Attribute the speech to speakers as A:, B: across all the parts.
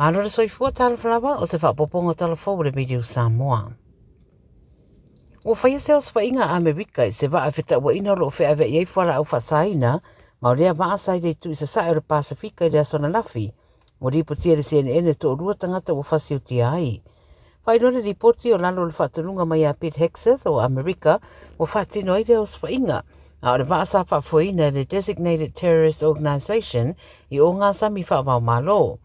A: Malo le soifua, talofa lava, o se faaopoopoga o tala fou a le Radio Samoa. Ua faia se osofaiga a Amerika i se vaa e fetauaina o lo o feaveai ai fualaau faasaina ma o lea vaa sa i le itu i sasae o le Pasefika i le aso ananafi. Ua lipotia e le CNN e toalua tagata ua fasiotia ai. Faailoa le lipoti o lalo o le faatonuga mai a Pete Hegseth o Amerika ua faatino ai lea osofaiga, a o le vaa sa faafoeina e le Designated Terrorist Organization i ogasami faava-o-Malo.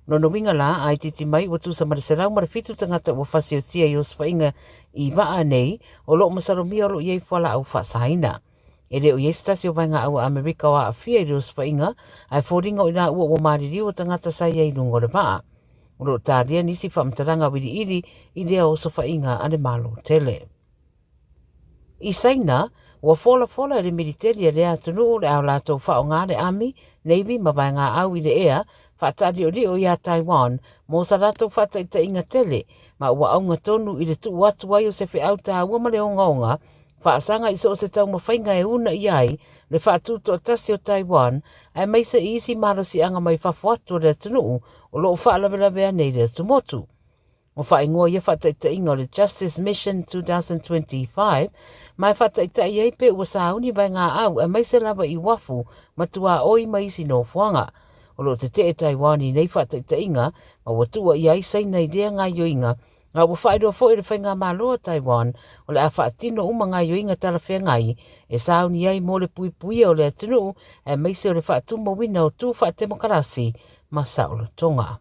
A: Lona uiga la, a itiiti mai ua tusa ma le 107 tagata ua fasiotia i osofaiga i vaa nei o lo o masalomia o lo o i ai fualaau faasaina. E le o i ai se tasi o vaegaau a Amerika o aafia i le osofaiga, ae foliga o i laua ua maliliu o tagata sa i ai i luga o le vaa. O lo o talia nisi faamatalaga auiliili i lea osofaiga a le Malo tele. I Saina, ua folafola e le militeli a lea atunuu le a latou faaaoga le Army, Navy ma vaegaau i le ea faataaliolio iā Taiwan mo sa latou faataitaiga tele ma ua auga tonu i le tuu atu ai o se feau taua ma le ogaoga faasaga i so o se taumafaiga e uunaia ai le faatutoatasi o Taiwan aemaise i isi malosiaga mai fafo atu o le atunuu o lo o faalavelavea nei le atumotu. Ua faaigoa ia faataitaiga o le Justice Mission 2025 ma e faataitai ai pe ua sauni vaegaau aemaise lava i uafu ma tuaoi ma isi nofoaga. O lo o tetee Taiwan i nei faataitaiga ma ua tuuaia ai Saina i lea gaoioiga a ua faailoa foi e le Faigamalo a Taiwan o le a faatino uma gaoioiga talafeagai e sauni ai mo le puipuia o le atunuu aemaise o le faatumauina o tu faatemokarasi ma saolotoga.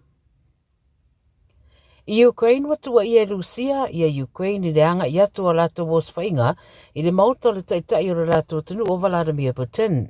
A: I Ukraine ua tuuaia e Rusia ia Ukraine i le agai atu o a latou osofaiga i le maota o le taitai o le latou atunuu o Vladimir Putin.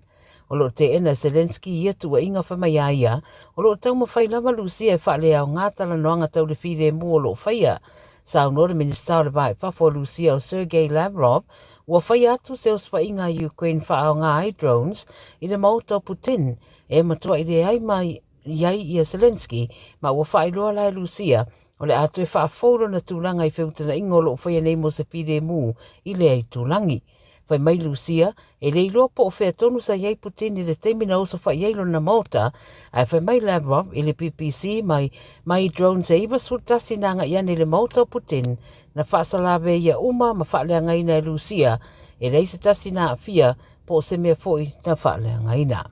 A: O lo o teena e Zelensky ia tuuaiga fai mai a ia, o lo o taumafai lava Rusia e faaleaoga talanoaga tau le filemu o lo o faia. Saunoa le Minisita o le Va i Fafo o Rusia o Sergei Lavrov, ua faia atu se osofaiga a Ukraine faaaoga ai drones i le maota o Putin e matuai leai mai i ai ia Zelensky ma ua faailoa la e Rusia o le a toe faafou lona tulaga i feutagaiga o lo o faia nei mo se filemu i lea itulagi. Fai mai Rusia, e le iloa po o fea tonu sa i ai Putin i le taimi na osofai ai lona maota, ae fai mai Lavrov i le BBC mai mai drones e 91 na agai ane i le maota o Putin na faasalaveia uma ma faaleagaina e Rusia, e leai se tasi na aafia po o se mea foi na faaleagaina.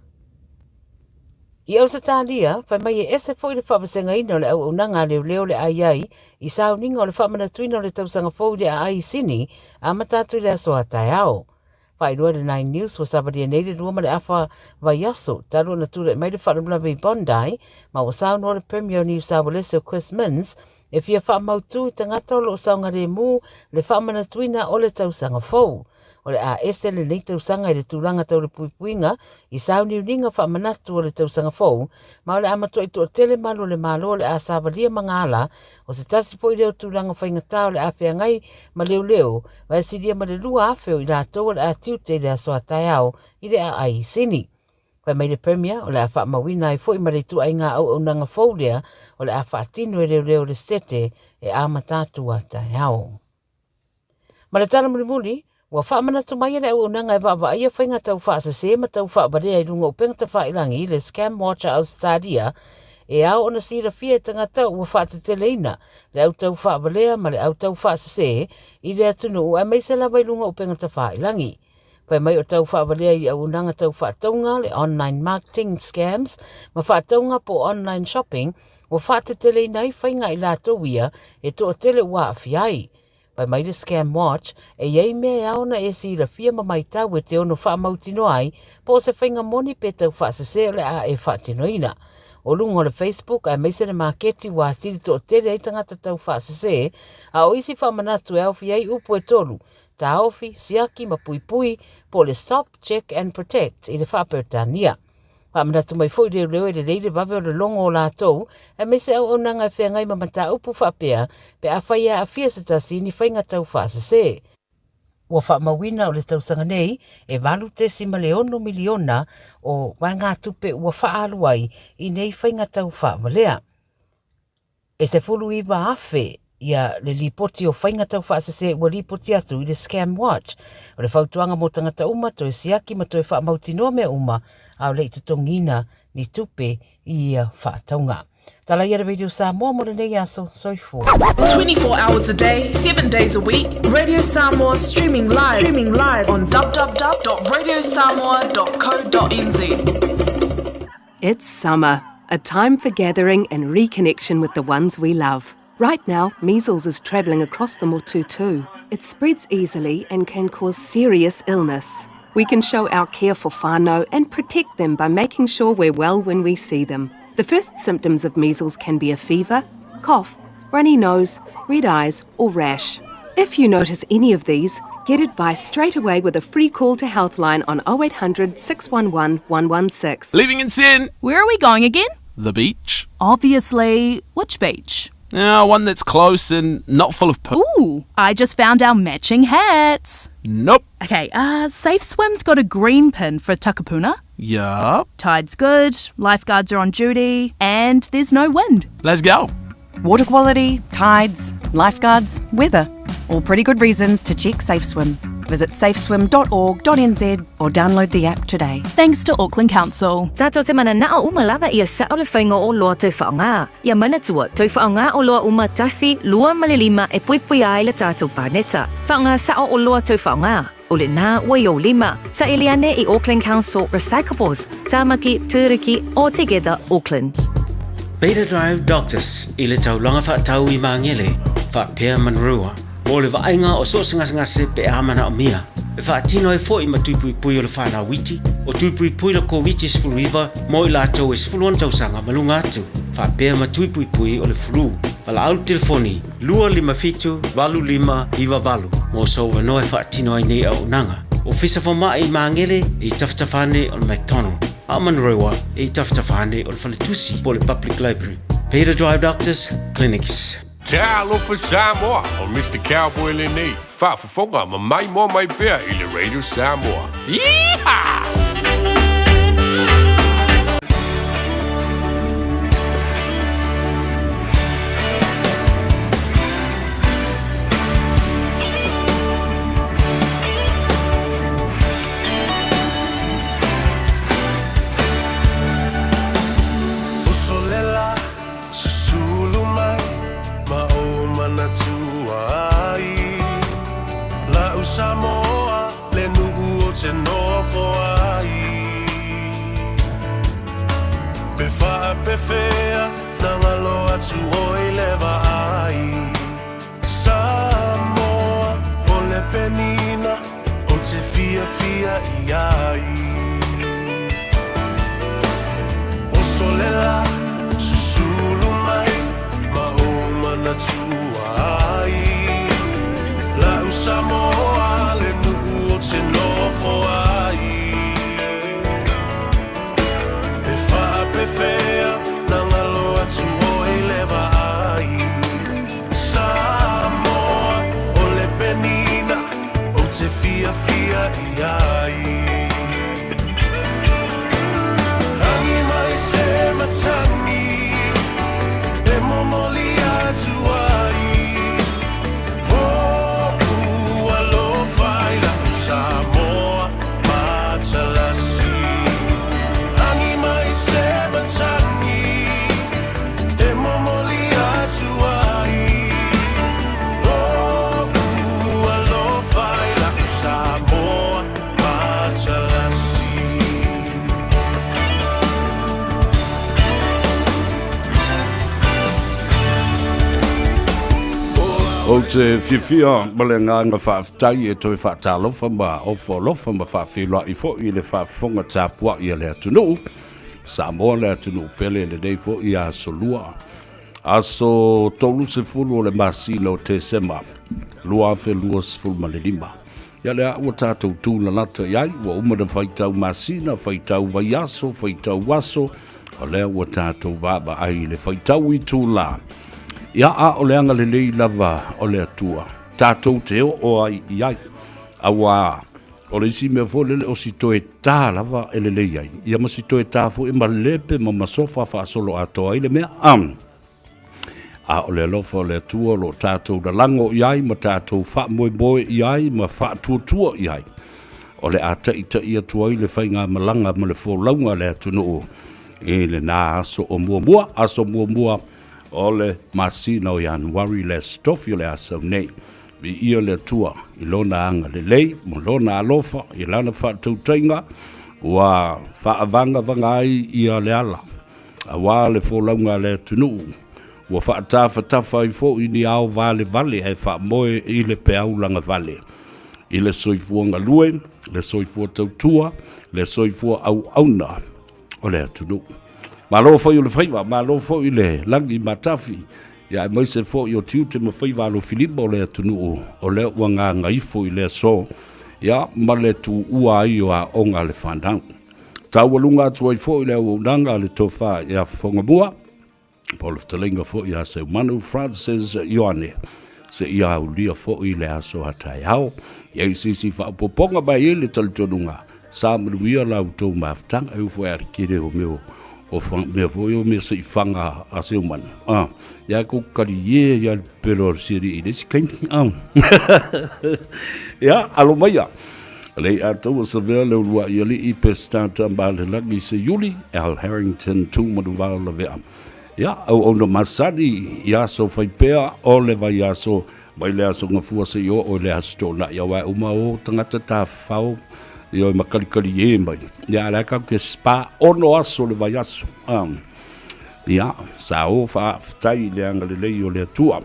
A: I Ausetalia, fai mai e ese foi le faavasegaina o le auaunaga a leoleo le ai i sauniga o le faamanatuina o le tausaga fou i le aai i Sini, amata atu i le aso a taeao. Faailoa i le Nine News ua savalia nei le lua ma le afa vaiaso talu ona tulai mai le faalavelave i Bondi, ma ua saunoa le Premier o New South Wales o Chris Minns e fia faamautu i tagata o lo o saogalemu le faamanatuina o le tausaga fou. O le a ese lenei tausaga i le tulaga tau le puipuiga i sauniuniga faamanatu o le tausaga fou, ma o le a matuai toatele malu o le Malo o le a savalia magaala, o se tasi foi lea o tulaga faigata o le a feagai ma leoleo, ma e silia ma le 2,000 o i latou o le a tiute i le aso a taeao i le aai i Sini. Fai mai le Premier, o le a faamauina ai foi ma le ituaiga auaunaga fou lea o le a faatino e leoleo i le Setete e amata atu a taeao. Ma le tala mulimuli, ua faamanatu mai e le auaunaga e vaavaaia faiga tau faasese ma tau faavalea i luga o upega tafailangi le Scam Watch a Ausetalia, e ao ona silafia e tagata ua faateteleina le au tau faavalea ma le au tau faasese i le atunuu aemaise lava i luga o upega tafailangi. Fai mai o tau faavalea i auaunaga tau faatauga, le online marketing scams, ma faatauga po o online shopping, ua faateteleina ai faiga i latou ia e toatele ua aafia ai. Fai mai le Scam Watch, e i ai mea e ao ona e silafia ma maitau e te ono faamautinoa ai po o se faiga moni pe tau faasese o le a e faatinoina. O luga o le Facebook aemaise le maketi ua atili toatele ai tagata tau faasese, a o isi faamanatu e aofia ai upu e tolu, taofi, siaki ma puipui, po o le Stop, Check and Protect i le Faa-Peretania. Faamanatu mai foi leoleo e lelei le vave o le logo o latou, aemaise auaunaga e feagai ma mataupu faapea pe afai e aafia se tasi i ni faiga tau faasese. Ua faamauina o le tausaga nei e 8.6 miliona o vaegatupe ua faaalu ai i nei faiga tau faavalea. E 19,000 ia le lipoti o faiga tau faasese ua lipoti atu i le Scam Watch. O le fautuaga mo tagata uma, toe siaki ma toe faamautinoa mea uma a o le i totogiina ni tupe i ia faatauga. Tala ia le Radio Samoa mo lenei aso. Soifua.
B: 24 hours a day, 7 days a week, Radio Samoa streaming live, streaming live on www.radiosamoa.co.nz.
C: It's summer, a time for gathering and reconnection with the ones we love. Right now, measles is travelling across the motu too. It spreads easily and can cause serious illness. We can show our care for whānau and protect them by making sure we're well when we see them. The first symptoms of measles can be a fever, cough, runny nose, red eyes, or rash. If you notice any of these, get advice straight away with a free call to Healthline on 0800 611 116.
D: Leaving in 10.
B: Where are we going again?
D: The beach.
B: Obviously, which beach?
D: Yeah, one that's close and not full of poo.
B: Ooh, I just found our matching hats.
D: Nope.
B: Okay, Safe Swim's got a green pin for Takapuna.
D: Yup.
B: Tide's good, lifeguards are on duty, and there's no wind.
D: Let's go.
E: Water quality, tides, lifeguards, weather. All pretty good reasons to check Safe Swim. Visit safeswim.org.nz or download the app today.
B: Thanks to Auckland Council.
F: Tātou te mananao uma lava ia sa'o le faiga o oloa tau faaaoga. Ia manatua, tau faaaoga oloa uma tasi, lua ma le lima e puipuia ai le tātou paneta. Faaaoga sa'o oloa tau faaaoga. O lenā ua i ou lima. Saili ane i Auckland Council Recyclables, Tāmaki, Tūruki, or Together Auckland.
G: Beta Drive Doctors i le taulaga faatau i Magele, faapea Manurewa, mo le vaaiga o so o se gasegase pe a manaomia. E faatino ai foi ma tui puipui o le whanau iti, o tui puipui le Koviti-19 mo i latou e 16 tausaga ma luga atu, faapea ma tui puipui o le flu. Valaau le telefoni 257 8598 mo sou avanoa e faatino ai nei auaunaga. Ofisa Fomai i Magele e i tafatafa ane o le McDonald, a o Manurewa e i tafatafa ane o le Faletusi po o le Public Library. Beta Drive Doctors Clinics.
H: Talofa Samoa, o Mister Cowboy lenei, faafofoga ma maimoa mai pea i le Radio Samoa. Yeehaw!
I: Uso lela susulu mai ma ou manatua ai La'u Samoa le nu'u o te nofo ai Pe faapefea na galo atu oi le vaai Samoa o le penina o te fiafia i ai Oso lela susulu mai ma ou manatua ai La'u Samoa le nu'u o te nofo ai E faapefea na galo atu oi le vaai Samoa o le penina ou te fiafia i ai Rangi mai se matagi e momoli atu ai Ho'u alofa i la'u Samoa matalasi Rangi mai se matagi e momoli atu ai Ho'u alofa i la'u Samoa matalasi.
J: Ou te fiafia ma le agaga faafetai e toe faatalofa ma ofo alofa ma faafeiloai foi i le faafofoga tapuai a le atunuu. Samoa le atunuu pele i lenei foi aso lua. Aso 30 o le masina o Tesema 2025. Ia lea ua tatou tūlalata i ai, ua uma na faitau masina, faitau vaiaso, faitau aso, o lea ua tatou vaavaai i le faitau itulā. Ia a o le agalelei lava o le Atua, tatou te oo ai i ai. Auā, o le isi mea foi lele o si toe tā lava e lelei ai, ia ma si toe tā foi e malepe ma masofa faasoloatoa ai le mea. Am. A o le alofa o le Atua o lo o tatou lalago i ai ma tatou faamoemoe i ai ma faatuatua i ai, o le a taita'i atu ai le faigamalaga ma le folauga a le atunuu. i lena aso o muamua, aso muamua o le masina o Ianuari le Aso Tofi o le a sau nei. Viia le Atua i Lona agalelei ma Lona alofa i Lana faatautaiga ua faavagavaga ai ia le ala aua le folauga a le atunuu, ua faatafatafa ai foi ni ao valevale ae faamoe i le peau lagavale, i le soifua galue, le soifua tautua, le soifua auauna o le atunuu. Malo fai o le faiva, malo foi le lagi matafi, ia aemaise foi o tiute ma faiva alofilima o le atunuu o lea ua gagaifo i le aso, ia ma le tuua ai o aoga a le fanau. Taualuga atu ai foi le auaunaga a le Tofa ia Fofogamua, po o le fetalaiga foi ia Seumanu Francis Ioane, seia aulia foi le aso a taeao. I ai se isi faaopoopoga mai ai le talitonuga, sa manuia la outou mafutaga, e ufo e a le tele o mea o mea foi o mea seifaga a Seumanu. Ah, ia ko kali ye ia le pelo o le siri i le isi kaimi. Ah. Ia, alo maia. Lei atoa sa vea le uluaʻi aliʻi Pesitata Malelagi Seiuli Al Harrington Tūmanuvao Lavea. Ia, auauna masani i aso faipea o le vaiaso mai le aso Gafua seia oo i le aso Toonai aua e uma o tagata tafafao ia e makalikali ē mai. Ia, a o la e tatou te spa 6 aso o le vaiaso. Ia, sa o faafetai i le agalelei o le Atua.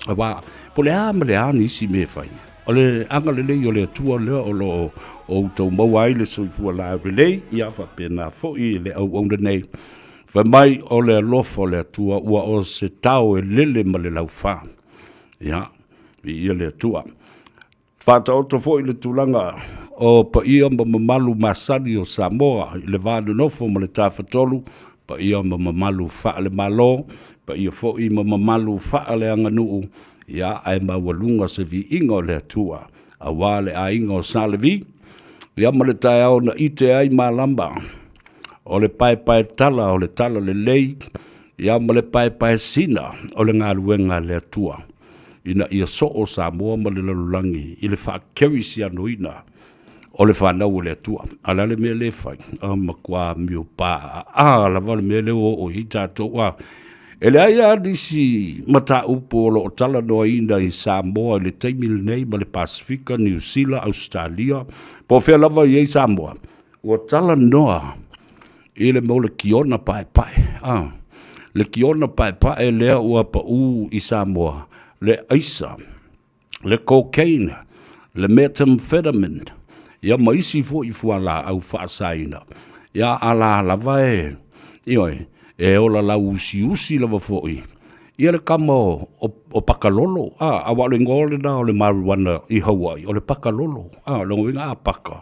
J: Aua, po o le a ma le a nisi mea e fai, o le agalelei o le Atua lea o lo o outou maua ai le soifua laulelei, ia faapena foi le auauna nei. Fai mai o le alofa o le Atua ua o se tao e lele ma le laufa. Ia, viia le Atua. Faataoto foi le tulaga o paia ma mamalu masani o Samoa i le va nonofo ma le Tafatolu, paia ma mamalu faale-Malo, paia foi ma mamalu faaleaganuu, ia ae maualuga se viiga o le Atua aua le aiga o Sa Levi, ia ma le taeao na ite ai malama o le paepaetala o le talalelei, ia ma le paepaesina o le galuega a le Atua. ina ia soo Samoa ma le lalolagi i le faakerisianoina o le fanau a le Atua. A o le a le mea lea e fai? A matua amio paaa lava le mea lea ua oo i ai tatou. A e leai lava nisi mataupu o lo o talanoaina i Samoa i le taimi lenei ma le Pasefika, Niu Sila, Ausetalia, po o fea lava e i ai Samoa, ua talanoa i le mau lekiona paepae, a, lekiona paepae lea ua pau i Samoa, le aisa, le cocaine, le methamphetamine, ia ma isi foi fualaau faasaina. Ia a la lava e, ioe, e ola lauusiusi lava foi ia le kama o, o, o pakalolo, a, aua o le igoa lena o le marijuana i Hawaii, o le pakalolo, a, lona uiga a paka.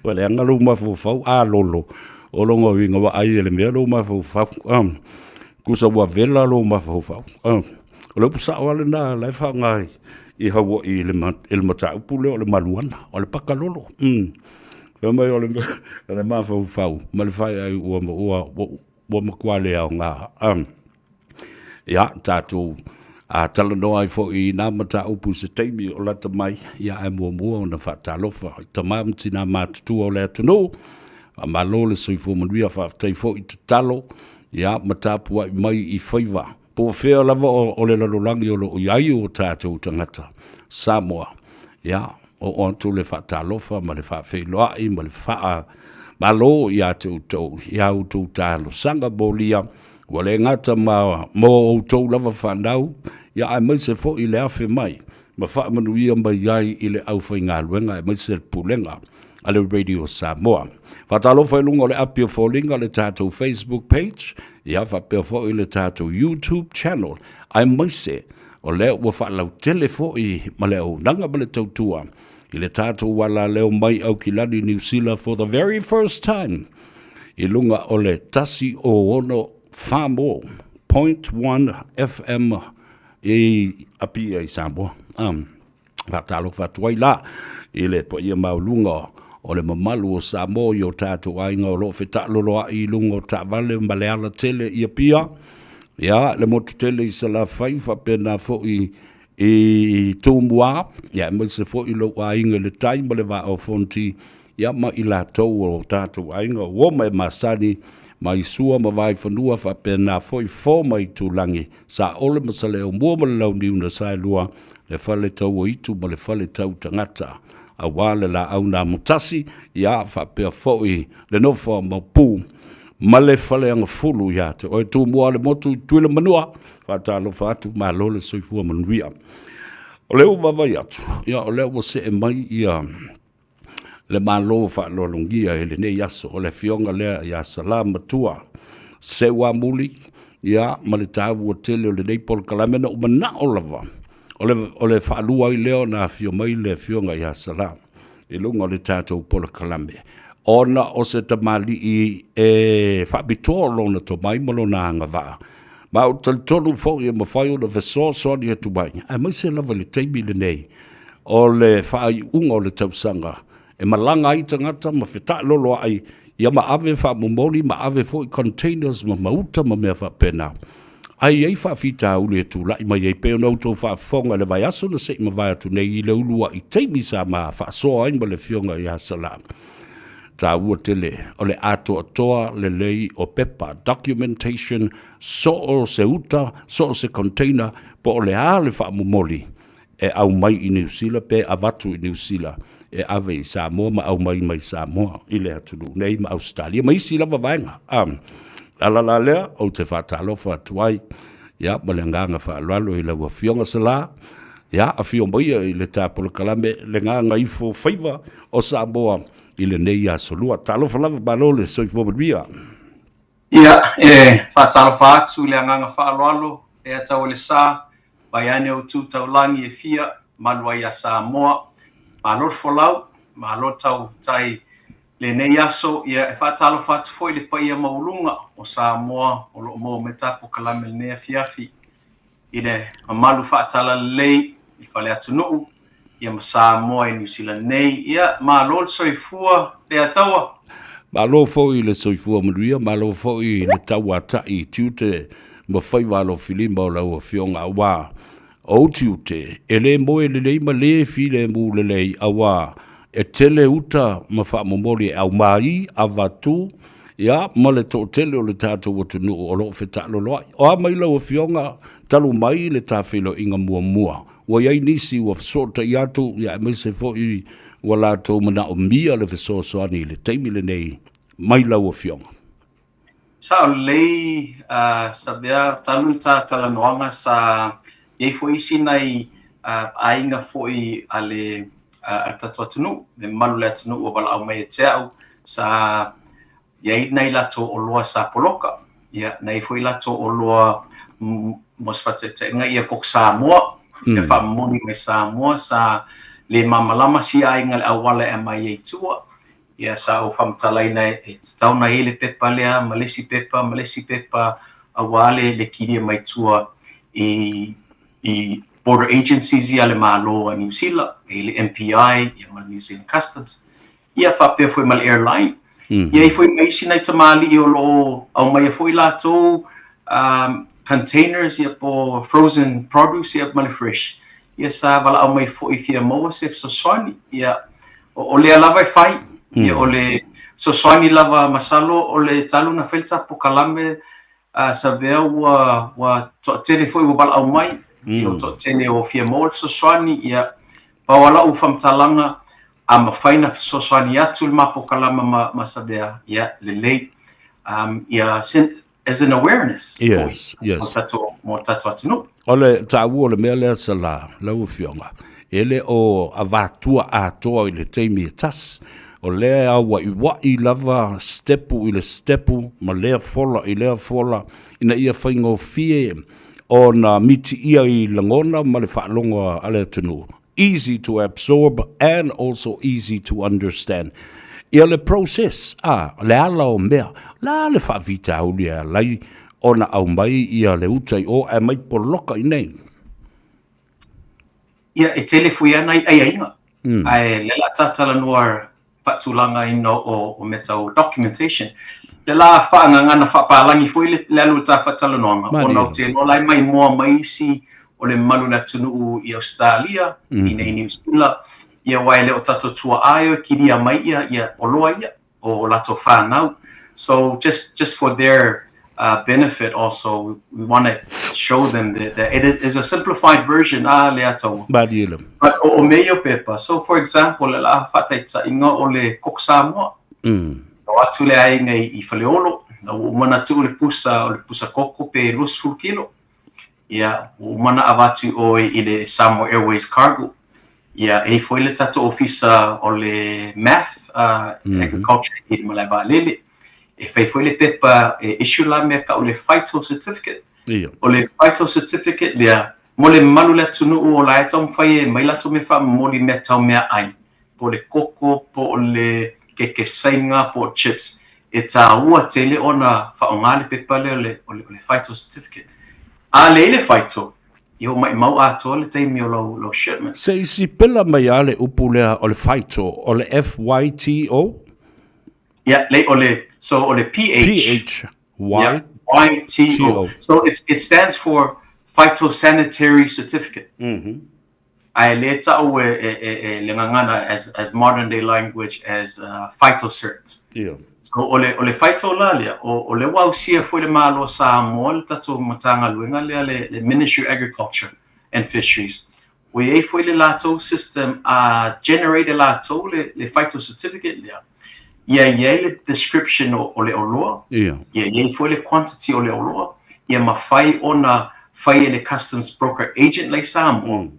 J: Ua leaga lou mafaufau, a lolo, o lona uiga ua ai e le mea lou mafaufau, a, tusa ua vela lou mafaufau, a. O le upu sao lava lena la e faaaoga i Hawaii i le, i le mataupu lea o le maluana, o le pakalolo. Fai mai o le, o le mafaufau ma le faaiai ua, ua, ua, ua matua le aoga. Ia, tatou a talanoa ai foi i nā mataupu i se taimi o lata mai, ia ae muamua ona faatalofa i tama ma tinā matutua o le atunuu. Faamalo le soifua manuia, faafetai foi tatalo, ia, ma tapuai mai i faiva. Po o fea lava o, o le lalolagi o lo o i ai o tatou tagata Samoa, ia, oo atu le faatalofa ma le faafeiloai ma le faamalo ia te outou i a outou talosaga molia, ua le gata ma mo outou lava fanau, ia aemaise foi le afe mai ma faamanuia mai ai i le aufaigaluega aemaise le pulega a le Radio Samoa. Faatalofa i luga o le api o foliga le tatou Facebook page, ia faapea foi le tatou YouTube channel, aemaise o lea ua faalautele foi ma le auaunaga ma le tautua i le tatou alaleo mai Aukilani, Niu Sila for the very first time i luga o le 106.4.1 FM i Apia i Samoa. Faatalofa atu ai la i le paia maualuga o le mamalu o Samoa i o tatou aiga o lo o fetaaloloai i luga o taavale ma le alatele i Apia, ia, le motu tele i Salafai faapena foi i Tumua, ia aemaise foi lou aiga i le tai ma le Vaa o Fonoti. ia ma i latou o tatou aiga uo ma e masani mai Sua ma Vaifanua faapena foi Fo ma Itulagi, Saole ma Saleaaumua ma le Launiu na Saelua, le Fale Tauoitu ma le Fale Tautagata, aua le Laau na Amotasi, ia faapea foi le Nofo a Maopu ma le Faleagafulu ia te oe Tumua le motu i Tutuila Manua, faatalofa atu, malo le soifua manuia. O lea ua vaavaai atu, ia o lea ua see mai ia le Malo faaaloalogia i lenei aso, o le afioga lea ia Sala Matua Seuamuli, ia ma le taua tele o lenei polokalame. Na ou manao lava o le faalua ai lea ona afio mai le afioga ia Sala i luga o le tatou polokalame, ona o se tamalii e faapitoa lona tomai ma lona agavaa, ma ou te talitonu foi e mafai ona fesoasoani atu ai, aemaise lava i le taimi lenei o le faaiuga o le tausaga e malaga ai tagata ma fetaaloloai, ia ma ave faamomoli ma ave foi containers ma mauta ma mea faapena. Ae i ai faafitauli e tulai mai ai pei ona outou faafofoga i le vaiaso na se i mavae atu nei i le uluai taimi sa ma faasoa ai ma le Afioga ia Sala. Taua tele o le atoatoa lelei o pepa, documentation, so o se uta, so o se container, po o le a le faamomoli e aumai i Niu Sila pe avatu i Niu Sila e ave i Samoa ma aumai mai Samoa i le atunuu nei ma Ausetalia ma isi lava vaega. Ala la lea, ou te faatalofa atu ai ia, ma le agaga faaaloalo i lau Afioga Sala, ia, afio maia i le ta polokalame le Gagaifo Faiva o Samoa i lenei aso lua. Talofa lava, malo le soifua manuia.
K: Ia, e faatalofa atu i le agaga faaaloalo e atau o le sa, vaeane o tu taulagi e fia, malu ai ia Samoa. Malo le folau, malo tautai lenei aso. Ia, e faatalofa atu foi i le paia maualuga o Samoa o lo o maua mai ta polokalame i lenei afiafi. i le mamalu faatalalelei i le fale atunuu ia ma Samoa i Niu Sila nei. Ia, malo le soifua Leataua.
J: Malo foi le soifua manuia, malo foi le tauatai i tiute ma faiva alofilima o lau Afioga, aua o ou tiute e le moe lelei ma le filemu lelei, aua e tele uta ma faamomoli e aumai, avatu, ia, ma le toatele o le tatou atunuu o lo o fetaaloloai. O a mai lau Afioga, talu mai le tafeiloaiga muamua, ua i ai nisi ua fesootai atu, ia, aemaise foi ua latou manaomia le fesoasoani i le taimi lenei mai lau Afioga.
K: Sao lelei Savea, talu le ta talanoaga sa i ai foi isi nai aiga foi a le tatou atunuu, le mamalu o le atunuu ua valaau mai ia te au, sa i ai nai latou oloa sa poloka, ia na i ai foi latou oloa mo se faataitaiga ia Coke Samoa, ia faamomoli mai Samoa, sa le malamalama si aiga i le auala e aumai ai i tua. Ia sa ou faamatalaina e tatau ona i ai le pepa lea ma le isi pepa ma le isi pepa aua le le kilia mai tua i i border agencies ia a le Malo a Niu Sila, e i ai le MPI ia ma le New Zealand Customs, ia faapea foi ma le airline. Ia i ai foi ma isi nai tamalii o lo o aumaia foi latou containers ia po o frozen produce ia ma le fresh, ia sa valaau mai foi fia maua se fesoasoani. Ia o lea lava e fai, ia o le fesoasoani lava masalo o le talu ona fai le ta polokalame Savea ua ua toatele foi ua valaau mai, ia ua toatele o fia maua le fesoasoani, ia pau lava lau faamatalaga a mafai ona fesoasoani atu le ma polokalame ma ma Savea, ia lelei. Ia as an awareness foi mo tatou mo tatou atunuu.
J: O le taua o le mea lea Sala, lau Afioga, e le o avatua atoa i le taimi e tasi. O lea e auaiuai lava sitepu i le sitepu ma lea fola i lea fola ina ia faigofie ona mitiia i lagona ma le faalogo a le atunuu. Easy to absorb and also easy to understand. Ia le process, a, le ala o mea, la le faafitauli e ala ai ona aumai ia le uta i o ae aumai poloka i nei.
K: Ia, e tele foi lava nai aiaiga, ae lea o le a ta talanoa faatulagaina o mea tau documentation. Lea la faagagana faapalagi foi le alu o le ta faatalanoaga, ona ou te iloa la e maimoa mai isi o le mamalu o le atunuu i Ausetalia, i inei i Niu Sila. Ia aua e le o tatou tua'a e o e kilia mai ia ia oloa ia o latou fanau. So just just for their uh, benefit also, we want to show them that, that it is a simplified version a le ataua.
J: Malie lava.
K: But o, o mea ia o pepa. So for example, le la faataitaiga o le koko Samoa. Na o atu le aiga i, i Faleolo, na ua uma ona tuu le pusa, o le pusa koko pe 20 kilo. Ia, ua uma ona avatu i o i le Samoa Airways Cargo. Ia, e i ai foi le tatou ofisa o le MAF, uh, Agriculture i le malae vaalele. E fai foi le pepa e issue la mea tau le Phyto Certificate.
J: Ia.
K: O le Phyto Certificate lea, mo le mamalu o le atunuu o la e taumafai e aumai latou mea faamomoli mea tau meaai, po o le koko, po o le keke saiga, po o chips, e taua tele ona faaaoga le pepa lea o le, o le, o le Phyto Certificate. A leai le Phyto, ia ua maimau atoa le taimi o lau, lau shipment.
J: Se i sipela mai lava le upu lea o le Phyto, o le F-Y-T-O?
K: Ia, lei, o le, so o le P-H.
J: P-H.
K: Y Y T O. So it's, it stands for Phytosanitary Certificate.
J: Mm -hmm.
K: Ae le ta'u e, e, e, e le gagana as, as modern day language as uh, phytocert.
J: Yeah.
K: So o le, o le phyto la lea, o, o le ua ausia foi le Malo o Samoa le tatou Matagaluega lea le, le Ministry of Agriculture and Fisheries. Ua i ai foi le latou system a generate e latou le, le phyto certificate lea. Ia i ai le description o, o le oloa,
J: yeah.
K: ia i ai foi le quantity o le oloa, ia mafai ona fai e le customs broker agent la i Samoa, mm.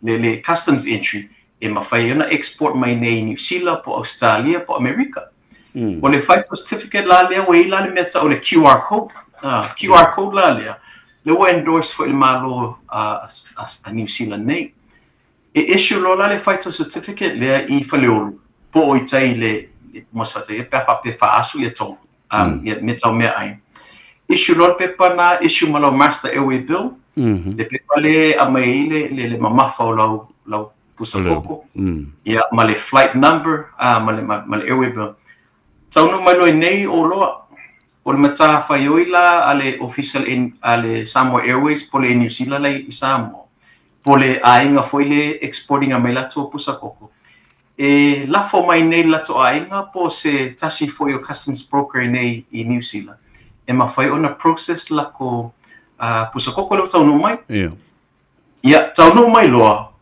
K: le, le customs entry, e mafai ai ona export mai nei i Niu Sila, po Australia, po Amerika. Mm. O le phyto certificate la lea, ua i la le mea tau le QR code. Uh, QR code la lea, lea ua endorse foi le Malo a, a, a Niu Sila nei. E issue loa la le phyto certificate lea i Faleolo, po o i tai le, le mo se faataitaiga, pe a faapea e faaasu ia tonu, um, mm. ia mea tau meaai. Issue loa le pepa na, issue ma lau master airway bill,
J: mm -hmm.
K: le pepa le aumai ai le, le, le mamafa o lau, lau pusa koko,
J: mm.
K: ia, ma le flight number, uh, ma, le, ma, ma le airway bill. Taunuu mai loa i nei oloa, o le matafaioi la a le Ofisa a le Samoa Airways po o le Air New Zealand la i Samoa, po o le aiga foi le exporting mai latou pusa koko, e lafo mai nei le latou aiga po o se tasi foi o customs broker i nei i New Zealand e mafai ona process lako uh, pusa koko lea ua taunuu mai.
J: Yeah.
K: Ia, taunuu mai loa,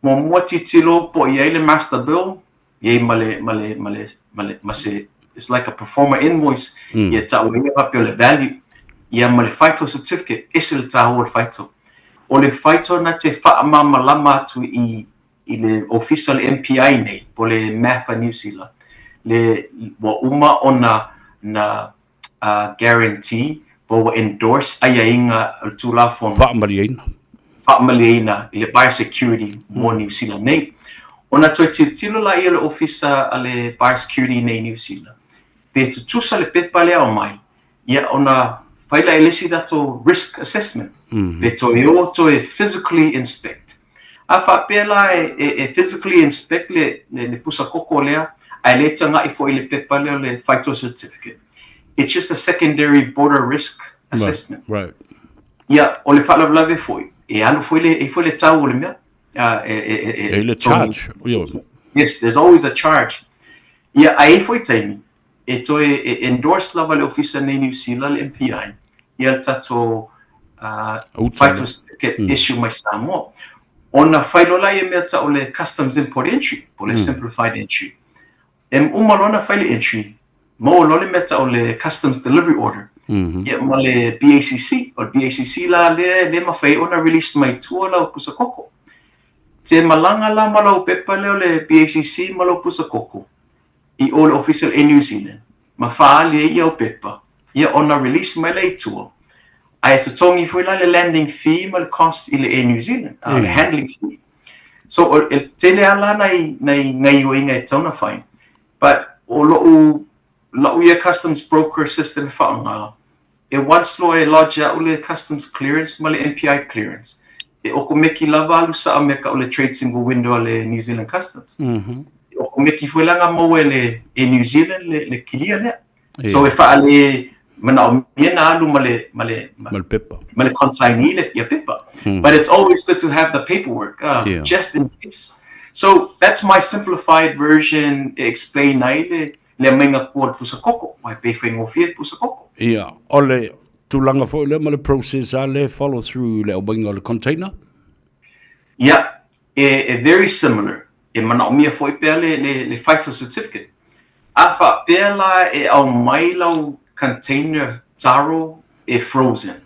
K: muamua tilotilo po o i ai le master bill, i ai ma le, ma le, ma le, ma le, ma se, it's like a proforma invoice, mm. ia ta'u ai ia faapea o le value, ia ma le phyto certificate, ese le tāua o le phyto. O le phyto na te whaamāmalama atu i, i le ofisa le MPI nei, po le MAF a New Zealand, le, ua uma ona na uh, guarantee po ua endorse aiaiga o le Tulafono.
J: Faamalieina.
K: Faamalieina i le biosecurity mo mm. New Zealand nei. Ona toe tilotilo la ia le ofisa a le biosecurity nei New Zealand. Pe tutusa le pepa lea o mai, ia ona fai la e le isi tatou risk assessment.
J: Mm -hmm.
K: Pe toe o toe physically inspect. A faapea la e, e, e physically inspect le, le, le pusa koko lea, ae le taga'i foi i le pepa lea o le phyto certificate. It's just a secondary border risk assessment.
J: Right, right.
K: Ia, o le faalavelave foi, e alu foi le, e foi le tau o le mea. Uh, e, e, e,
J: e, e le charge.
K: Yes, there's always a charge. Ia, a e foi taimi, e toe e endorse lava le ofisa nei Niu Sila, le MPI, ia le tatou uh, phyto certificate mm. issue mai Samoa. Ona fai loa la ia mea tau le customs import entry, po le mm. simplified entry. E uma loa na fai le entry, maua loa le mea tau le customs delivery order.
J: Mm -hmm.
K: Ia ma le BACC, o le BACC la le, le mafai ona release mai tua lau pusa koko. Te malaga la ma lau pepa lea o le BACC ma lau pusa koko. i o le Ofisa o le Air New Zealand ma faaali ai i au pepa, ia ona release mai lea i tua, ae totogi foi la le landing fee ma le cost i le Air New Zealand, mm. le handling fee. So, o, e tele ala nai, nai gaioiga e tatau ona fai, but o lo'u, la'u ia customs broker system e faaaoga, E once loa e lodge a'u le customs clearance ma le MPI clearance, e okomeki lava alu sa'a mea ka'u le trade single window a le New Zealand Customs.
J: Mm -hmm.
K: E okomeki foi la nga maua e le e New Zealand le, le kilia lea. Yeah. So e whaale manaomia na alu ma le, ma le,
J: ma, le pepa.
K: Ma le consignee le ia pepa.
J: Mm.
K: But it's always good to have the paperwork, uh,
J: yeah.
K: just in case. So that's my simplified version e explain ai le le aumaiga kua o le pusa koko, aua e pei e faigofie le pusa koko.
J: Ia, o le tulaga foi lea ma le process a le follow through i le aumaiga o le container?
K: Ia, e e very similar. E manaomia foi pea le le le phyto certificate. A faapea la e aumai lau container taro e frozen.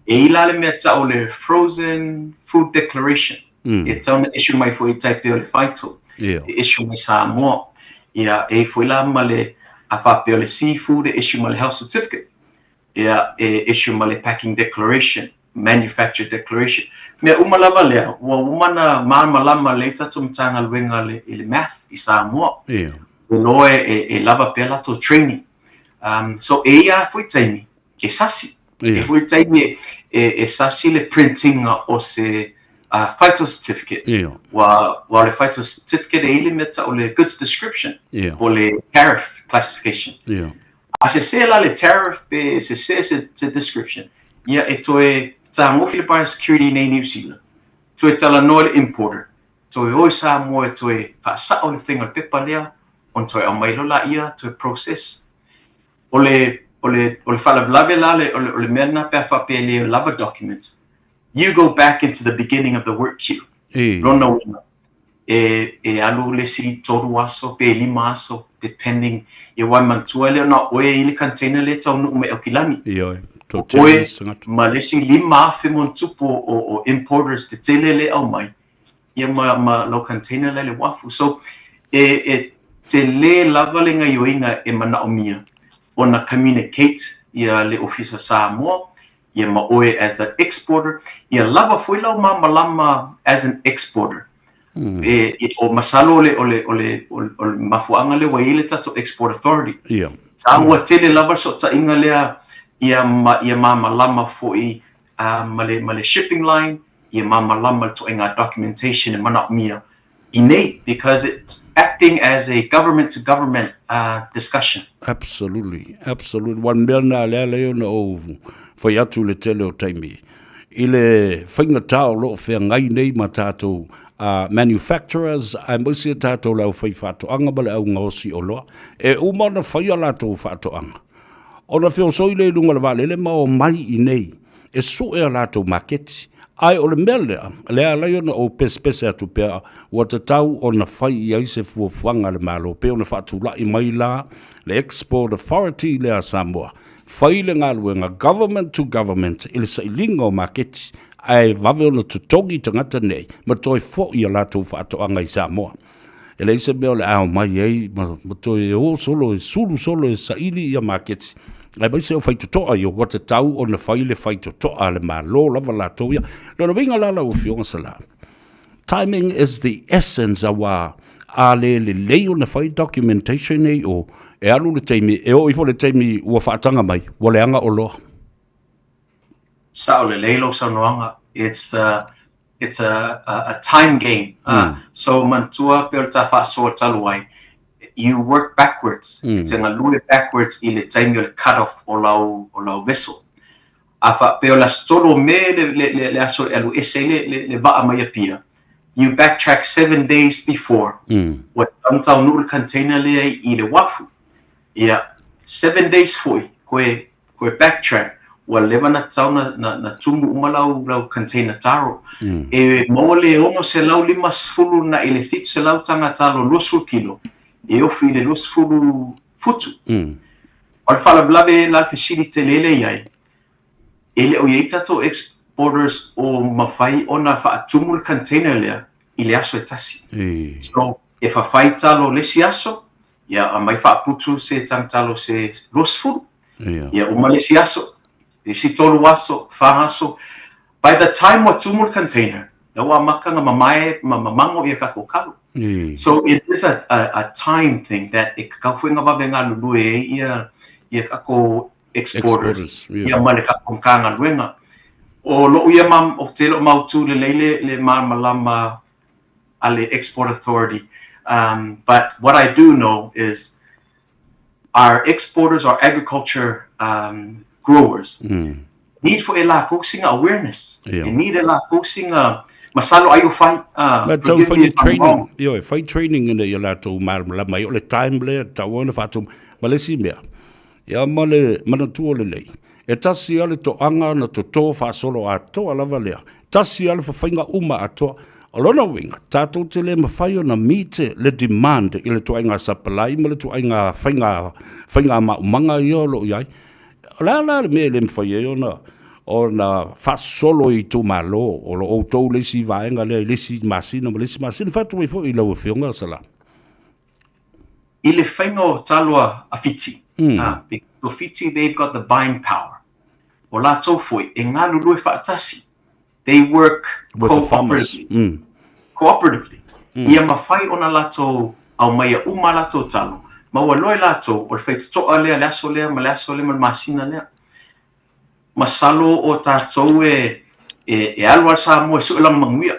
K: E i la le mea tau o le frozen food declaration. E tatau ona issue mai foi i tai pei o le phyto. E issue mai Samoa. Ia, e i foi la ma le, a faapea o le seafood e issue ma le health certificate. Ia, e issue ma le packing declaration, manufacture declaration. Mea uma lava lea, ua uma ona malamalama lelei tatou Matagaluega i le math i Samoa.
J: Ia.
K: Iloa e lava pea latou training. So e i ai foi taimi e sasi. E foi taimi e sasi le printing o se phyto certificate. Ua o le phyto certificate e i le mea tau o le goods description po o le tariff classification. A sese la le tariff pe sese se description, ia e toe tagofi le biosecurity nei New Zealand. Toe talanoa le importer, toe o i Samoa e toe faasao le faiga o le pepa lea, ona toe aumai loa laia toe process. O le, o le, o le faalavelave la, o le, o le mea lena pe a faapea e le lava documents, you go back into the beginning of the work queue. Lona uiga, e, e alu le isi tolu aso pe lima aso, depending, ia aua e manatua e le o na o oe i le container lea e taunuu mai Aukilani.
J: Ioe,
K: O oe ma le isi 5,000 ma ona tupu o, o importers tetele lea e aumai, ia ma, ma lau container lea i le uafu. So, e, e tele lava le gaioiga e manaomia ona communicate ia le Ofisa Samoa ia ma oe as the exporter, ia lava foi lau malamalama as an exporter. E, e, o masalo o le, o le, o le, o le, o le mafuaaga lea ua i ai le tatou Export Authority.
J: Ia.
K: Taua tele lava le sootaiga lea ia ma, ia malamalama foi ma le, ma le shipping line, ia malamalama le ituaiga documentation e manaomia i nei because it's acting as a government to government discussion.
J: Absolutely, absolutely. Aua o le mea lena lea lea ona ou fai atu i le tele o taimi, i le faigata o lo o feagai nei ma tatou manufacturers aemaise tatou le aufaifaatoaga ma le augaosi oloa, e uma ona fai a latou faatoaga, ona feosoi lea i luga o le vaalele ma omai i nei e sue a latou maketi. Ae o le mea lea, lea e ala ai ona ou pesepese atu pea, ua tatau ona fai i ai se fuafuaga a le Malo, pei ona faatulai mai la le Export Authority lea a Samoa, fai le galuega government to government i le sailiga o maketi, ae vave ona totogi tagata nei ma toe foi a latou faatoaga i Samoa. E leai se mea o le a omai ai ma, ma toe o solo e sulu solo e saili ia maketi. Aemaise o faitotoa ia, ua tatau ona fai le faitotoa a le Malo lava latou ia. Lona uiga la lau Afioga Sala, timing is the essence aua a le lelei ona fai documentation nei o, e alu le taimi, e oo ifo le taimi ua faataga mai, ua leaga oloa.
K: Sao lelei lou saunoaga, it's a, it's a, a, a time game. So manatua pei o le ta faasoa talu ai, you work backwards, e te galue backwards i le taimi o le cut off o lau, o lau vessel. A faapea o le aso 3 o Me le, le, le, le aso e alu ese ai le, le, le vaa mai Apia, you backtrack 7 days before, ua tatau ona taunuu le container lea i le uafu. Ia, 7 days foi, koe koe backtrack, ua leva na tatau na, na, na tumu uma lau, lau container taro. E maua le 650 na i le 700 taga talo 20 kilo, e ofi i le 20 futu. O le faalavelave la le fesili tele lea i ai, e le o i ai tatou exporters o mafai ona faatumu le container lea i le aso e tasi. So, e fafai talo le isi aso, ia aumai faaputu se tagatalo se 20. Ia uma le isi aso, le isi tolu aso, fa aso. By the time ua tumu le container, la ua amata ona mamae ma mamago ia tatou kalo. So it is a, a, a time thing that e tatau foi ona vave galulue ai ia, ia tatou exporters,
J: Exporters, yeah.
K: ia ma le tatou Matagaluega. O lou ia ma, ou te le o mautu lelei le, le malamalama a le Export Authority. But what I do know is our exporters, our agriculture growers, need foi e lakou sina awareness.
J: Yeah.
K: E need e lakou sina Masalo ai o fai, uh,
J: Ma tau
K: forgive
J: fai
K: me
J: ni
K: if I'm
J: training,
K: wrong.
J: ioe, fai training ina ia latou malamalama ai, o le time lea e tatau ai ona faatumu. Ma le isi mea, ia ma le manatua lelei, e tasi lava le toaga na toto faasolo atoa lava lea, tasi lava le fafaiga uma atoa. O lona uiga, tatou te le mafai ona meet le demand i le ituaiga supply ma le ituaiga faiga, faiga maumaga ia o lo o i ai. O le a la le mea e le mafai ai ona ona faasolo i itumalo o lo outou le isi vaega lea i le isi masina ma le isi masina. Fai atu ai foi i lau Afioga Sala.
K: I le faiga o talo a Fiti, o Fiti they've got the buying power. O latou foi e galulue faatasi. They work cooperatively. Cooperatively. Ia mafai ona latou aumaia uma a latou talo, ma ua iloa e latou o le faitotoa lea, le aso lea, ma le aso lea, ma le masina lea. Masalo o tatou e, e, e alu a Samoa e sue lana manuia.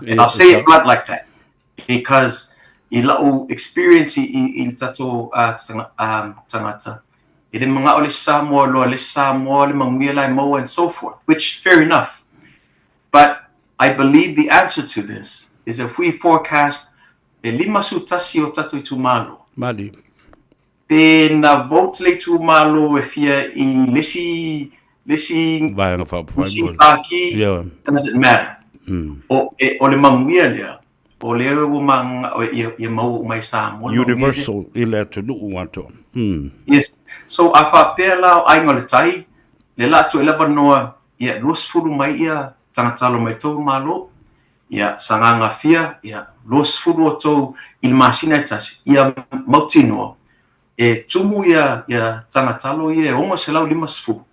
K: And I'll say it blunt like that. Because i la'u experience i, i, i le tatou uh, tagata, e le mana'o le isi Samoa loa le isi Samoa le manuia la e maua and so forth, which fair enough. But I believe the answer to this is if we forecast e 51 o tatou itumalo,
J: Mali.
K: Pe na vote le itumalo e fia i le isi le isi
J: Vaega Faaupufai
K: isi pākī, does it matter? O, e, o le manuia lea, o lea ua ma, ia, ia maua uma i Samoa.
J: Universal i le atunuu atoa.
K: Yes. So a faapea la o Aiga o le Tai, le la atu e lava noa, ia 20 mai ia tagata alo mai tou Malo, ia Sagaga fia, ia 20 o tou i le masina e tasi, ia mautinoa e tumu ia ia tagata alo ia e 650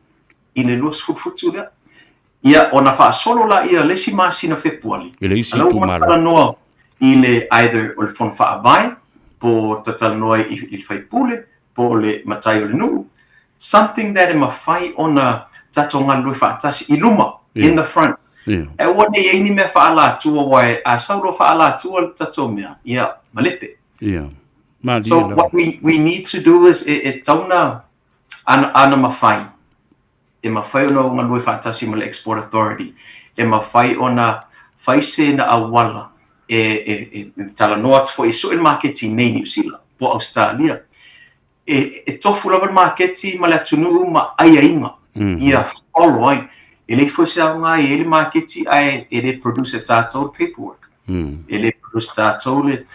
K: i le 20 futu lea. Ia ona faasolo laia le isi masina Fepuali,
J: I le isi
K: a la ua
J: itumalo.
K: talanoa i le either o le Fono Faavae, po o talanoa i le faipule, po o le matai o le nuu, something that e mafai ona tatou galulue faatasi i luma, in the front. E aua ne i ai ni mea faaalatua aua a sau loa faaalatua le tatou mea, ia, malepe.
J: Ia. Malie
K: So
J: lava.
K: what we need to do is e tatau ona, ana mafai, e mafai ona galue faatasi ma le Export Authority, e mafai ona fai se na auala e, e, e talanoa atu foi e sue le maketi nei Niu Sila po o Ausetalia. E, e tofu lava le maketi ma le atunuu ma aiaiga ia follow ai. E leai foi se aoga e i ai le maketi ae e le produce e tatou le paperwork. E le produce tatou le...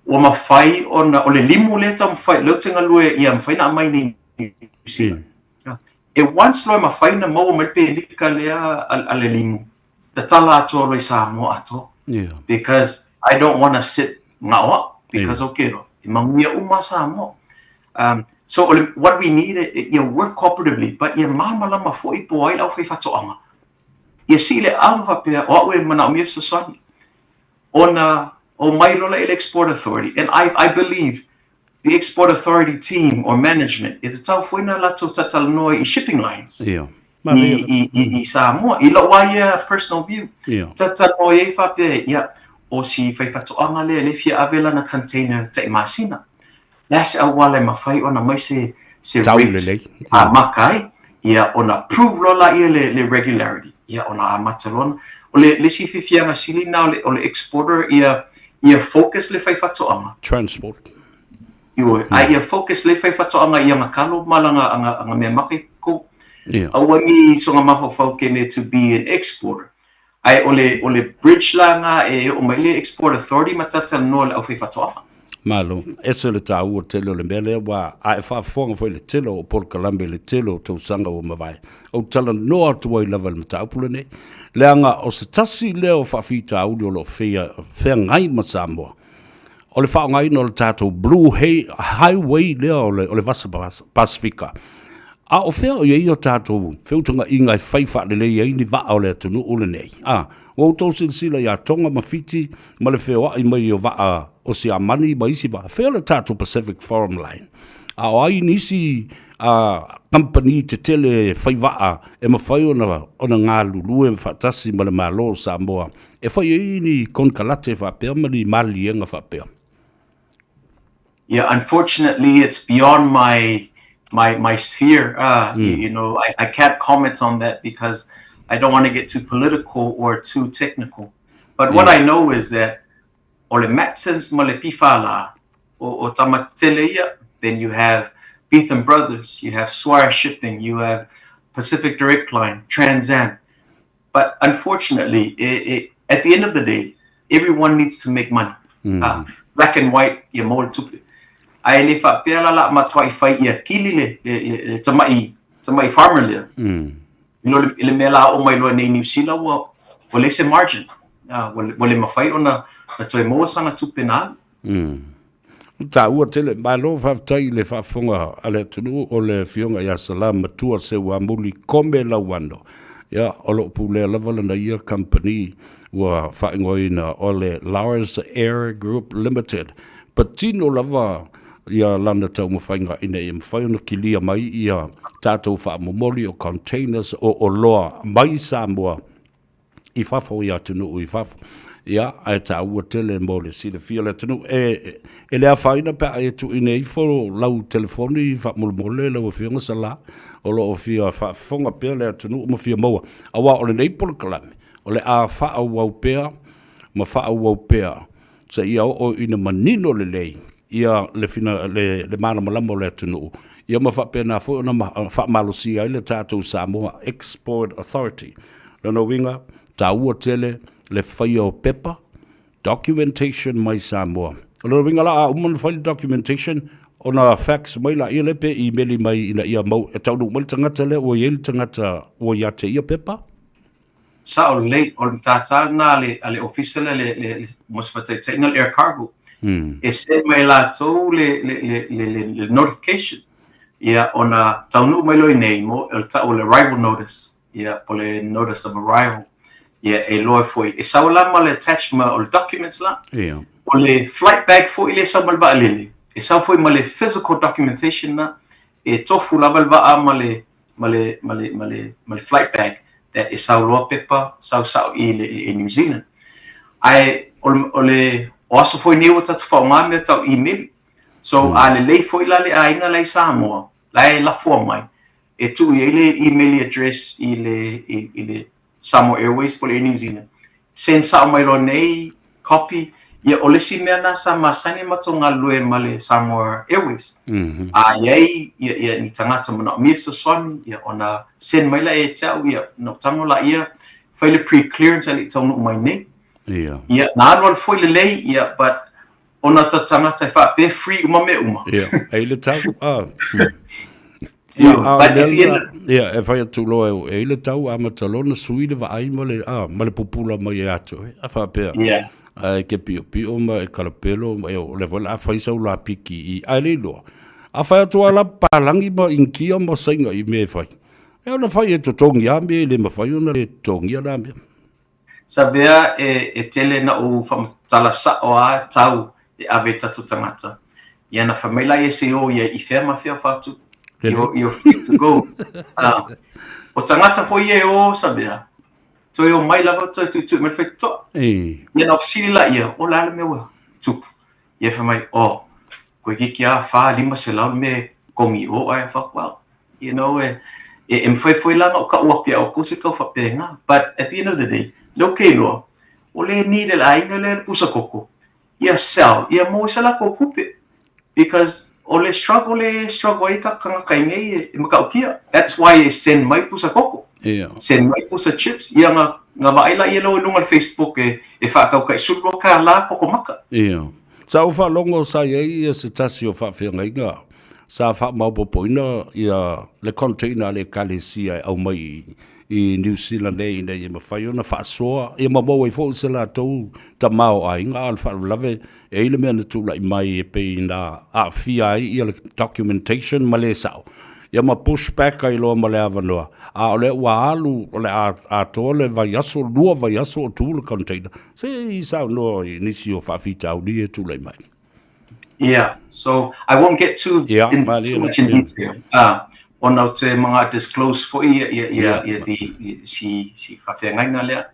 K: Ua mafai ona, o le limu lea e taumafai, lea ou te galue ia mafai ona aumai nei Niu Sila. E once loa e mafai ona maua mai le pemita lea a le limu, tatala atoa loa i Samoa atoa. Because I don't wanna sit gaoa, because o ke loa, e manuia uma Samoa. So o le, what we need, ia work cooperatively, but ia malamalama foi po o ai le aufaifaatoaga. Ia sii le aao ma faapea, o au e manaomia fesoasoani. Ona omai loa lea i le Export Authority, and I believe the Export Authority team or management, e tatau foi ona latou talatalanoa i shipping lines i Samoa. I lou lava ia personal view, talatalanoa i ai faapea, ia, o si faifaatoaga lea lea e fia ave lana container tai masina. Le a se auala e mafai ona aumai se se rate amata ai, ia, ona prove loa laia le regularity, ia, ona amata loa. O le isi fiafiaga sili lena o le exporter ia Ia focus le faifaatoaga.
J: Transport.
K: Ioe, a ia focus le faifaatoaga i ana kalo ma lana ana mea maka i ko. Aua ni soga mafaufau kene to be an exporter. Ae o le o le bridge la nga e oo mai le Export Authority ma talatalanoa le aufaifaatoaga.
J: Malo, ese le taua tele o le mea lea, ua a e faafofoga foi i le tele o polokalame i le tele o tausaga ua mavae. Ou talanoa atu ai lava i le mataupu lenei, leaga o se tasi lea o faafitauli o lo o feagai ma Samoa, o le faaaogaina o le tatou Blue Highway lea o le Vasa Pasefika. A o fea o i ai o tatou feutagaiga e fai faalelei ai ni vaa o le atunuu lenei? A, ua outou silasila ia Tonga ma Fiti ma le feoai mai o vaa o Siamani ma isi vaa, fea le tatou Pacific Forum Line? A o ai nisi a kamupani tetele fai vaa e mafai ona galulue faatasi ma le Malo o Samoa e fai ai ni konekarate faapea ma ni maliliega faapea?
K: Yeah, unfortunately it's beyond my my my sphere. You know, I can't comment on that because I don't want to get too political or too technical. But what I know is that o le Matsons ma le PFLA, o, o tama tele ia, then you have Beetham Brothers, you have Swire Shipping, you have Pacific Direct Line, Trans Am. But unfortunately, it, it, at the end of the day, everyone needs to make money. Black and white, ia maua le tupe. Ae le faapea la la matuai fai ia kili le, le, le, le tamai, tamai farmer lea. I lo le, i le mea la oo mai loa nei Niu Sila ua, ua leai se margin. Ua, ua le mafai ona na toe maua sana tupe na alu.
J: Taua tele, malo faafetai i le faafofoga a le atunuu o le Afioga ia Sala Matua Seuamuli Kome Lauano. Ia, o lo o pulea lava lana ia kamupani ua faaigoaina o le Lars Air Group Limited. Patino lava ia lana taumafaiga ina ia mafai ona kilia mai ia tatou faamomoli o containers o oloa mai Samoa i fafo i atunuu i fafo. Ia, ae taua tele mo le silafia o le atunuu. E, e le afaina pe a e tuuina ifo lau telefoni faamolemole lau Afioga Sala, o lo o fia faafofoga pea le atunuu ma fia maua. Aua o lenei polokalame, o le a faaauau pea ma faaauau pea seia oo ina manino lelei ia le, fina, le, le malamalama o le atunuu, ia ma faapena foi ona faamalosia ai le tatou Samoa Export Authority. Lona uiga, taua tele le faia o pepa, documentation mai Samoa. O lona uiga la, a uma ona fai le documentation, ona fax mai laia lea pe imeli mai ina ia mau, e taunuu mai le tagata lea ua i ai le tagata ua ia te ia pepa.
K: Sao lelei, o le matata lena a le, a le ofisa lea, le, le, le, mo se faataitaiga le air cargo. E send mai e latou le, le, le, le, le, le notification. Ia, ona taunuu mai loa i nei, mo, o le tau o le arrival notice, ia, po o le notice of arrival. Ia, e iloa foi. E sau la ma le attachment o le documents la.
J: Ia.
K: O le flight bag foi lea e sau ma le vaalele, e sau foi ma le physical documentation na, e tofu lava le vaa ma le, ma le, ma le, ma le, ma le flight bag that e sau loa pepa, sau sao i le, i New Zealand. Ae o le, o le, o aso foi nei ua tatou faaaoga mea tau email. So a lelei foi la le aiga la i Samoa, la e lafoa mai, e tuu i ai le email address i le, i, i le Samoa Airways po o le Air New Zealand. Send sao mai loa nei copy. Ia, o le isi mea na sa masani matou galulue ma le Samoa Airways. A i ai ia, ia, ni tagata manaomia fesoasoani, ia, ona send mai lea ia te au, ia, na ou tago laia, fai le pre-clearance ae le i taunuu mai nei.
J: Ia.
K: Ia, na alualu foi lelei, ia, but ona ta tagata e faapea free uma mea uma.
J: Ia, e i le tau, ah. Ia, a o le mea lena, ia, e fai atu loa e i le tau amata loa ona sui le vaai ma le, a, ma le pupula mai ia te oe, a faapea,
K: yeah.
J: A e ke piopio ma e kalapelo, ma e o lea foi o le a fai sau lapiki i, ae le iloa. A fai atu lava la palagi ma Initia ma Saina i mea e fai, e ona fai e totogi lava mea e le mafai ona le totogia na mea.
K: Savea e, e tele na ou whamatala sao a tau e ave i tatou tagata. Ia na whai mai la ia se o ia i whea ma whea whatu. You're, you're free to go. O tagata foi ia e o Savea. Toe o mai lava toe tuitui mai le faitotoa. Ia na fesili la ia, o le a le mea ua tupu. Ia fai mai, oh, toeitiiti lava fa, 500 le mea e togi i o, ae fai atu, well, you know, e, e, e mafai foi la ona ou tau atu ia outou se tau faapena. But at the end of the day, lea ou te iloa, ua le need e le aiga lea le pusa koko, ia sell, ia maua ai se latou tupe. Because o le struggle e struggle ai tatou tagata i nei e, e matautia. That's why e send mai pusa koko.
J: Yeah.
K: Send mai pusa chips, ia na, na vaai laia lea i luga o le Facebook e, e faatau tai $12 koko maka.
J: Yeah. Sa ou faalogo sa i ai ia se tasi o faafeagaiga sa faamaopoopoina ia le container a le Ekalesia e aumai i New Zealand nei ina ia mafai ona faasoa ia ma maua ai foi se latou tamaoaiga, a o le faalavelave e i ai le mea na tulai mai e pei na aafia ai ia le documentation ma le sao ia ma push back ai loa ma le avanoa, a o lea ua alu o le a atoa le vaiaso, lua vaiaso o tu le container. Se i saunoa i nisi o faafitauli e tulai mai.
K: Yeah, so I won't get too,
J: yeah,
K: in, too much in detail. Ona o te mga disclose foi ia, ia, ia, ia, the, ia, si, si faafeagaiga lea.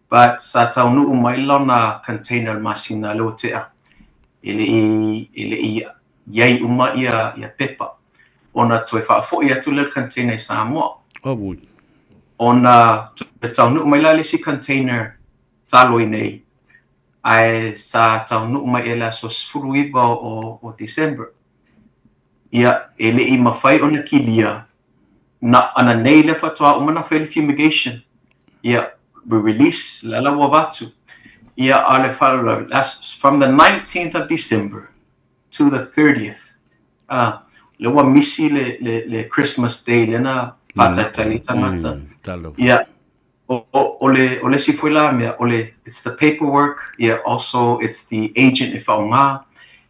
K: But sa taunuu mai lona container i le masina lea ua tea, e le i, e le i iai uma ia, ia pepa. Ona toe faafoi atu lea o le container i Samoa.
J: Auoi.
K: Ona toe taunuu mai la le isi container. talo i nei, ae sa taunuu mai i le aso 19 o December. Ia, e le i mafai ona kilia, na ana nei lea faatoa uma ona fai le fumigation. Ia, we release, la la ua avatu. Ia, a o le faalavelave, from the 19th of December to the 30th, ah, lea ua misi le, le, le Christmas Day lea na faataitai ai tagata. Ia, o, o, o le, o le isi foi la mea, o le, it's the paperwork, ia, also it's the agent e faaaoga,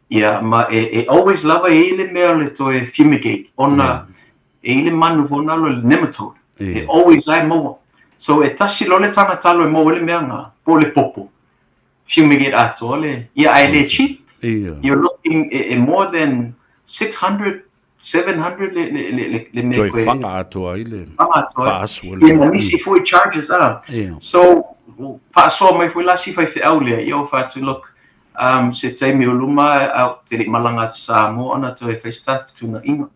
K: ia, ma e, e always lava e i ai le mea o le toe fumigate, ona e i ai le manu foi lena o le nematode, e always lava e maua. So e tasi loa le tagata alo e maua ai le mea lena, po o le popo, fumigate atoa le, ia, ae le cheap. You're looking e, e more than 600 700 le, le, le, le, le mea
J: Toe
K: koe.
J: whanga atoa ai le
K: Whanga atoa ai.
J: whaasu le.
K: Ia, ma nisi foi charges, ah.
J: Ia.
K: So, whaasoa mai foi la si faifeau lea, ia o whaatu, look, um, se taimi o luma, a, te le malanga atu Samoa ona toe whai staff fetuunaiga.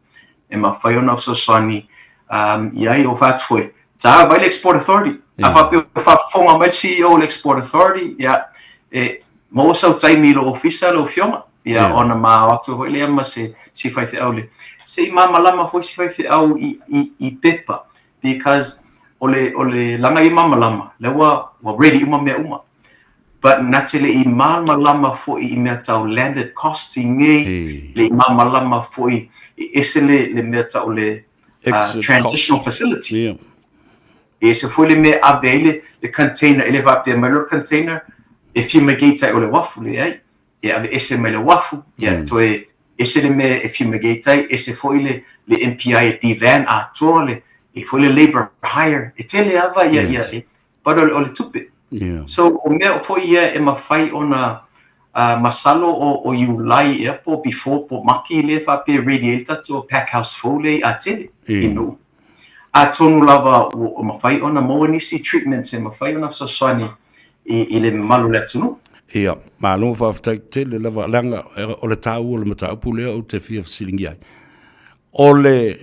K: E mawhai ona fesoasoani, um, i ai o whaatu foi. Tā mai le Export Authority. A whapea o whaafofoga mai le CEO o le Export Authority, ia, e maua sau taimi i lou ofisa lau afioga, ia, ona ma o atu foi lea ma se si faifeau lea. Se i malamalama foi si faifeau i, i, i pepa, because o le, o le laga ia malamalama, lea ua, ua ready uma mea uma. But na te le i malamalama foi i mea tau landed costs i nei, le i malamalama foi e ese le, le mea tau le, transitional facility.
J: Yeah.
K: E ese foi le mea ave ai le, le container, e le faapea mai loa le container, e fumigate ai o le uafu, leai. E ave ese mai le uafu, ia toe ese le mea e fumigate ai, ese foi le, le MPI e devan atoa, le, e foi le labour hire, e tele lava ia, ia, e, but o, o le tupe. So, o mea foi ia e mafai ona uh, masalo o, o Iulai ea po before po Maki lea faapea ready ai le tatou pack house fou lea i Atele i Nu'u. Atonu lava ua mafai ona maua nisi treatments e mafai ona fesoasoani i, i le mamalu o le atunuu.
J: Ia, malo faafetai tele lava, leaga o le taua o le mataupu lea ou te fia fesiligia ai. O le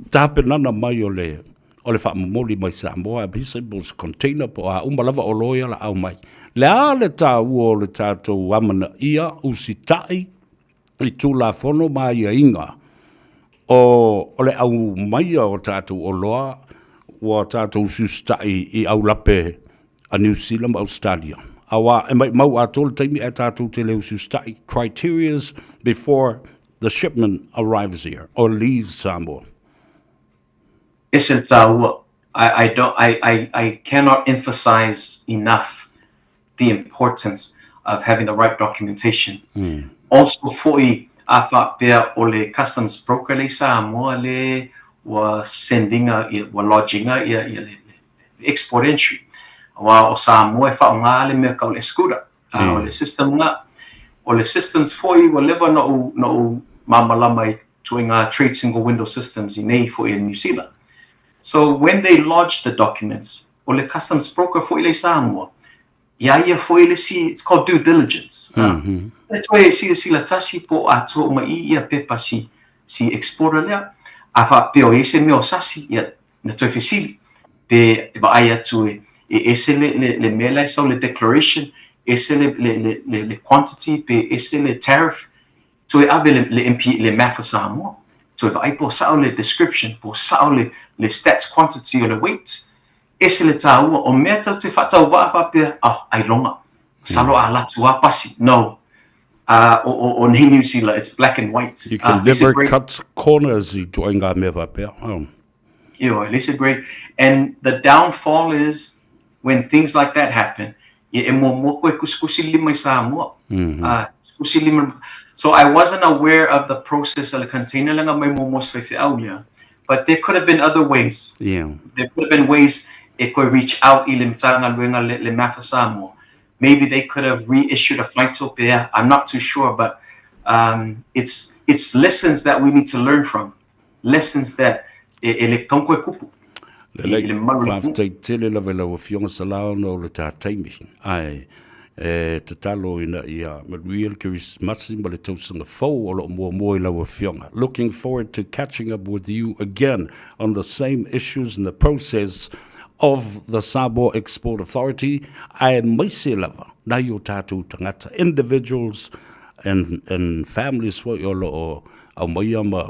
J: tapenana mai o le o le faamomoli mai Samoa, aemaise po o se container po o a uma lava oloa ia o le a aumai. Le a le taua o le tatou amanaia usitai i Tulafono ma aiaiga o o le aumaia o tatou oloa ua tatou usiusitai i aulape a Niu Sila ma Ausetalia. Aua e maumau atoa le taimi ae tatou te le usiusitai, criterias before the shipment arrives here or leaves Samoa.
K: Ese le taua, I, I don't, I, I, I cannot emphasize enough the importance of having the right documentation. Also foi a faapea o le customs broker le i Samoa le ua sendinga ia, ua lodginga ia, ia le, le export entry. Aua o Samoa e faaaoga le mea tau le SCUDA. A o le system nga, o le systems foi ua leva na ou, na ou malamalama i ituaiga trade single window systems i nei foi i New Zealand. So when they lodge the documents, o le customs broker foi lea i Samoa, iā ia foi le isi, it's called due diligence. Mm -hmm. E toe silasila tasi po o atoa uma i ia pepa si, si exporter lea, a faapea o i ai se mea o sasi, ia na toe fesili, pe e vaai atu e, e ese le, le, le mea la e sau le declaration, ese le, le, le, le, le quantity, pe ese le tariff, Toe ave le, le MP, le Math a Samoa, toe vaai po o sao le description, po o sao le, le stats quantity o le weight. Ese le tāua, o mea tau te whatauvaa whapea, oh, ailoga, masalo a latu a pasi. No. O, o, o nei New Zealand, it's black and white.
J: You can never cut corners i ituaiga mea faapea. Oh.
K: Ioe, Lisa Gray. And the downfall is when things like that happen, ia e muamua koe kusikusi lima i Samoa. Kusikusi lima. So I wasn't aware of the process o le container lea mai muamua se faifeau lea. But there could have been other ways. There could have been ways e koe reach out i le Matagaluega le, le MAFA Samoa. Maybe they could have reissued a faito pea. I'm not too sure, but it's, it's lessons that we need to learn from. Lessons that e le tau koe kupu.
J: Lelei, faafetai tele lava i lau Afioga Sala ona o le ta taimi. Ae, e tatalo ina ia manuia le Kerisimasi ma le tausaga fou o lo o muamua i lau Afioga. Looking forward to catching up with you again on the same issues and the process. of the Samoa Export Authority, aemaise lava nai o tatou tagata, individuals and, and families foi o lo o aumaia ma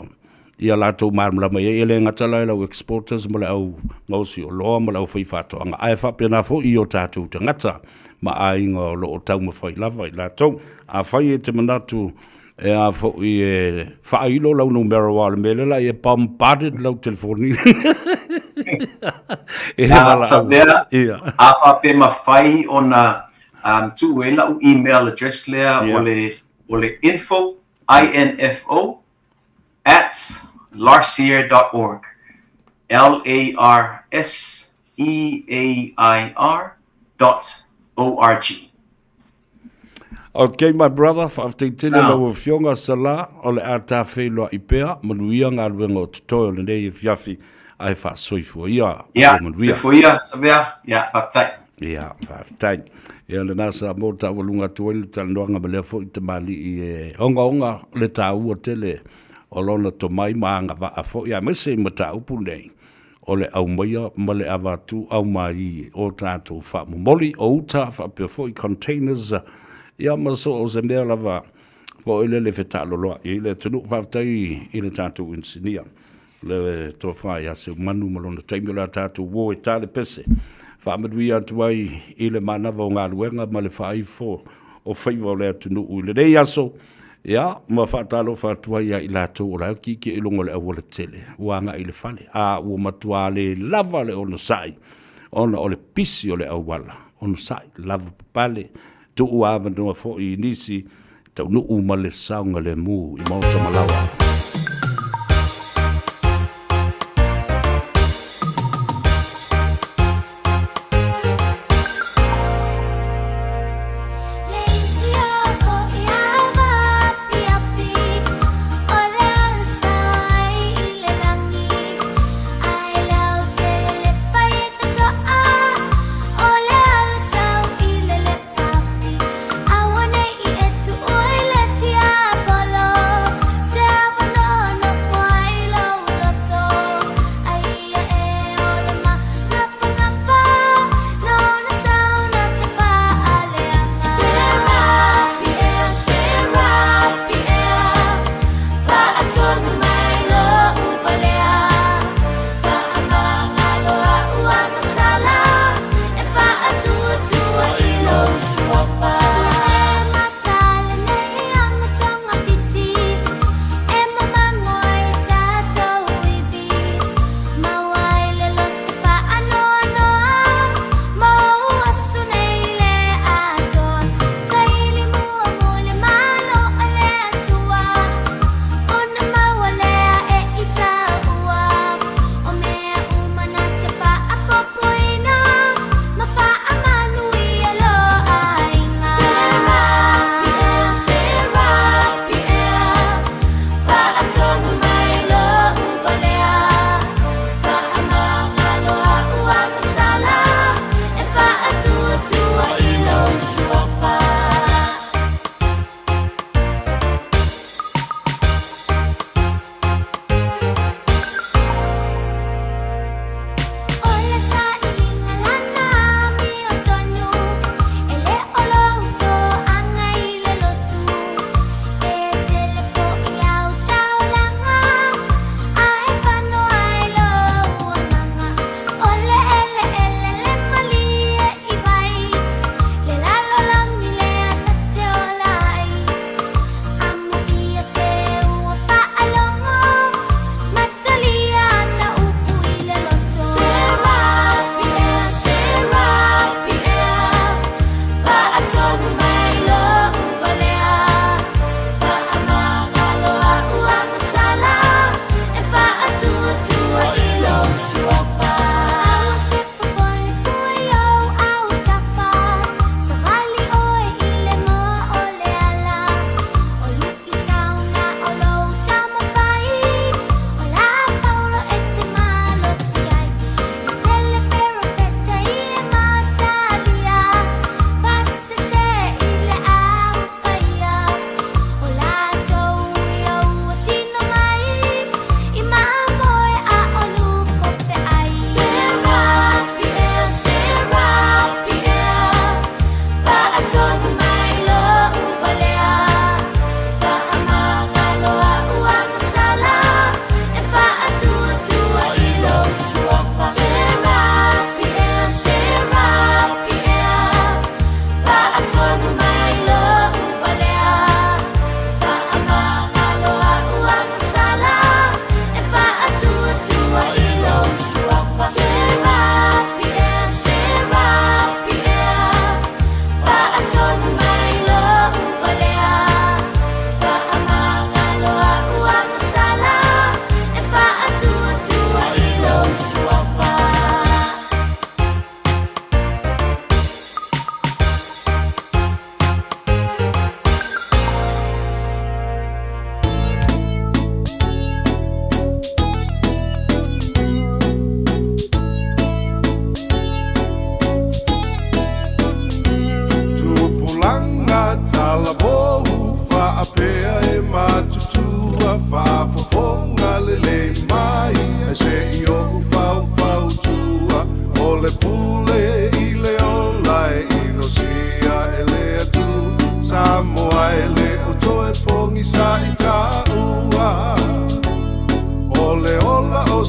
J: ia latou malamalama i ai, e le gata la i le au exporters ma le au gaosi oloa ma le aufai faatoaga, ae faapena foi i o tatou tagata ma aiga o lo o taumafai lava i latou. Afai e te manatu e a foi e faailo lau numera aua o le mea lea la ia bombarded lau telefoni. E le
K: Ah,
J: valaau.
K: Savea,
J: Ia.
K: a faapea mafai ona um, tuu ai lau email address lea
J: Ia.
K: o le, o le info, I-N-F-O, at larseair dot org, L-A-R-S-E-A-I-R dot O-R-G.
J: Ok my brother, faafetai tele lau afioga Sala, o le a ta feiloai pea, manuia galuega o totoe o lenei afiafi, ae faasoifua ia.
K: Ia,
J: Manuia.
K: soifua ia, Savea, ia, faafetai.
J: Ia, faafetai. Ia lena sa mo taualuga atu ai le talanoaga ma lea foi tamalii e ogaoga le taua tele o lona tomai ma agavaa foi aemaise i mataupu nei o le aumaia ma le avatu aumai o tatou faamomoli o uta faapea foi containers ia ma so o se mea lava foi lele fetaaloloai ai le atunuu. Faafetai i le tatou inisinia le tofa ia Seumanu ma lona taimi o le a tatou uo e ta le pese. Faamanuia atu ai i le manava o galuega ma le faaifo o faiva o le atunuu i lenei aso, ia, ma faatalofa atu ai ia i latou o la e kiekie i luga o le aualatele ua agai i le fale, a ua matua le lava le onosai ona o le pisi o le auala, onosai, lavapapale, tuu avanoa foi i nisi taunuu ma le saogalemu i maota ma laoa.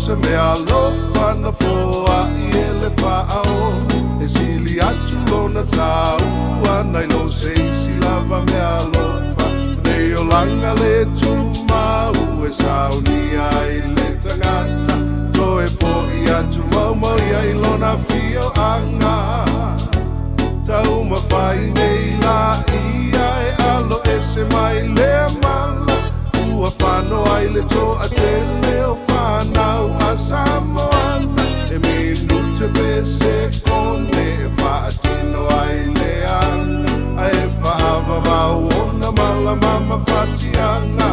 I: se mea alofa na foaʻi e le Faaola e sili atu lona tāua nai lo se isi lava mea alofa. Lenei olaga le tumau e saunia ai le tagata toe foʻi atu maumau ia i lona afioaga. Taumafai nei laia e alo ese mai lea mala ua fano ai le toatele o fanau a Samoana e minute pe sekone e faatino ai le aga ae faavavau ona malama ma fatiaga.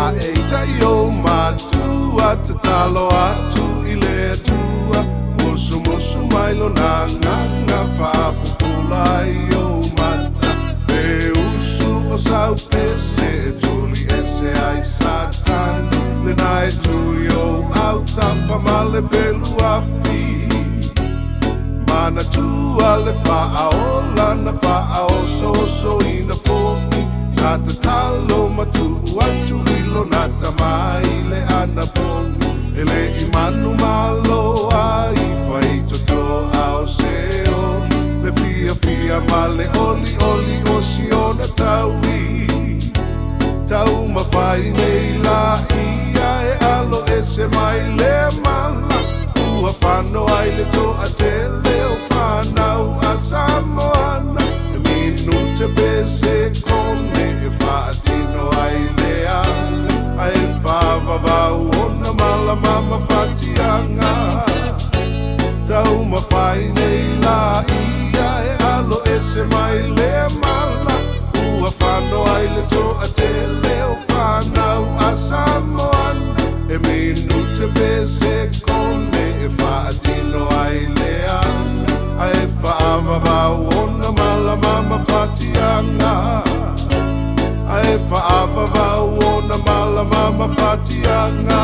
I: A e itaʻi ou matua tatalo atu i le Atua musumusu mai lona agaga faapupula ai ou mata pe usu o sau pese e tuli ese ai Satani lena e tu i ou autafa ma le pelu afi. Manatua le Faaola na faaosoosoina foʻi sa tatalo ma tuu atu i lona Tama i le anapogi e leʻi manumalo ai faitoto a o se oli le fiafia ma le olioli o siona taui. Taumafai nei laia e alo ese mai lea mala ua fano ai le toatele o fanau a Samoana e minute pe sekone e faatino ai le aga ae faavavau ona malama ma fatiaga. Taumafai nei laia e alo ese mai lea mala ua fano ai le toatele o fanau a Samoana e minute pe sekone e faatino ai le aga ae faavavau ona malama ma fatiaga ae faavavau ona malama ma fatiaga.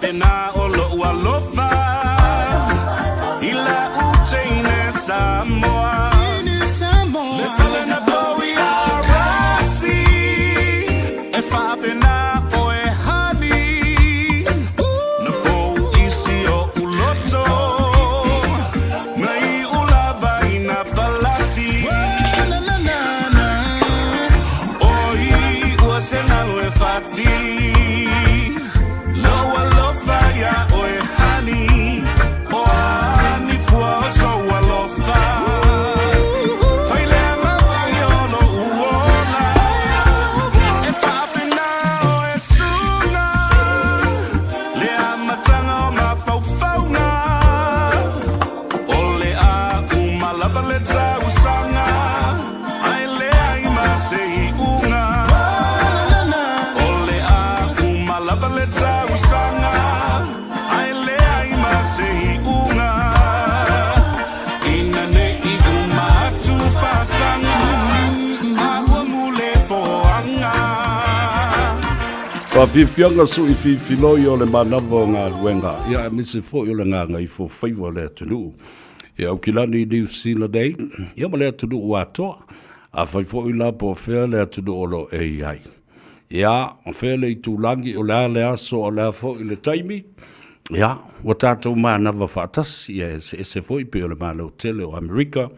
I: Faapena o lo'u alofa i la'u teine Samoa. Le fale na pou iā Rasi, e faapena oe honey. Na pou isi o'u loto, na iu lava i na palasi. Oi ua se nalu e fati, lo'u alofa iā oe honey. O a ni pua o sou alofa, fai lea lava ia o lo'u ola. E faapena oe suga, le amataga o mafaufauga. O le a uma lava le tausaga, ae leai ma se iuga. O le a uma lava le tausaga, ae leai ma se iuga. Ina nei uma atu fasaga, a ua mule foaga.
J: Faafiafiaga sui fifiloi o le manava o galuega, ia aemaise foi o le gagaifo faiva o le atunuu i Aukilani i Niu Sila nei, ia ma le atunuu atoa. Afai foi la po o fea le atunuu o lo o e i ai, ia, o fea le itulagi, o le a le aso, o le a foi le taimi, ia, ua tatou manava faatasi, ia e eseese foi pei o le Malo tele o Amerika,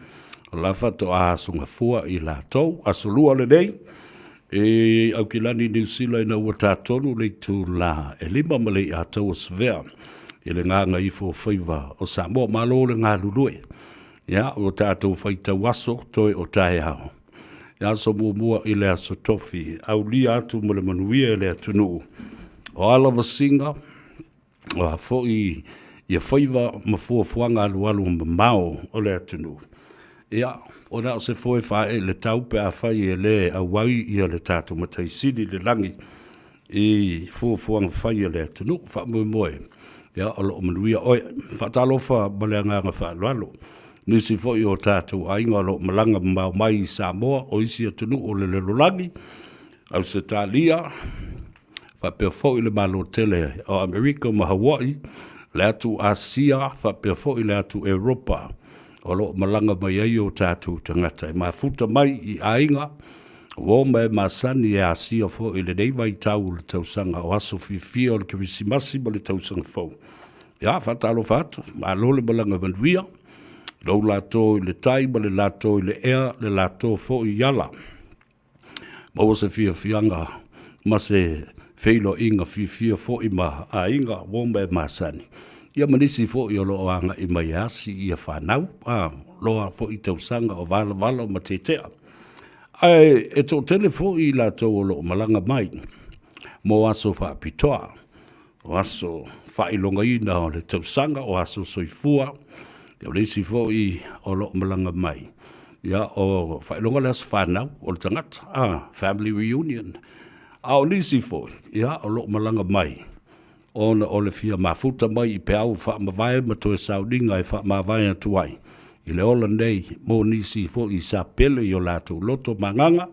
J: o la faatoa aso gafua i latou, aso lua lenei, E Aukilani Niu Sila ina ua tatonu le itulā e 5 ma le iatau o Savea i le gagaifo o faiva o Samoa. Malo le galulue. Ia, ua tatou faitau aso toe o taeao. E aso muamua i le aso tofi, aulia atu ma le manuia e le atunuu. O a lava siga, o a foi ia faiva ma fuafuaga alualu mamao o le atunuu. Ia, o na o se foe faaee i le tau pe afai e le auai ia le tatou Matai Sili i le lagi i fuafuaga fai a le atunuu. Faamoemoe, ia, o lo o manuia oe. Faatalofa ma le agaga faaaloalo. Nisi foi o tatou aiga o lo o malaga mamao mai i Samoa, o isi atunuu o le lalolagi, Ausetalia, faapea foi le Malo tele o Amerika ma Hawaii, le atu Asia, faapea foi le atu Europa o lo o malaga mai ai o tatou tagata e mafuta mai i aiga, uo ma e masani e asia foi i lenei vaitau o le tausaga o aso fiafia o le Kerisimasi ma le tausaga fou. Ia, faatalofa atu, malo le malaga manuia, lou lato i le tai ma le lato i le ea, le lato foi i ala. Maua se fiafiaga ma se feiloaiga fiafia foi ma aiga, uo ma e masani, ia ma nisi foi o lo o agai mai e asi ia fanau, a loa foi tausaga o valavala ma tetea. Ae e toatele foi i latou o lo o malaga mai mo aso faapitoa, o aso faailogaina o le tausaga, o aso soifua, ia o le isi foi o lo o malaga mai, ia o faailoga le aso fanau o le tagata, a, family reunion. A o nisi foi, ia o lo o malaga mai ona o le fia mafuta mai i peau faamavae ma toe sauniga e faamavae atu ai i le ola nei mo nisi foi sa pele i o latou loto ma agaga,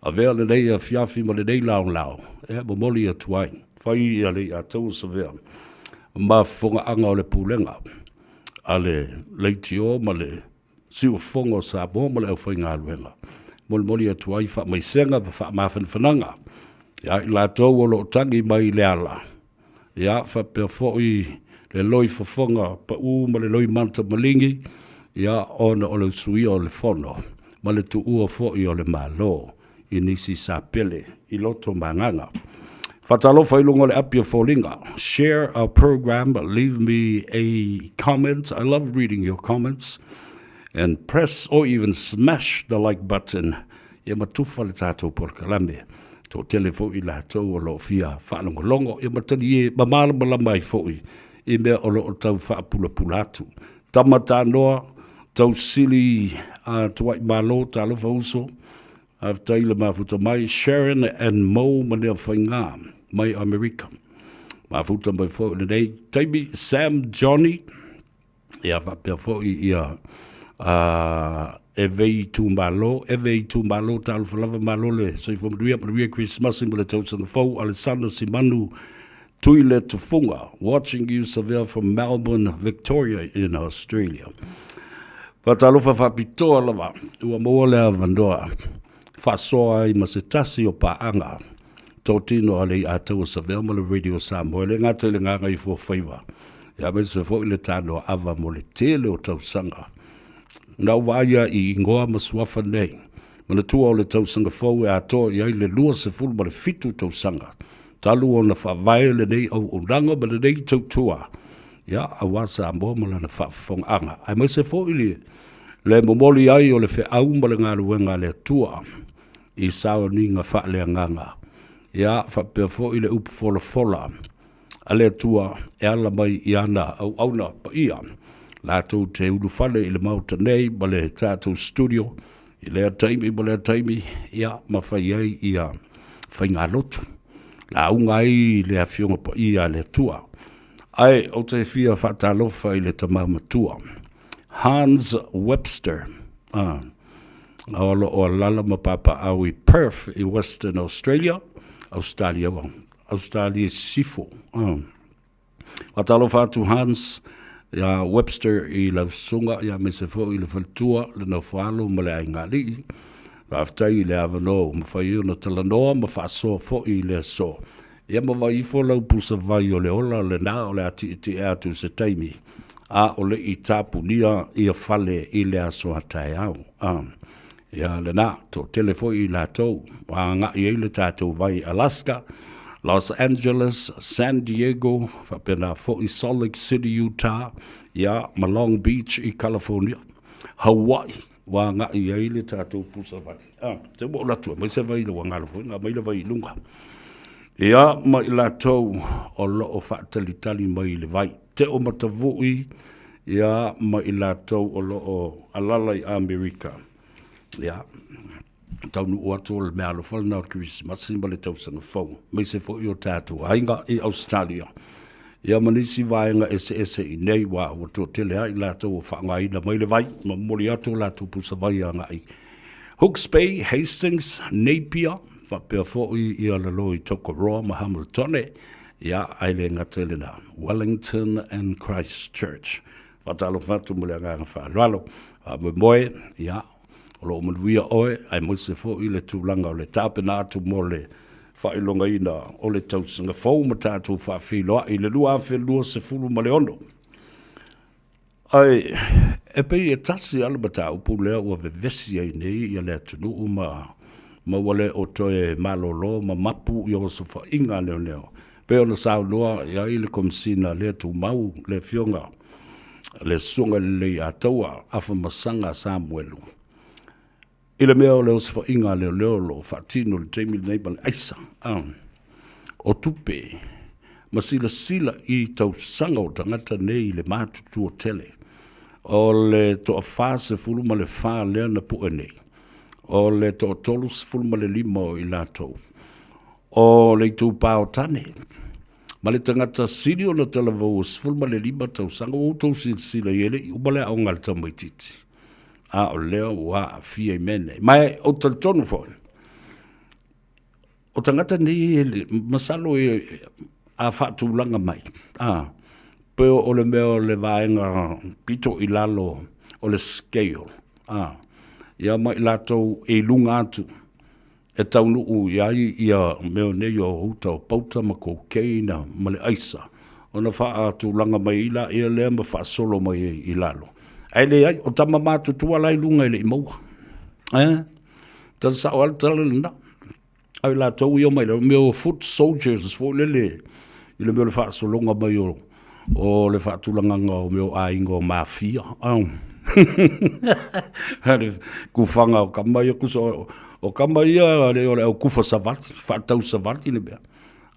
J: avea lenei afiafi ma lenei laolao e momoli atu ai. Fai ia le iatau o Savea ma fofogaaga o le pulega a le leitio ma le siufofoga o Samoa ma le aufaigaluega. Molimoli atu ai faamaisega ma faamafanafanaga ia i latou o lo o tagi mai i le ala, ia faapea foi le loi fofoga pau ma le loi manta maligi, ia ona o le usuia o le fono ma le tuua foi o le Malo i nisi sa pele i loto ma agaga. Faatalofa i luga o le api o foliga. Share our program, leave me a comment. I love reading your comments. And press or even smash the like button. Ia ma tufa le tatou polokalame. Toatele foi i latou o lo o fia faalogologo, ia ma talie ma malamalama ai foi i mea o lo o tau faapulapula atu. Tama Tanoa, Tausili a Tuai Malo, talofa uso, faafetai le mafuta mai, Sharon and Mo Maneafaiga mai Amerika. Mafuta mai foi i lenei taimi, Sam Johnny, ia faapea foi ia e vei itumalo, eve itumalo, talofa lava, malo le soifua manuia, manuia Kerisimasi ma le tausaga fou, Alesana Simanu, Tuile Tufunga, watching you Savea from Melbourne, Victoria in Australia. Faatalofa faapitoa lava, ua maua le avanoa faasoa ai ma se tasi o paaga totino a le Iataua Savea ma le Radio Samoa e le gata i le Gagaifuafaiva, aemaise foi le tanoa ava mo le tele o tausaga. Na ou vaaia i igoa ma suafa nei, manatua o le tausaga fou e atoa i ai le 27 tausaga talu ona faavae lenei auaunaga ma lenei tautua, ia, aua Samoa ma lana faafofogaaga, aemaise foi le, le momoli ai o le feau ma le galuega a le Atua i saoniga faaleagaga, ia, faapea foi le upu folafola a le Atua e ala mai i ana auauna paia, latou te ulufale i le Maota nei ma le tatou studio i lea taimi ma lea taimi, ia, ma fai ai ia faigalotu, lauga ai le Afioga Paia a le Atua. Ae ou te fia faatalofa i le tama matua, Hans Webster, ah, o lo o alala ma papaau i Perth i Western Australia, Australia, Australia i Sisifo. Ah. Faatalofa atu Hans ia Webster i lau susuga ia aemaise foi le faletua, le nofoalo ma le aiga alii. Faafetai i le avanoa ua mafai ai ona talanoa ma faasoa foi i le aso. Ia ma vaai ifo lau pusa vai o le ola lena o le a tietie atu i se taimi, a o le i tapunia ia fale i le aso a taeao. Ah. Ia lena, toatele foi i latou ua agai ai le tatou vai i Alaska, Los Angeles, San Diego, faapena foi Salt Lake City, Utah, ia ma Long Beach i California, Hawaii, ua agai ai le tatou pusa vai. Ah, te ua ou alu atu e aumai se vai ua galo foi na aumai le vai i luga. Ia, ma i latou o lo o faatalitali mai i le vai. Teo Matavui, ia, ma i latou o lo o alala i Amerika. Ia, taunuu atu o le meaalofa lena o le Kerisimasi ma le tausaga fou, aemaise foi o tatou aiga i Ausetalia. Ia ma nisi vaega eseese i nei wā, ua toatele lava i latou ua faaaogaina mai le vai, ma momoli atu o latou pusa vai agai Hawke's Bay, Hastings, Napier, faapea foi ia lalo i Tokoroa ma Hamiltone, ia, ae le gata i lena, Wellington and Christchurch. Faatalofa atu ma le agaga faaaloalo. Faamoemoe, ia, o lo o manuia oe, aemaise foi le tulaga o le tapena atu mo le faailogaina o le tausaga fou ma tatou faafeiloai i le 2026. Ae e pei e tasi lava le mataupu lea ua vevesi ai nei ia le atunuu ma ma ua le o toe malolo ma mapu i osofaiga a leoleo. Pei ona saunoa i ai le Komesina le Tumau, le Afioga le Susuga i le Leiataua Afamasaga Samuelu, i le mea o le osofaiga a leoleo o lo o faatino i le taimi lenei ma le aisa o tupe ma silasila i tausaga o tagata nei i le matutua tele o le toafa 14 lea na pue nei, o le toatolu 15 o i latou o le itupa o tane ma le tagata sili ona talavou o 15 tausaga. Ua outou silasila i ai, e le i uma le aoga a le tamaitiiti, a o lea ua aafia i mea nei. Ma e ou te talitonu foi, o tagata nei, e masalo e, a faatulaga mai, a, pei o le mea o le vaega pito i lalo o le scale, a, ia ma i latou e i luga atu, e taunuu i ai ia mea nei o uta o pauta ma cocaine ma le aisa, ona faatulaga mai ai laia lea ma faasolo mai ai i lalo. Ae leai, o tama matutua la i luga e le i maua. Eh? Tala sao lava le tala lena. A o i latou ia omai mea o foot soldiers foi lele i le mea o le faasologa mai o o le faatulagaga o mea o aiga o mafia. Le kufaga o kama ia, kusa o kama ia le o le au kufa savali, faatau savali le mea.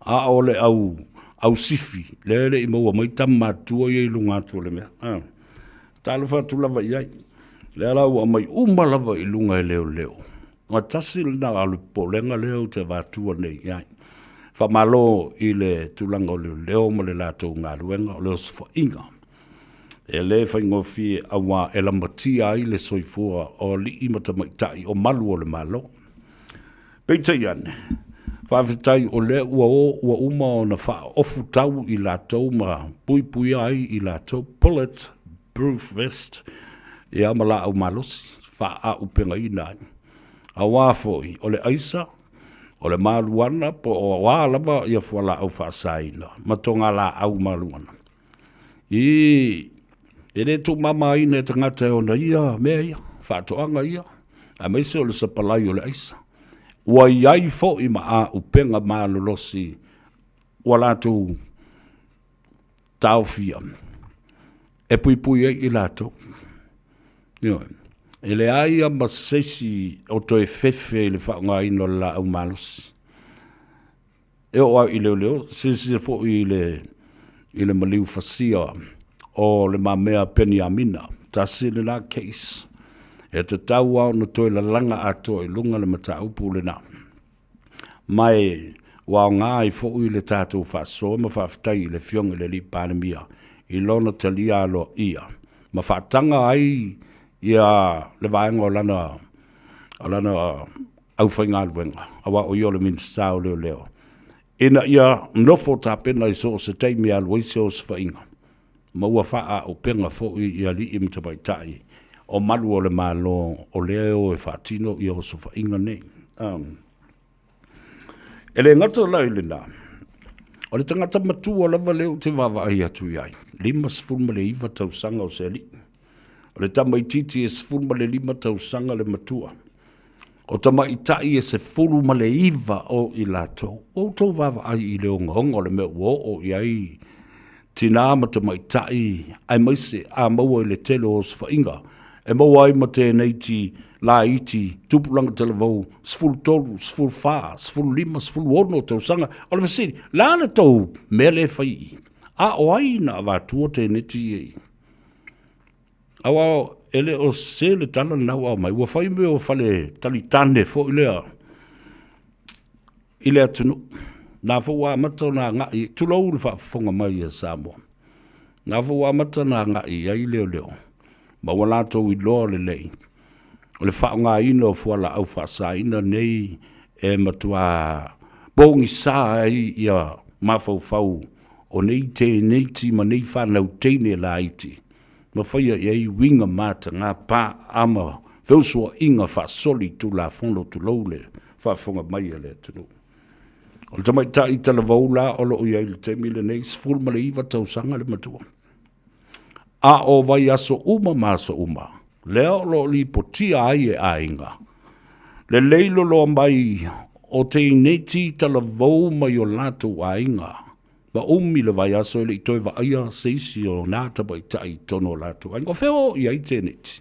J: A o le au, au sifi, lea le i maua mai tama matua ia i luga atu o le mea. Talofa atu lava i ai. Lea la ua aumai uma lava i luga e leoleo. Ua tasi lena o le popolega lea ou te avatua nei i ai. Faamalo i le tulaga o leoleo ma le latou galuega o le osofaiga. E le faigofie auā e lamatia ai le soifua o alii ma tamaitai o malu o le Malo. Peitai ane, Faafetai o lea ua o ua uma ona faaofu tau i latou ma puipuia ai i latou, bullet proof vest, ia ma laau malosi, faaaaupegaina ai. Auā foi, o le aisa, o le maluana po o a lava ia fualaau faasaina ma togalaau maluana. I, e le tuumamaina e tagata e ona ia mea ia, faatoaga ia, aemaise o le sapalai o le aisa. Ua i ai foi ma auupega malolosi ua latou taofia e puipui ai i latou. Ioe. E leai lava ma se isi o toe fefe i le faaaogaina o le laau malosi. E oo lava i leoleo, silasila foi i le, i le maliu fasia o le mamea Peniamina, tasi lena case. E tatau lava ona toe lalaga atoa i luga le mataupu lena. Ma e ua aoga ai foi le tatou faasoa ma faafetai i le Afioga i le Alii Palemia i lona talia aloaia ma faataga ai ia le vaega o lana o lana aufaigaluega, aua o ia o le Minisita o Leoleo, ina ia nofo tapena i so o se taimi e alu ai se osofaiga, ma ua faaauupega foi i alii ma tamaitai o malu o le Malo o lea e o e faatino ia osofaiga nei. E le gata la i lena, o le tagata matua lava lea ou te vaavaai atu i ai, 59 tausaga o se alii. O le tamaitiiti e 15 tausaga le matua. O tamaitai e 19 o i latou. Ua outou vaavaai i le ogaoga o le mea ua oo i ai tinā ma tamaitai aemaise a maua i le tele o osofaiga e maua ai ma teineiti laiti tupulaga talavou 13, 14, 15, 16 tausaga. O le fesili, le a le tou mea lea e fai i i? A o ai na avatua teineiti ia i i? Aua e le o se le tala lena ua aumai, ua fai mea o fale talitane foi lea i le atunuu. Na foi ua amata ona agai, tulou le faafofoga mai a Samoa, na foi ua amata ona agai i ai leoleo, ma ua latou iloa lelei o le faaaogaina o fualaau faasaina nei e matua pogisa ai ia mafaufau o nei teineiti ma nei fanau teine laiti, ma faia i ai uiga mataga pa ma feusuaiga faasoli tulafono tulou le faafofoga mai a le atunuu. O le tamaitai talavou la o lo o i ai i le taimi lenei, 19 tausaga le matua. A o vaiaso uma ma aso uma, lea o lo o lipotia ai e aiga, le leiloloa mai o teineiti talavou mai o latou aiga, ma umi le vaiaso e le i toe vaaia se isi o nā tamaitai i totonu o latou aiga. O fea o i ai teineiti?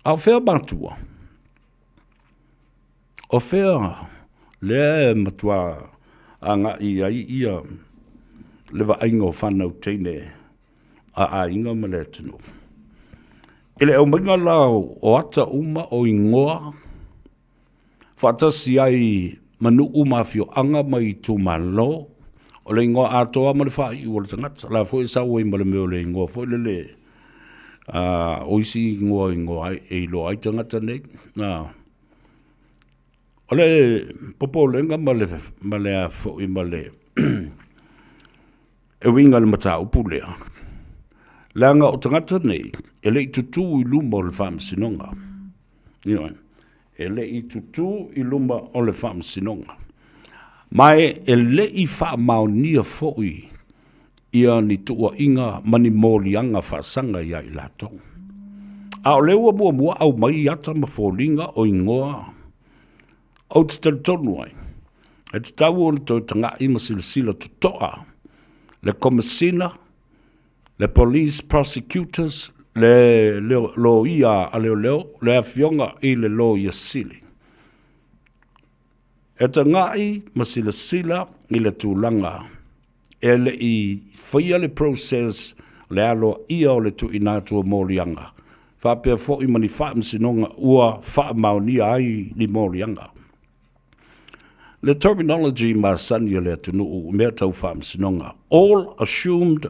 J: A o fea matua? O fea lea e matua agai ai ia le vaaiga o fanau teine a aiga ma le atunuu? I le aumaiga la o ata uma o igoa faatasi ai ma nuu ma afioaga ma itumalo, o le igoa atoa ma le faaiu o le tagata. O la foi e sau ai ma le mea o le igoa foi lele, o isi igoa igoa ai, e iloa ai tagata nei. O le popolega ma le, ma le a foi ma le e uiga i le mataupu lea, leaga o tagata nei e le i tutū i luma o le faamasinoga. Ioe, e le i tutū i luma o le faamasinoga. Ma e le i faamaonia foi ia ni tuuaiga ma ni moliaga faasaga ia i latou. A o lea ua muamua aumai ata ma foliga o igoa, ou te talitonu ai, e tatau ona toe taga'i ma silasila toto'a le Komesina, le Police Prosecutors, le Loia a Leoleo, le Afioga i le Loia Sili. E taga'i ma silasila i le tulaga e le i faia le process le aloaia o le tuuina atu o moliaga, faapea foi ma ni faamasinoga ua faamaonia ai ni moliaga. Le terminology masani a le atunuu i mea tau faamasinoga, all assumed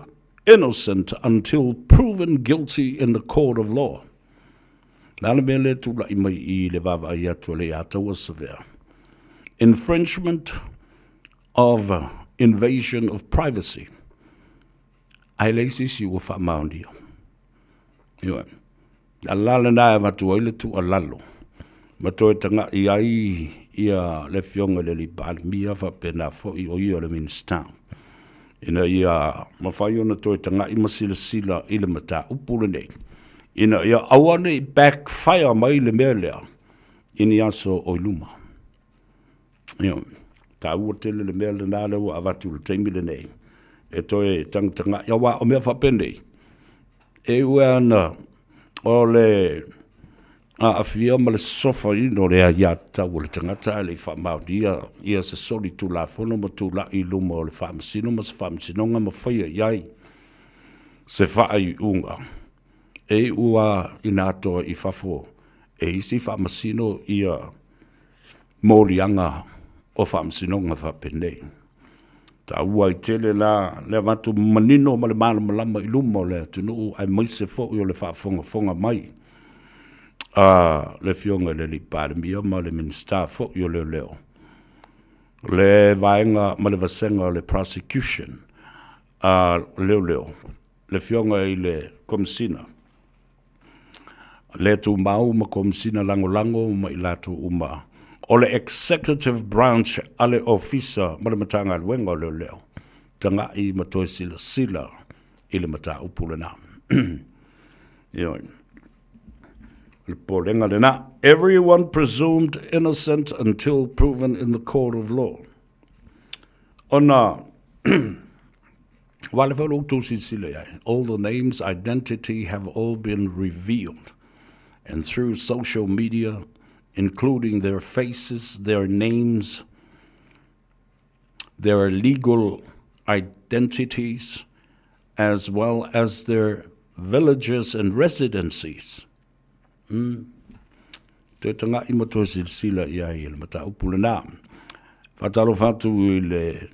J: innocent until proven guilty in the court of law. Le a le mea lea e tulai mai i le vaavaai atu a le Ia Taua Savea? Infringement of invasion of privacy. Ae leai se isi ua faamaonia. Ioe. A la lena e avatu ai le tuualalo ma toe taga'i ai ia le Afioga i le alii Palemia faapena foi o ia o le Minisita ina ia mafai ona toe taga'i ma silasila i le mataupu lenei ina ia aua ne i backfire mai le mea lea i ni aso o i luma. Ioe. Taua tele le mea lena lea ua avatu i le taimi lenei e toe tagatagai, aua o mea faapenei, e ui lava ina o le aafia ma le sosofaina o le aiatatau a le tagata ae le i faamaonia ia se solitulafono ma tulai i luma o le faamasino ma se faamasinoga ma faia i ai se faaiuga, e iu lava ina atoa i fafo e isi faamasino ia moliaga o faamasinoga faapenei. Taua ai tele la le avatu manino ma le malamalama i luma o le atunuu aemaise foi o le faafogafoga mai a le Afioga i le Alii Palemia ma le Minisita foi o Leoleo, le vaega ma le vasega o le prosecution a leoleo, le Afioga i le Komesina le Tumau ma Komesina Lagolago ma i latou uma o le Executive Branch a le Ofisa ma le Matagaluega o Leoleo, taga'i ma toe silasila i le mataupu lena. Ioe. O le popolega lena. Everyone presumed innocent until proven in the court of law. Ona Aua le fai outou silasila i ai. All the names, identity have all been revealed and through social media, including their faces, their names, their legal identities, as well as their villages and residencies. Toe taga'i ma toe silasila i ai i le mataupu lena. Faatalofa atu i le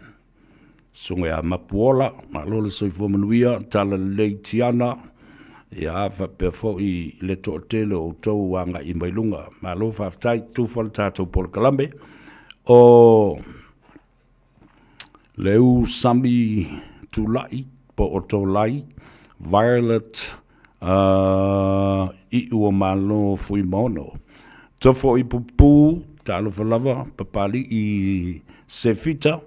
J: Susuga ia Mapuola, malo le soifua manuia, Talalelei Tiana, ia faapea foi i le toatele o outou agai mai luga. Malo faafetai, tufa le tatou polokalame. O le u sami tula'i po o Tolai, Violet uh, Iu o Malo Fuimaono. Tofo i Pupu, talofa lava, Papali'i Sefita,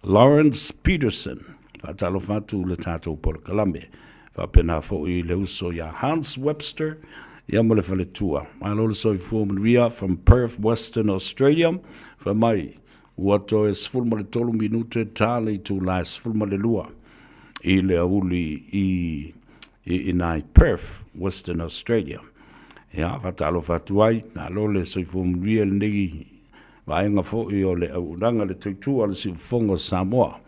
J: Lawrence Peterson, faatalofa atu le tatou polokalame. Faapena foi le uso ia Hans Webster, ia ma le faletua. Malo le soifua manuia from Perth, Western Australia. Fai mai, Ua toe 13 minute ta le itula e 12 i le aoauli i i ina i Perth, Western Australia. Ia, faatalofa atu ai, malo le soifua manuia i lenei vaega foi o le auaunaga le tautua a le Siufofoga o Samoa.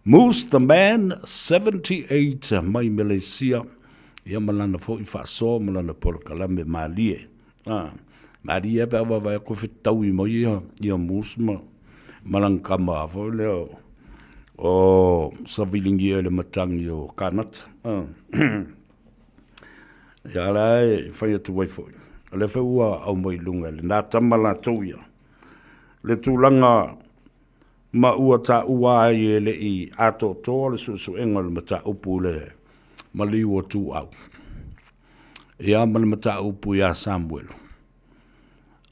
J: Moose the Man 78 mai Melesia, ia ma lana foi faasoa ma lana polokalame malie. A, malie lava pe a vaavaai atu e fetaui mai ia, ia Moose ma, ma lana tama foi lea o, o Saviligia i le matagi o Kanata. A. Ia la e fai atu ai foi, o lea foi ua aumai i luga e lena tama latou ia, le tulaga ma ua taua ai e le i atoatoa le suesuega o le mataupu i le maliu o Tuuau. Ia ma le mataupu iā Samuelu.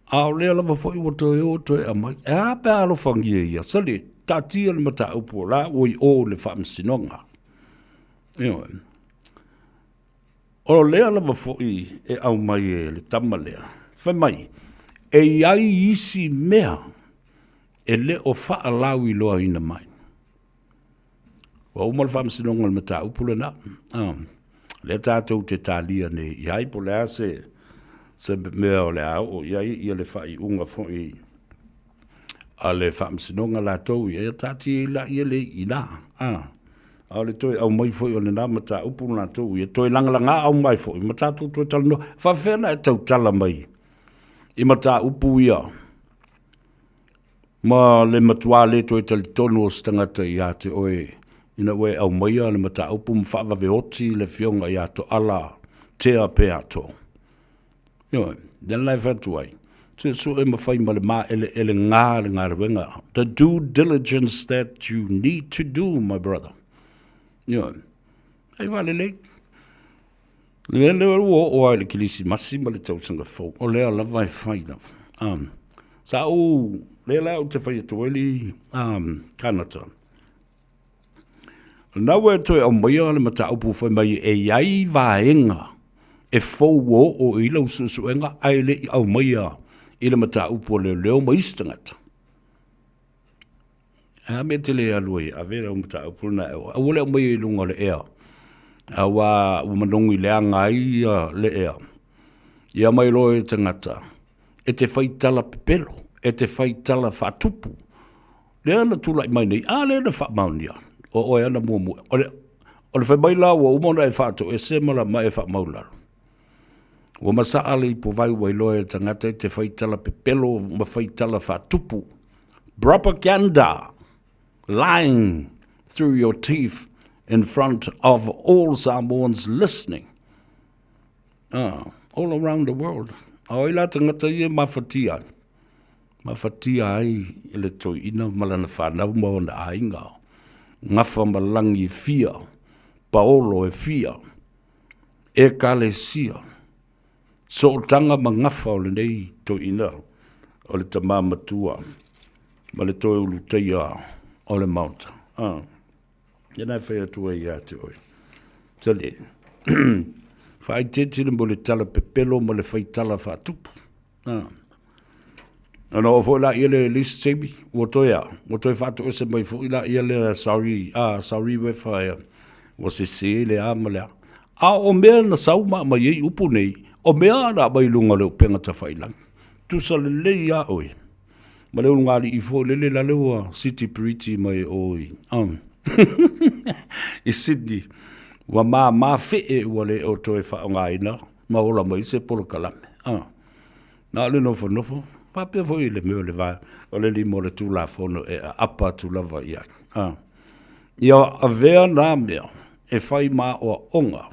J: A o lea lava foi ua toe o toe aumai. E a pe a alofagia ia, sole, taatia le mataupu o la ua i o i le faamasinoga. Ioe. O lea lava foi e aumai e le tama lea, fai mai, e i ai isi mea e le o faalauiloaina mai. Ua uma le faamasinoga o le mataupu lena. Ah, lea tatou te talia nei i ai po o le a se, se mea o le a oo i ai ia le faaiuga foi a le faamasinoga latou ia, ia taatia ai laia le i ina. Ah, a o le toe aumai foi o lena mataupu latou ia, toe lagalaga aumai foi ma tatou toe talanoa. Faafefea ona e tautala mai i mataupu ia Ma le matua le toe talitonu o se tagata ia te oe ina ua e aumaia le mataupu ma faavave oti le Afioga ia Toala Tea Peato. Ioe, lea la e fai atu ai, Suesue ma fai ma le māʻeleʻele gā le galuega. The due diligence that you need to do, my brother. Ioe. Ai faalelei. Le mea lea ua oo lava i le Kerisimasi ma le tausaga fou, o lea lava e fai lava. Um, sa ou, lea la ou te fai atu ai le Kanata. Lena ua e toe aumaia le mataupu fai mai e i ai vaega e fou ua oo i lau suesuega ae le i aumaia i le mataupu a leoleo ma isi tagata. A mea e te le alu ai e ave lau mataupu lena e aua le aumaia i luga o le ea, aua ua manogi leaga ai le ea. Ia mai loa e tagata e te fai tala pepelo, e te fai tala faatupu. Lea na tulai mai nei, a lea na faamaonia, o oe ana muamua. O le, o le fai mai la ua uma ona e faatoese ma, la, ma e faamaulalo. Ua masaa le ipovai ua iloa e tagata e te fai tala pepelo ma fai tala faatupu. Propaganda! Lying through your teeth in front of all Samoans listening. Ah, all around the world. A oi la tagata ia mafatia ai. Mafatia ai e le toeaina ma lana fanau ma ona aiga. Gafa ma lagi e fia, paolo e fia, ekalesia, sootaga ma gafa o lenei toeaina o le tama matua ma le toe ulutaia o le Maota. Ah. Ia na e fai atu ai ia te oe. Tali, faaeteete le mo le tala pepelo ma le faitala faatupu. Ah. Ona oo foi laia le le isi taimi, ua toe a, ua toe faatoese mai foi laia lea sorry, ah, sorry Wefa, ea, ua sese le a ma le a. A o mea na sau ma aumai ai upu nei, o mea na aumai i luga o le upega tafailagi. Tusa lelei lava oe. Ma le ulugalii foi lele la le ua City Bridge mai o i, i Sydney. Ua māmā fee ua le o toe faaaogaina ma ola mai se polokalame. Ah. Na o le nofonofo, faapea foi i le mea o le va, o le lima o le Tulafono e aapa atu lava i ai. Ah. Ia avea nā mea e fai ma aoaoga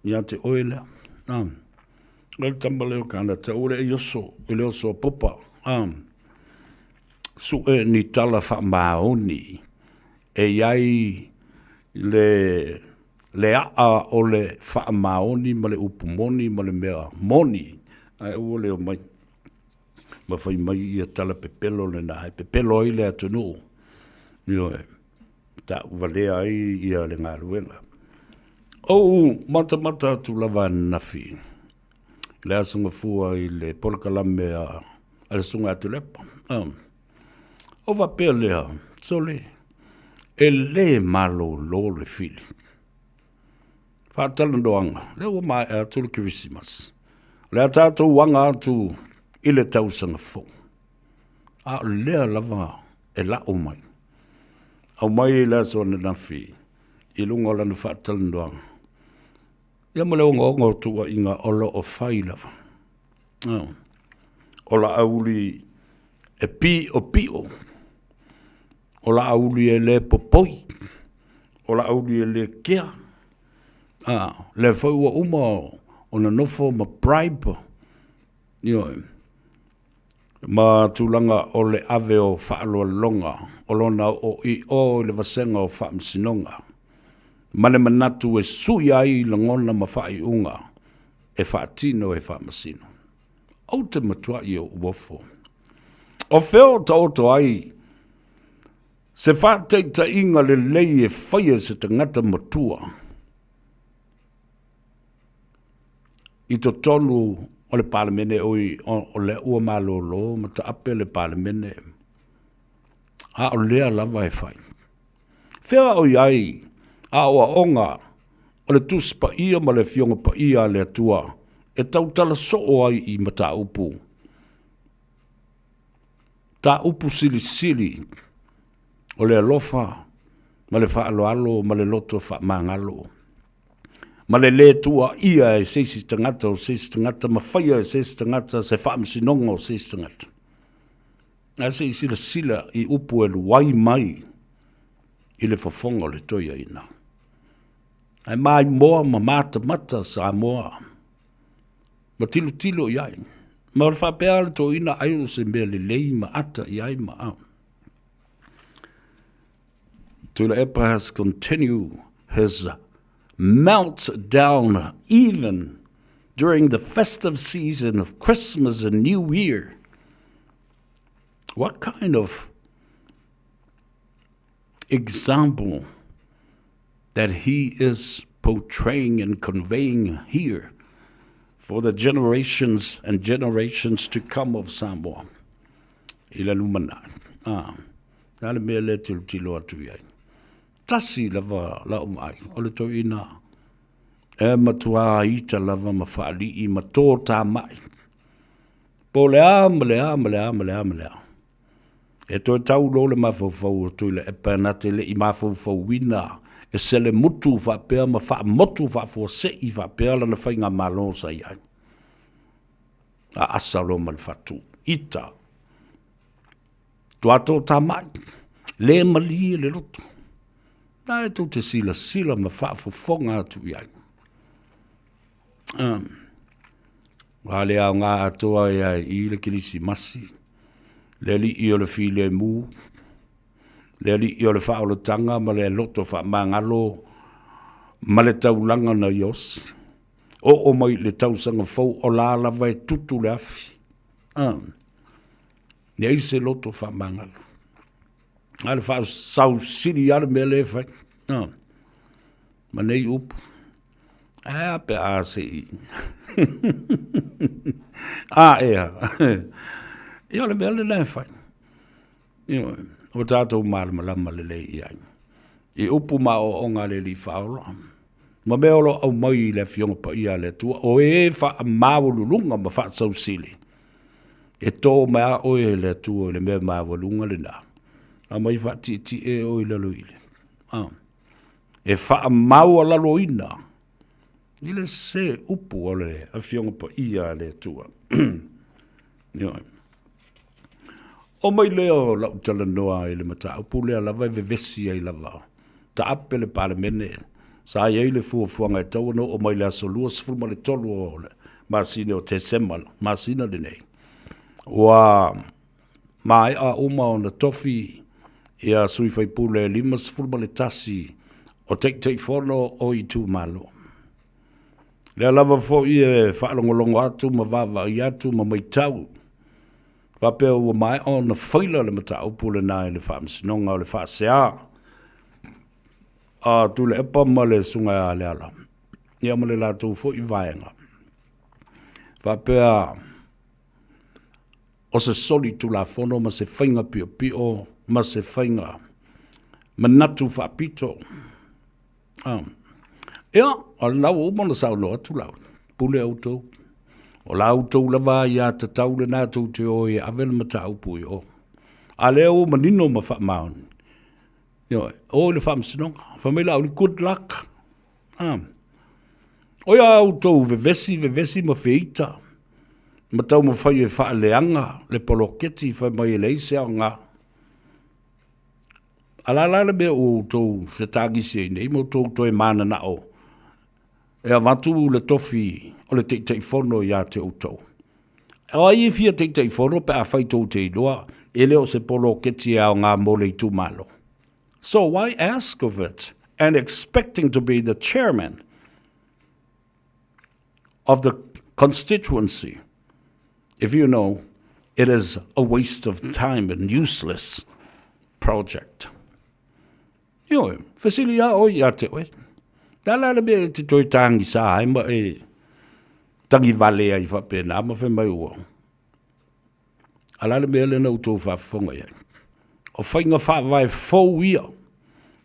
J: ia te oe lea. Ah. O le tama lea o Kanata, ua le oso i le oso a Popa. Ah. Sue ni tala faamaoni e i ai le le a'a o le faamaoni ma le upu moni ma le mea moni, ae aua le omai ma fai mai ia tala pepelo lena e pepelo ai le atunuu. Ioe, tauvalea ai ia le galuega. Ou matamata atu lava ananafi i le Aso Gafua i le polokalame a le Susuga ia Tuilaepa. O faapea lea, sole, e le malolo le fili. Faatalanoaga, lea ua maea atu le Kerisimasi. O le a tatou aga atu i le tausaga fou. A o lea lava e la'u mai. Aumai i le aso ananafi i luga o lana faatalanoaga. Ia ma le ogaoga o tuuaiga o lo o fai lava. Oh. O Laauli e piʻopiʻo, o Laauli e le popoi, o Laauli e le kea. Ah, lea foi ua uma ona nofo ma bribe, ioe, ma tulaga o le ave o faaaloaloga o lona oo i o i le vasega o faamasinoga, ma le manatu e sui ai lagona ma faaiuga e faatino e faamasino. Ou te matuai ou ofo. O fea o taoto ai se faataitaiga lelei e faia e se tagata matua i totonu o le Palemene, oi, o lea ua malolo ma taape le Palemene, a o lea lava e fai. Fea o i ai aoaoga o le Tusi Paia ma le Afioga Paia a le Atua e tautala soo ai i mataupu mataupu silisili o le alofa ma le faaaloalo ma le loto faamagalo ma le lē tuuaia e se isi tagata o se isi tagata ma faia e se isi tagata se faamasinoga o se isi tagata. Ae se i silasila i upu e luai mai i le fofoga o le toeaina. Ae maimoa ma matamata Samoa ma tilotilo i ai. Ma o le faapea le toeaina ai o se mea lelei ma ata i ai ma a. Tuilaepa has continued his meltdown even during the festive season of Christmas and New Year. What kind of example that he is portraying and conveying here for the generations and generations to come of Samoa. I le lumanai. Ah, na le mea le tilotilo atu i ai. Tasi lava lau vaai, o le toeaina e matuā ita lava ma faalii ma tō tāma'i. Po o le a ma le a ma le a ma le a ma le a. E toe tau loa le mafaufau o Tuilaepa na te le i mafaufauina e selemutu faapea ma faamotu faafuasei faapea lana faigamalo sa i ai. A asa loa ma le fatu, ita Tuato tamai, le malie le loto. Na e tou te silasila ma faafofoga atu i ai. Um, a le aoga atoa e ai i le Kerisimasi, le alii o le filemu, le alii o le faaolataga ma le loto faamagalo ma le taulaga na ia osi. Oo mai i le tausaga fou o la lava e tutu le afi. Um, Leai se loto faamagalo. A le faasausili lava le mea lea e fai. No. Ma nei upu. Ae a pe a se i. a ea. Ia o le mea lena e fai. Ioe, o tatou malamalama lelei i ai. I upu ma aoaoga a le Alii Faaola, ma mea o lo o aumai i le Afioga Paia a le Atua, o e faamaualuluga ma faasausili, e tō mai a oe e le Atua i le mea maualuga lena, aumai faatietie oe i lalo i le. Ah. E faamaualaloina i le se upu o le Afioga Paia a le Atua. Ioe. O mai lea o lau talanoa i le mataupu lea lava e vevesi ai lava. Taape le Palemene, sa i ai le fuafuaga e tatau ona oo mai le aso 23 o le masina o Tesema, masina lenei. Ua maea uma ona tofi ia sui faipule 51 o Taitaifono o itumalo. Lea lava foi e faalogologo atu ma vaavaai atu ma matau, faapea ua maea ona faila le mataupu lena i le Faamasinoga o le Faasea a Tuilaepa ma le Susuga ia Leala, ia ma le latou foi vaega. Faapea o se solitulafono ma se faiga piopio ma se faiga manatu faapito. Ah. Ia, o lena ua uma ona saunoa atu lau, pule outou. O la outou lava aiatatau lena tou te o e ave le mataupu i o. A lea ua manino ma faamaoni. Ioe, o i le faamasinoga. Fai mai Laauli, good luck. Ah. O ia outou vevesi, vevesi ma feita, ma taumafai e faaleaga le poloketi fai mai e leai se aoga. A la la le mea ua outou fetagisi ai nei ma outou toe mananao e avatu le tofi o le Taitaifono ia te outou. O ai e fia Taitaifono pe afai tou te iloa e le o se poloketi e aoga mo le itumalo? So why ask of it and expecting to be the chairman of the constituency if you know it is a waste of time and useless project. Ioe, fesili a oi ia te oe. La la le mea e te toe tāngisa ai ma e tangi vale ai whapena ma whai mai ua. A la le mea lena ua tou faafofoga i ai. O faiga faavae fou ia.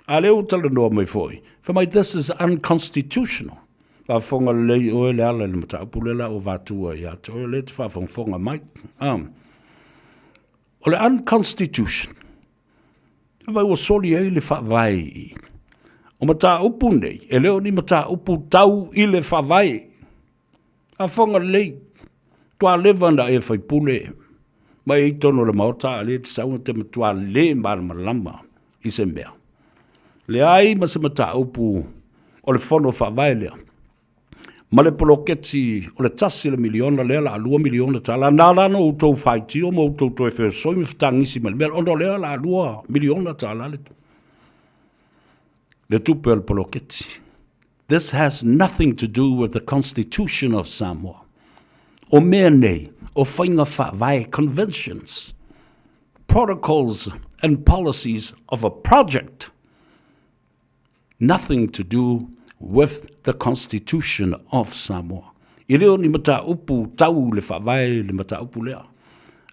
J: A lea ua talanoa mai foi, fai mai this is unconstitutional. Faafofoga lelei oe Leala i le mataupu lea la ua vatua ia te oe, lea e te faafogafoga mai. Um, o le unconstitution, fai mai ua soli ai le faavae i i. O mataupu nei, e le o ni mataupu tau i le faavae. Faafofoga lelei, matua leva na e faipule mai ai totonu o le Maota, a o lea e te sau e te matua le malamalama i se mea. Leai ma se mataupu o le Fono Faavae lea. Ma le poloketi o le tasi le miliona lea la $2 miliona tala. Na ala ona outou faitio ma outou toe feosoi ma fetagisi ma le mea, ona o lea la $2 miliona tala le, le tupe o le poloketi. This has nothing to do with the Constitution of Samoa. O mea nei, o faiga faavae, conventions, protocols and policies of a project nothing to do with the Constitution of Samoa. E le o ni mataupu tau le faavae le mataupu lea.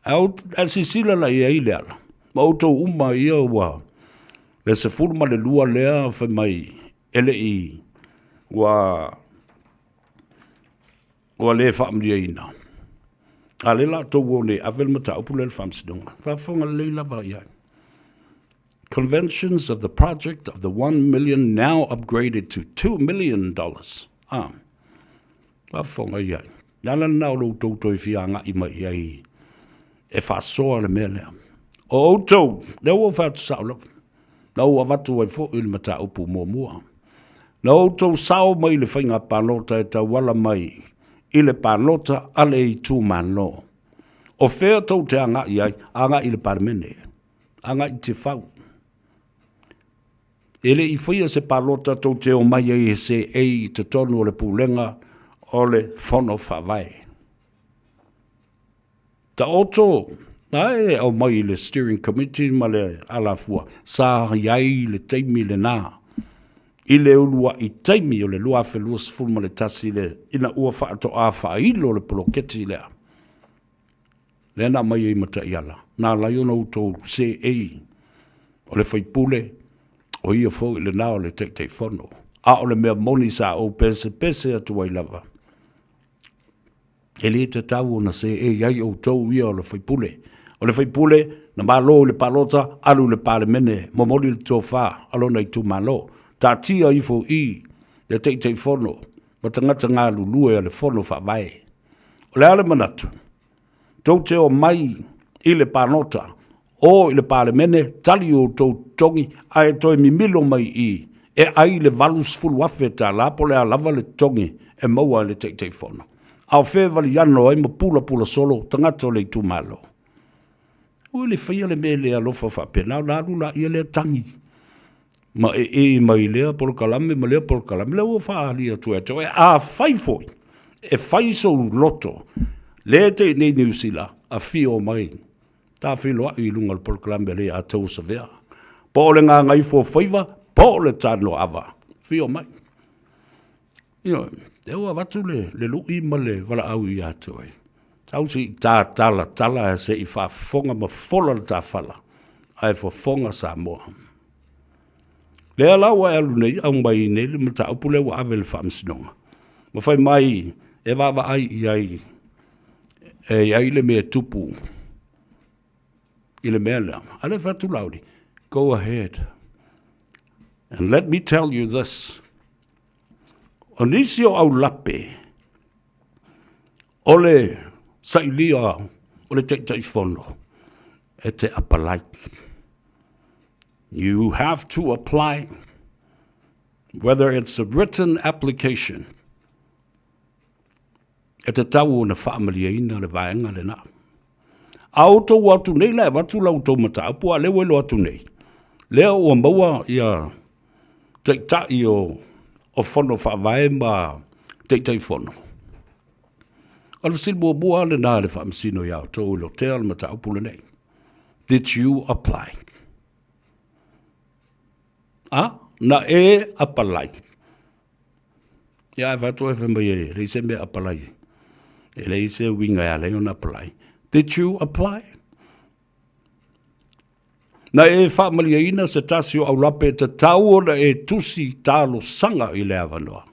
J: A sisila la i ai le ala, ma outou uma ia ua le 12 lea fai mai e le i ua ua le faamalieina. A le la tou o nei ave le mataupu lea i le faamasinoga. Faafofoga lelei lava i ai. Conventions of the project of the 1 million now upgraded to 2 million dollars. Ah. Faafofoga i ai. Le ala lena o lo outou toe fia agai mai i ai e faasoa le mea lea. O outou, lea ua ou fai atu sao lava, na ou avatu ai foi le mataupu muamua. Na outou sao mai le faiga palota e tauala mai i le palota a le itumalo. O fea tou te agai ai? Agai i le Palemene. Agai i Tifau. E le i faia se palota tou te omai ai e seei i totonu o le Pulega o le Fono Faavae. Taoto ae aumai i le Steering Committee ma le alafua, sa i ai le taimi lena i le uluai taimi o le 2021 le ina ua faatoa faailo le poloketi lea. Lea na aumai ai ma taiala, na ala ai ona outou seei o le faipule, o ia foi lena o le Taitaifono. A o le mea moni sa ou pesepese atu ai lava, e le tatau ona seei ai outou ia o le faipule. O le faipule na malo i le palota, alu i le Palemene, momoli le tofa a lona itumalo. Taatia ifo i le Taitaifono ma tagata galulue a le Fono Faavae. O le a le manatu? Tou te omai i le palota, o i le Palemene, tali outou totogi, ae toe mimilo mai i i, e ai le $80,000 po o le a lava le totogi e maua e le Taitaifono. A o fea e valiano ai ma pulapula solo tagata o le itumalo? Ua le faia le mea le alofa faapena, ona alu laia lea tagi ma ee mai lea polokalame ma lea polokalame. Lea ua faaali atu ia te oe, afai foi e fai sou loto le te i nei Niu Sila, afio mai, ta feiloai i luga o le polokalame a le ia tou Savea. Po o le Gagaifofaiva, po o le Tanoava, afio mai. Ioe, lea ua avatu le, le lui ma le valaau ia te oe. Tau se i tā tala tala ae se i faafofoga ma fola le tafala, ae fofoga Samoa. Lea la ua e alu nei, aumai nei le mataupu lea ua ave i le faamasinoga. Ma fai mai e vaavaai i ai, e i ai le mea tupu i le mea lea. A lea fai atu Laauli, go ahead. And let me tell you this, O nisi o aulape o le sailia o le Taitaifono e te apalai. You have to apply whether it's a written application e tatau ona faamalieina le vaega lena. A outou atu nei la e avatu la outou mataupu, a lea ua iloa atu nei, lea ua maua ia taitai o, o fono faavae ma Taitaifono. O le fesili muamua lena a le Faamasino ia outou i lotea le mataupu lenei. Did you apply? A, na e apalai. Ia, ae fai atu oe fai mai e leai se mea apalai. E leai se uiga e ala ai ona apply. Did you apply? Na e faamalieina se tasi o aulape e tatau ona e tusi talosaga i le avanoa.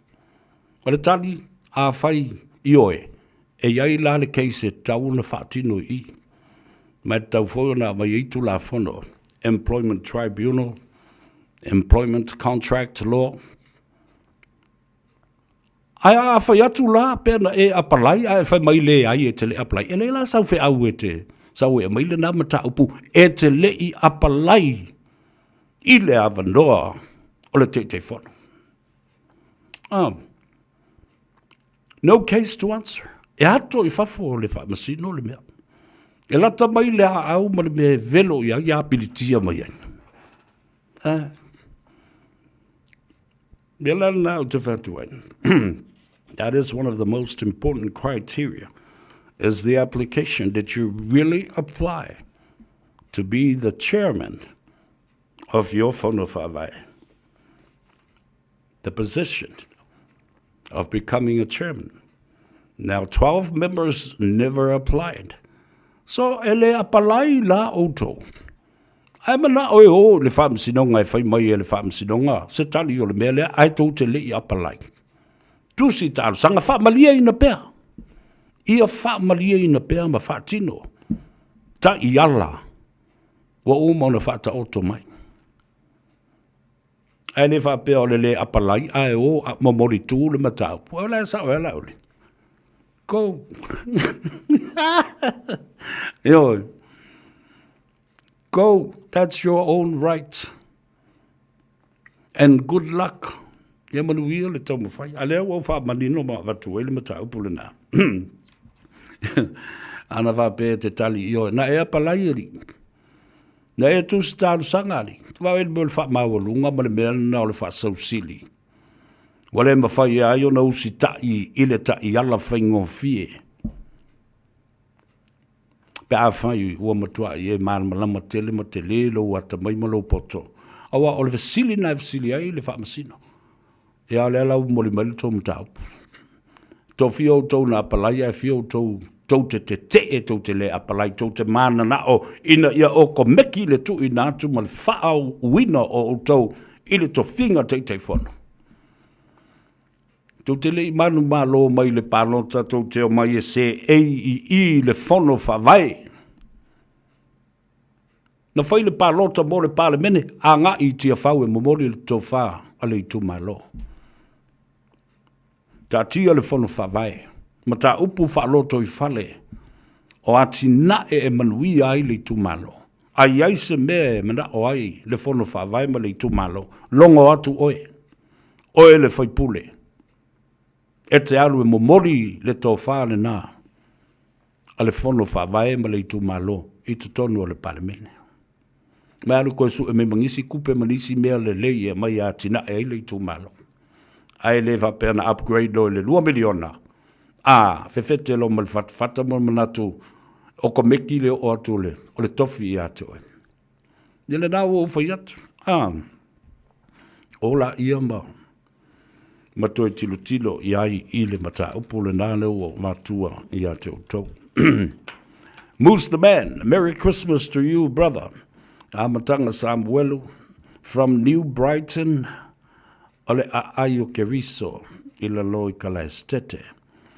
J: O le tali, afai ioe, e i ai la le case e tatau ona faatino i i. Ma e tatau foi ona aumai ai Tulafono, Employment Tribunal, Employment Contract Law. Ae a fai atu la pe na e apalai ae fai mai leai e te le apalai, e leai la sau feau e te sau e aumai lena mataupu e te le i apalai i le avanoa o le Taitaifono. Ah. No case to answer. E ato i fafo o le faamasino le mea. E lata mai le aau ma le mea e velo i ai, apilitia mai ai. Eh. Mea la lena ou te fai atu ai. That is one of the most important criteria is the application. Did you really apply to be the chairman of your Fono Faavae? The position of becoming a chairman. Now, 12 members never applied. So, e le apalai la outou. Ae manao e o i le faamasinoga e fai mai e le faamasinoga se tali o le mea lea, ae tou te le i apalai. Tusi talosaga faamalieina pea. Ia faamalieina pea ma faatino taiala ua uma ona faataoto mai. Ae le faapea o le le apalai ae o a momoli tu le mataupu. O la e sao e ala ole. Go. Ioe. Go. That's your own right. And good luck. Ia manuia le taumafai. A lea ua ou faamanino ma avatu ai le mataupu lena. Ana faapea e te tali, ioe, na e apalai alii. Na e tusi talosaga alii. Vaai le mea o le faamaualuga ma le mea lena o le faasausili. Ua le mafai ai ona usitai i le taiala faigofie. Pe afai ua matuai e malamalama tele ma telē lou atamai ma lou poto, aua o le fesili lena e fesili ai le Faamasino. Ia, o lea la ua momoli mai le tou mataupu. Tofia outou na apalai ae fia outou tou te tetee, tou te le apalai, tou te mananao ina ia okomeki le tuuina atu ma le faaauina o outou i le tofiga Taitaifono. Tou te le i manumalo mai le palota tou te omai e seei i i i le Fono Faavae. Na fai le palota mo le Palemene, agai i Tiafau e momoli le tofa a le itumalo. Taatia le Fono Faavae, mataupu faalotoifale o atinae e manuia ai le itumalo. A i ai se mea e manao ai le Fono Faavae ma le itumalo, logo atu oe, oe le faipule, e te alu e momoli le tofa lena a le Fono Faavae ma le itumalo i totonu o le Palemene. Mai alu koe sue mai ma nisi kupe ma nisi mea lelei e aumai e atinae ai le itumalo. Ae le faapea na upgrade loa i le 2 miliona, a, fefete loa ma le fatafata ma le manatu o komeki le oo atu o le, o le tofi ia te oe. Ia lena ua ou fai atu, a, o laia ma, ma toe tilotilo i ai i le mataupu lena lea ua matua ia te outou. Moose the man, Merry Christmas to you, brother. Amataga Samuelu from New Brighton, o le aai o Keriso i lalo i Kalaestete.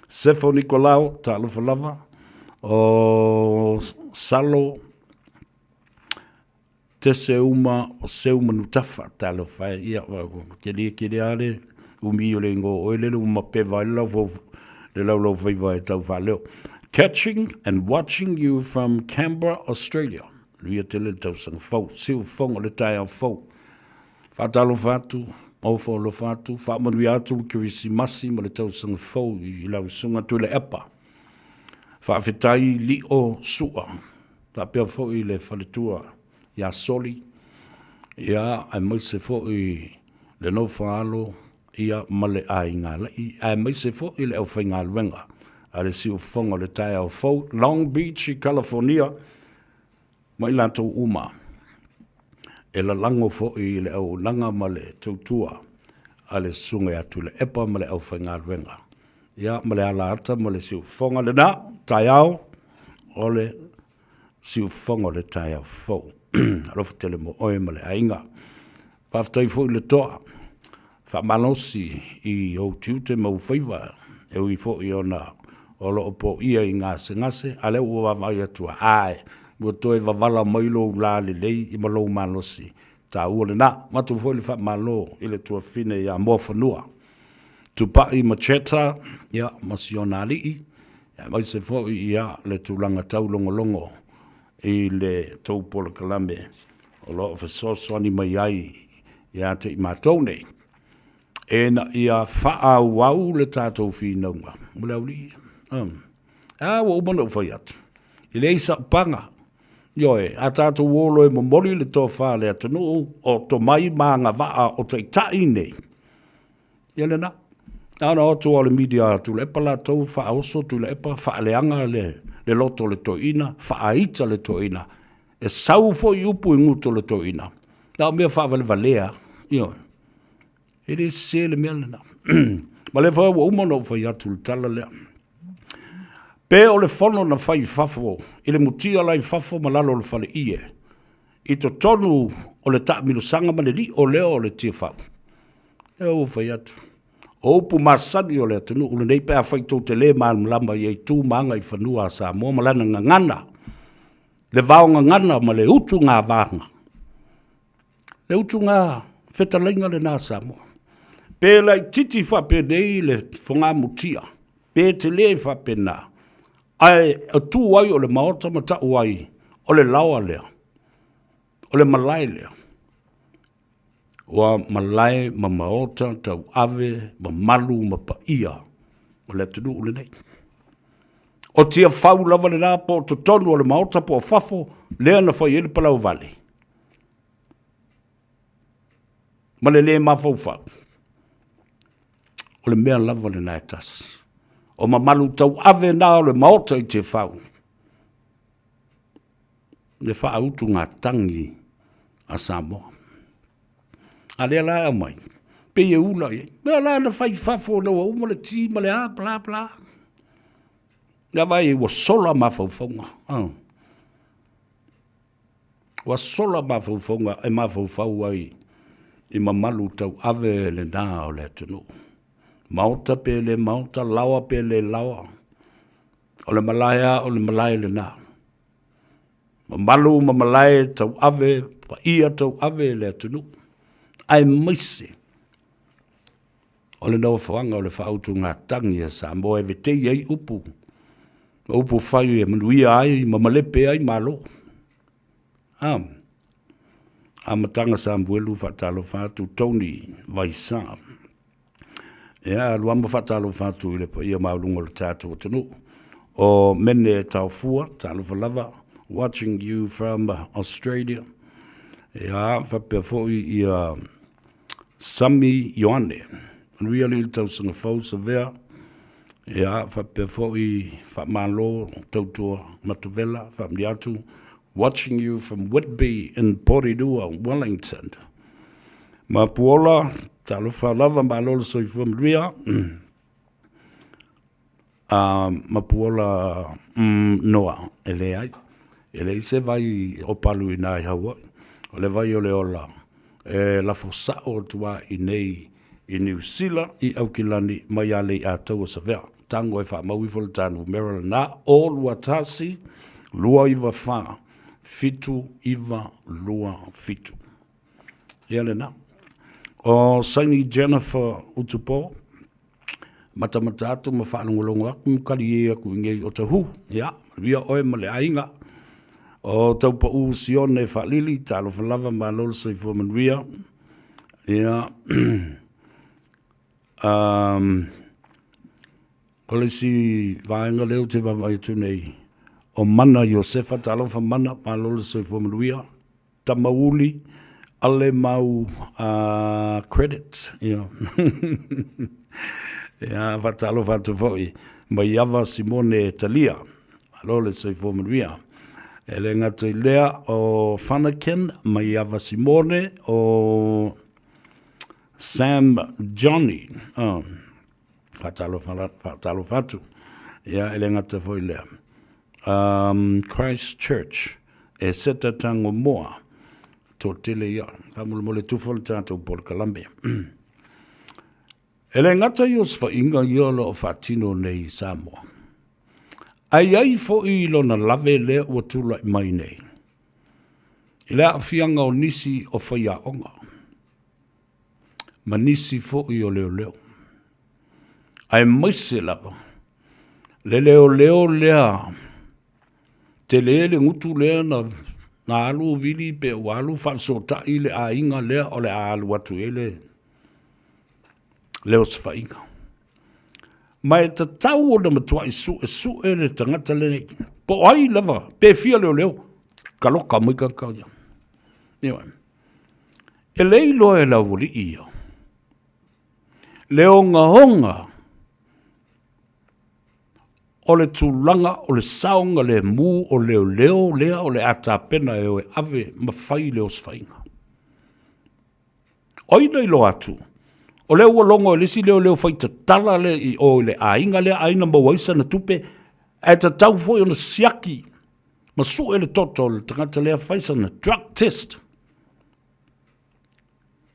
J: Sefo Nikolao, talofa lava, o Salo Teseuma o Seumanutafa, talofa e, ia, kelia kelia le umi o le ingoa o oe lele ua mapeva ai le lau le laulau faiva e tau faaleo. Catching and watching you from Canberra, Australia. Luia tele le tausaga fou, siufofoga le taeao fou. Faatalofa atu, ofo alofa atu, faamanuia atu le Kerisimasi ma le tausaga fou i lau Susuga Tuilaepa. Faafetai Lio Sua, faapea foi le faletua ia Soli, ia, aemaise foi le Nofoaalo, ia, ma le aiga Alai, aemaise foi le aufaigaluega a le Siufofoga o le Taeao Fou, Long Beach i California, ma i latou uma e lalago foi i le auaunaga ma le tautua a le Susuga ia Tuilaepa ma le aufaigaluega, ia, ma le alaata ma le siufofoga lena taeao o le siufofoga o le taeao fou. Alofa tele mo oe ma le aiga. Faafetai foi le toa faamalosi i ou tiute ma ou faiva, e ui foi ona o lo o poia i gasegase, a lea ua vaavaai atu ae ua toe vavala mai lou la lelei ma lou malosi taua lena. Avatu foi le faamalo i le tuafafine ia Moafanua Tupai Macheta, ia, ma si ona alii, aemaise foi ia le tulaga taulogologo i le tou polokalame o lo o fesoasoani mai ai ia te i matou nei. Ina ia faaauau le tatou finauga mo le aualii. A ua uma ona ou fai atu, e leai sau paga. Ioe, a tatou o loa e momoli le tofa a le atunuu o tomai ma agavaa o taitai nei, ia lena. Na ona o atu lava o le media a Tuilaepa latou faaoso Tuilaepa, faaleaga le loto o le toeaina, faaita le toeaina. E sau foi upu i gutu o le toeaina, na o mea faavalevalea, ioe. E le sese le mea lena. Ma lea foi ua uma ona ou fai atu i le tala lea. Pe o le fono na fai i fafo, i le mutia la i fafo ma lalo o le faleie, i totonu o le taamilosaga ma le lio lea o le Tiafau. Lea ua fai atu. O upu masani o le atunuu lenei pe afai tou te le malamalama i aitu ma agaifanua a Samoa ma lana gagana, le vaogagana ma le utugavaga. Le utuga fetalaiga lena a Samoa. Pe laitiiti faapenei le fogamutia, pe tele faapena, ae tu ai o le Maota ma tau ai o le laoa lea, o le malae lea. Ua malae ma maota tauave mamalu ma paia o le atunuu lenei. O Tiafau lava lena po o totonu o le Maota po o fafo, lea na fai ai le palauvale ma le lē mafaufau. O le mea lava lena e tasi. O mamalu tauave na o le Maota i Tiafau, le faautugatagi a Samoa. A lea la e aumai, pei e ula i ai. Mea la na fai i fafo ina ua uma le ti ma le a, bla bla. Ia vaai ua sola mafaufauga. Ua sola mafaufauga e mafaufau ai i mamalu tauave lena o le atunuu. Maota pe le maota, laoa pe le laoa, o le malae lava o le malae lena. Mamalu ma malae tauave, paia tauave le atunuu, aemaise o le nofoaga o le faautugatagi a Samoa e vetei ai upu ma upu fai e manuia ai ma malepe ai Malo. A Amataga Samuelu faatalofa atu Tony Vaisa. Ia, alu ma faatalofa atu i le paia maualuga o le tatou atunuu. O Mene Taofua, talofa lava, watching you from Australia. Ia, faapea foi ia Sami Ioane. Manuia le tausaga fou Savea. Ia, faapea foi faamalo tautua Matavela, faamanuia atu. Watching you from Whitby in Porirua, Wellington. Mapuola, talofa lava, malo le soifua manuia. Mapuola Noa, e leai. E leai se vai o palu i nā i Hawaii. O le vai o le ola e lafo sao atu lava i nei i Niu Sila, i Aukilani, mai Aleiataua Savea. Tago e faamau ifo le ta numera lena, o 21 294 7927. Ia lena. O Saini Jennifer Utupo, matamata atu ma faalogologo atu ma kali atu i nei o tahu. Ia, manuia oe ma le aiga. O Taupau Sione Faalili, talofa lava, malo le soifua manuia. Ia, um, o le isi vaega lea ou te vaavaai atu nei, o Mana Iosefa, talofa Mana, malo le soifua manuia. Tamauli, ale mau credit. Ia. Ia, faatalofa atu foi mai Ava Simone Talia. Malo le soifua manuia. E le gata i lea, o Fanakin mai Ava Simone, o Sam Johnny. Oh. Faatalofa, faatalofa atu. Ia, e le gata foi lea. Um, Christchurch, e seta tango moa. Toatele ia. Faamolemole tufa le tatou polokalame. E le gata i osofaiga ia o lo o faatino nei i Samoa. Ae i ai foi i lona lave lea ua tulai mai nei. I le aafiaga o nisi o faiaoga ma nisi foi o leoleo. Aemaise lava le leoleo lea tele le gutu lea na na alu vili pe ua alu faafesootai le aiga lea o le a alu atu i ai le. Le osofaiga. Ma e tatau ona matuai suesue le tagata lenei. Po o ai lava, pe fia leoleo, kaloka mai tagata ia. Ioe. E le iloa e le aualii ia le ogaoga o le tulaga o le saogalemu o leoleo lea o le a tapena e o e ave ma fai le osofaiga. O ai na iloa atu? O lea ua logo e le isi leoleo fai tatala lea i o i le aiga lea, ai na maua ai sana tupe, ae tatau foi ona siaki ma sue le toto o le tagata lea fai sana drug test.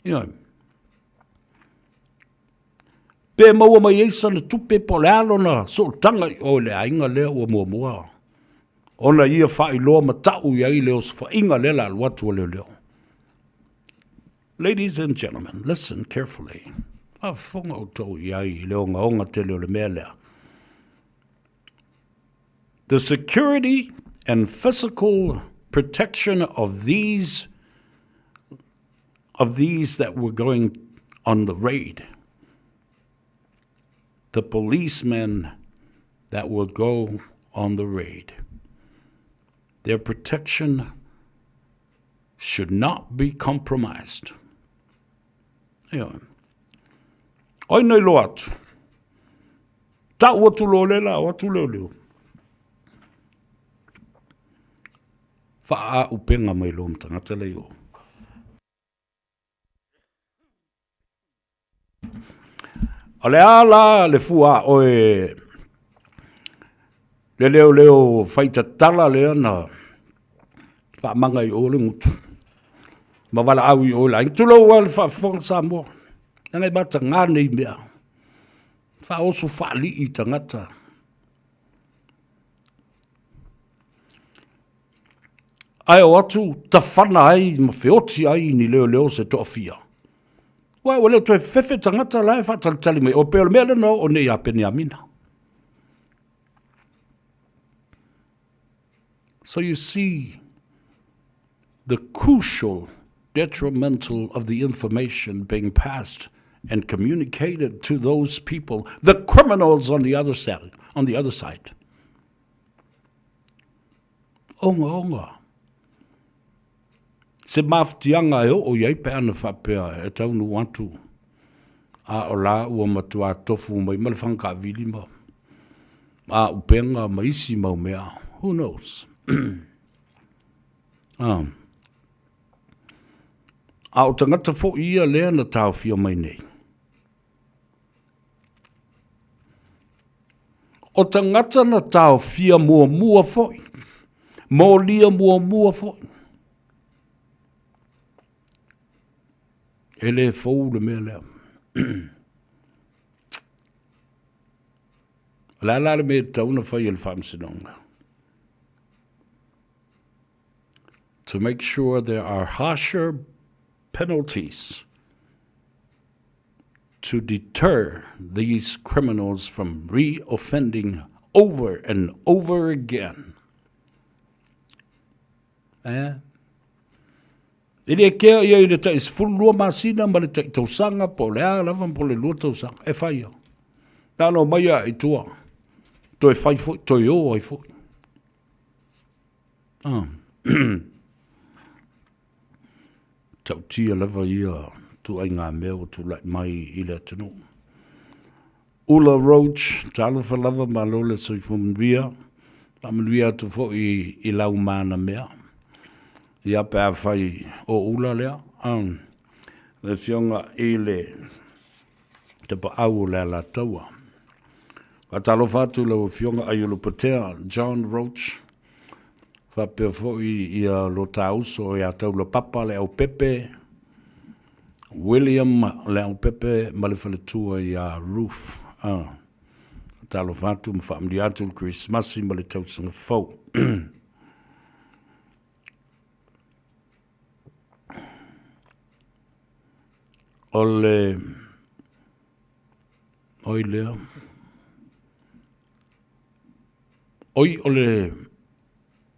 J: Ioe. Pe maua mai ai sana tupe po o le a lona sootaga i o i le aiga lea ua muamua ona ia faailoa ma tau i ai le osofaiga lea la alu atu a leoleo. Ladies and gentlemen, listen carefully. Faafofoga outou i ai i le ogaoga tele o le mea lea. The security and physical protection of these of these that were going on the raid. The policemen that will go on the raid. Their protection should not be compromised. Ioe. Ai nei loa atu. Tau atu loa le la, o atu leo leo. Wha-a-upenga mai loa ma tagata lei o. O le a la le fua a oe le leoleo faitatala lea na faamaga i o le gutu ma valaau i o i le aiga. Tulou lava le faafofoga Samoa, leaga e mataga nei mea, faaoso faalii tagata. Ae o atu tafana ai ma feoti ai ni leoleo se toafia. Ua ua le toe fefe tagata la e faatalitali mai. O pei o le mea lea na oo nei ia Peniamina. So you see the crucial detrimental of the information being passed and communicated to those people, the criminals on the other side, on the other side. Ongaonga. Se mafatiaga e oo i ai pe ana faapea e taunuu atu, a o la ua matuā tofu mai ma le fagakaavili ma auupega ma isi mau mea. Who knows? Ah. A o tagata foi ia lea na taofia mai nei. O tagata na taofia muamua foi, molia muamua foi. E le fou le mea lea. O le a la le mea e tatau ona fai e le Faamasinoga? To make sure there are harsher penalties to deter these criminals from reoffending over and over again. Eh? E le kea ia i le tai 12 masina ma le tai tausaga po o le a lava po o le lua tausaga e fai ia. Na ona omai lava i tua, toe fai foi, toe o ai foi. Ah. Ta'utia lava ia ituaiga mea ua tulai mai i le atunuu. Ula Roach, talofa lava malo le soifua manuia, faamanuia atu foi i lau manamea. Ia pe afai o Ula lea, le afioga i le Tapaau o le Alataua. Faatalofa atu i lau afioga Aiolupotea John Roach, faapea foi ia lo ta uso ia Taulapapa Leaupepe, William Leaupepe ma le faletua ia Ruth. Ah, faatalofa atu ma faamanuia atu le Kerisimasi ma le tausaga fou. O le oi lea. Oi o le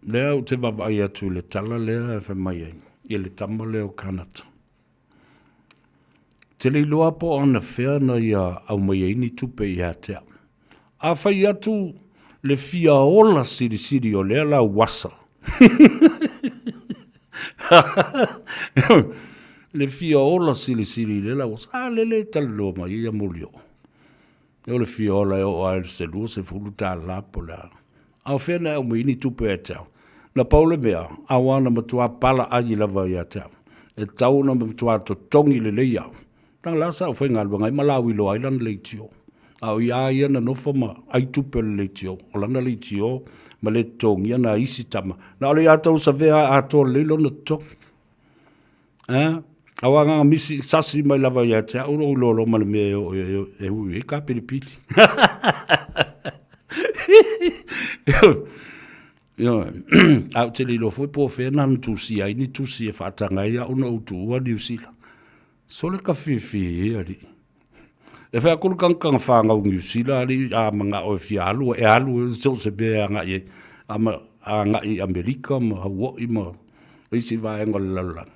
J: lea ou te vaavaai atu i le tala lea e fai mai ai i le tama lea o Kanata. Te le iloa po o anafea na ia aumai ai ni tupe ia te au. A fai atu le fia ola silisili o lea lauasa. Le fia ola silisili i lea lauasa. A lele e talanoa mai ai ia Molioo. O le fia ola e oo lava i se $20 po o le a. A o fea na e aumai ai ni tupe ia te au? Na pau le mea, aua na matua palaai lava ia te au. E tatau ona matua totogi lelei au. Leaga la sa ou faigaluega ai ma lauiloa ai lana leitio. A o ia ia na nofo ma ai tupe o le leitio. O lana leitio ma le totogia nai isi tama. Na o le ia tausavea atoa lelei lona totogi. A? Aua na misi sasi mai lava ia te au lou iloa ma le mea e oo e ui ai kapilipili. Ioe. A ou te le iloa foi po o fea na na tusia ai ni tusi e faataga ai au na ou tuua Niu Sila. Sole ka fiafia e alii. E fai atu le tagata na fanau i Niu Sila alii a manao e fia alu, e alu so o se mea e agai ai. A agai i Amerika ma Hawaii ma isi vaega o le lalolagi.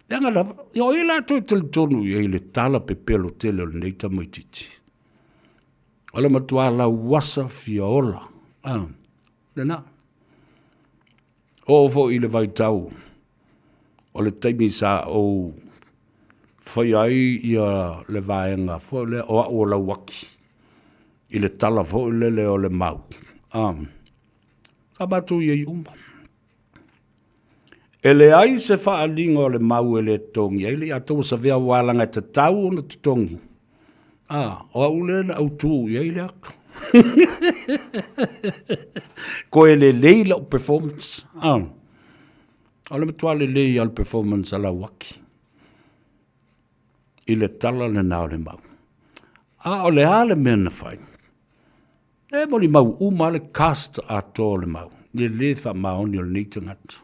J: Leaga lava, ia o ai latou e talitonu i ai i le tala pepelo tele o lenei tamaitiiti. O le matua lauasa fia ola. Ah, lena. Oo foi i le vaitau o le taimi sa ou faia ai ia le vaega foi lea o au o Lauaki i le tala foi lele o le mau. Ah, sa matou i ai uma. E leai se faaaliga o le mau e le totogi ai le ia Savea aua leaga e tatau ona totogi. A, o au lea na autu i ai le ata. Koe lelei lau performance. A, o le matua lelei lava o le performance a Lauaki i le tala lena o le mau. A o le a le mea na fai? E molimau uma lava le cast atoa o le mau i le le faamaoni o lenei tagata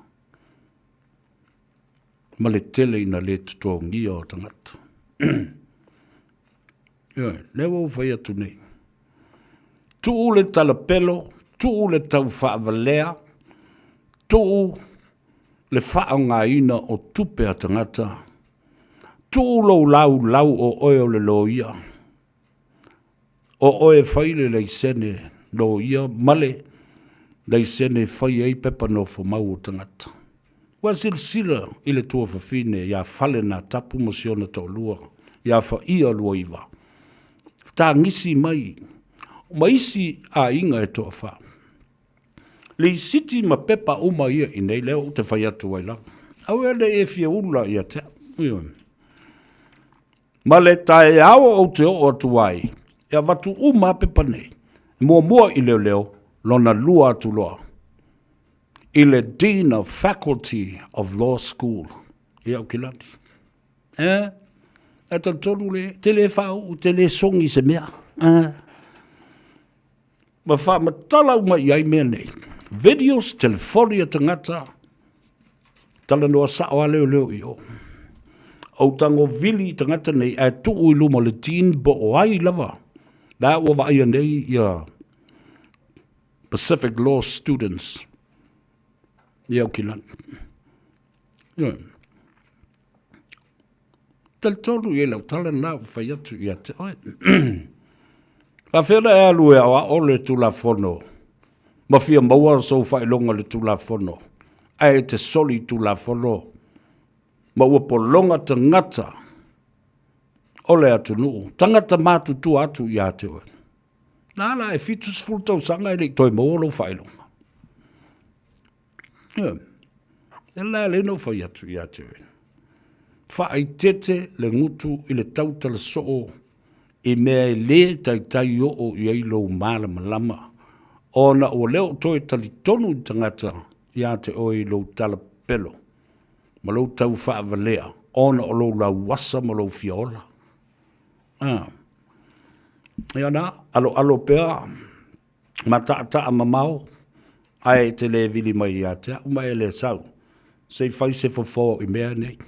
J: ma le tele ina le totogia o tagata. Ioe, lea ua ou fai atu nei. Tuu le talapelo, tuu le taufaavalea, tuu le faaaogaina o tupe a tagata, tuu lou laulau o oe o le loia, O oe e fai le laisene loia ma le laisene e fai ai pepa nofomau o tagata. Ua silasila i le tuafafine ia Falenatapu ma si ona toalua ia Faia Luaiva, tagisi mai ma isi aiga e toafa. Lisiti ma pepa uma ia i nei, lea ou te fai atu ai lava. Aua ne i e fia ula ia te au. Ioe. Ma le taeao ou te oo atu ai, e avatu uma a pepa nei, muamua i leoleo, lona lua atu loa i le Dean of Faculty of Law School i Aukilani. Eh, e talitonu le, te le faauu, te le sogi se mea. Eh. Ma faamatala uma i ai mea nei. Videos, telefoni a tagata, talanoa sao a leoleo i o. Ou tago vili i tagata nei ae tuu i luma o le Dean po o ai lava. La ua vaaia nei ia Pacific Law Students i Aukilani. Ioe. Talitonu i ai lau tala lena ua fai atu ia te oe. Faafefea ona e alu e aoao le Tulafono ma fia maua sou faailoga i le Tulafono, ae e te soli i Tulafono ma ua pologa tagata o le atunuu, tagata matutua atu ia te oe. Na ala e 70 tausaga e le i toe maua lou faailoga. Ioe. E la lea na ou fai atu ia te oe. Faaitete le gutu i le tautala soo i mea e le taitai oo i ai lou malamalama, ona ua le o toe talitonu i tagata ia te oe i lou tala pepelo ma lou tau faavalea ona o lou lauasa ma lou fia ola. Ah. Ia na, aloalo pea ma taataa mamao, ae e te le vili mai ia te au ma e le sau, se i fai se fofo i mea nei.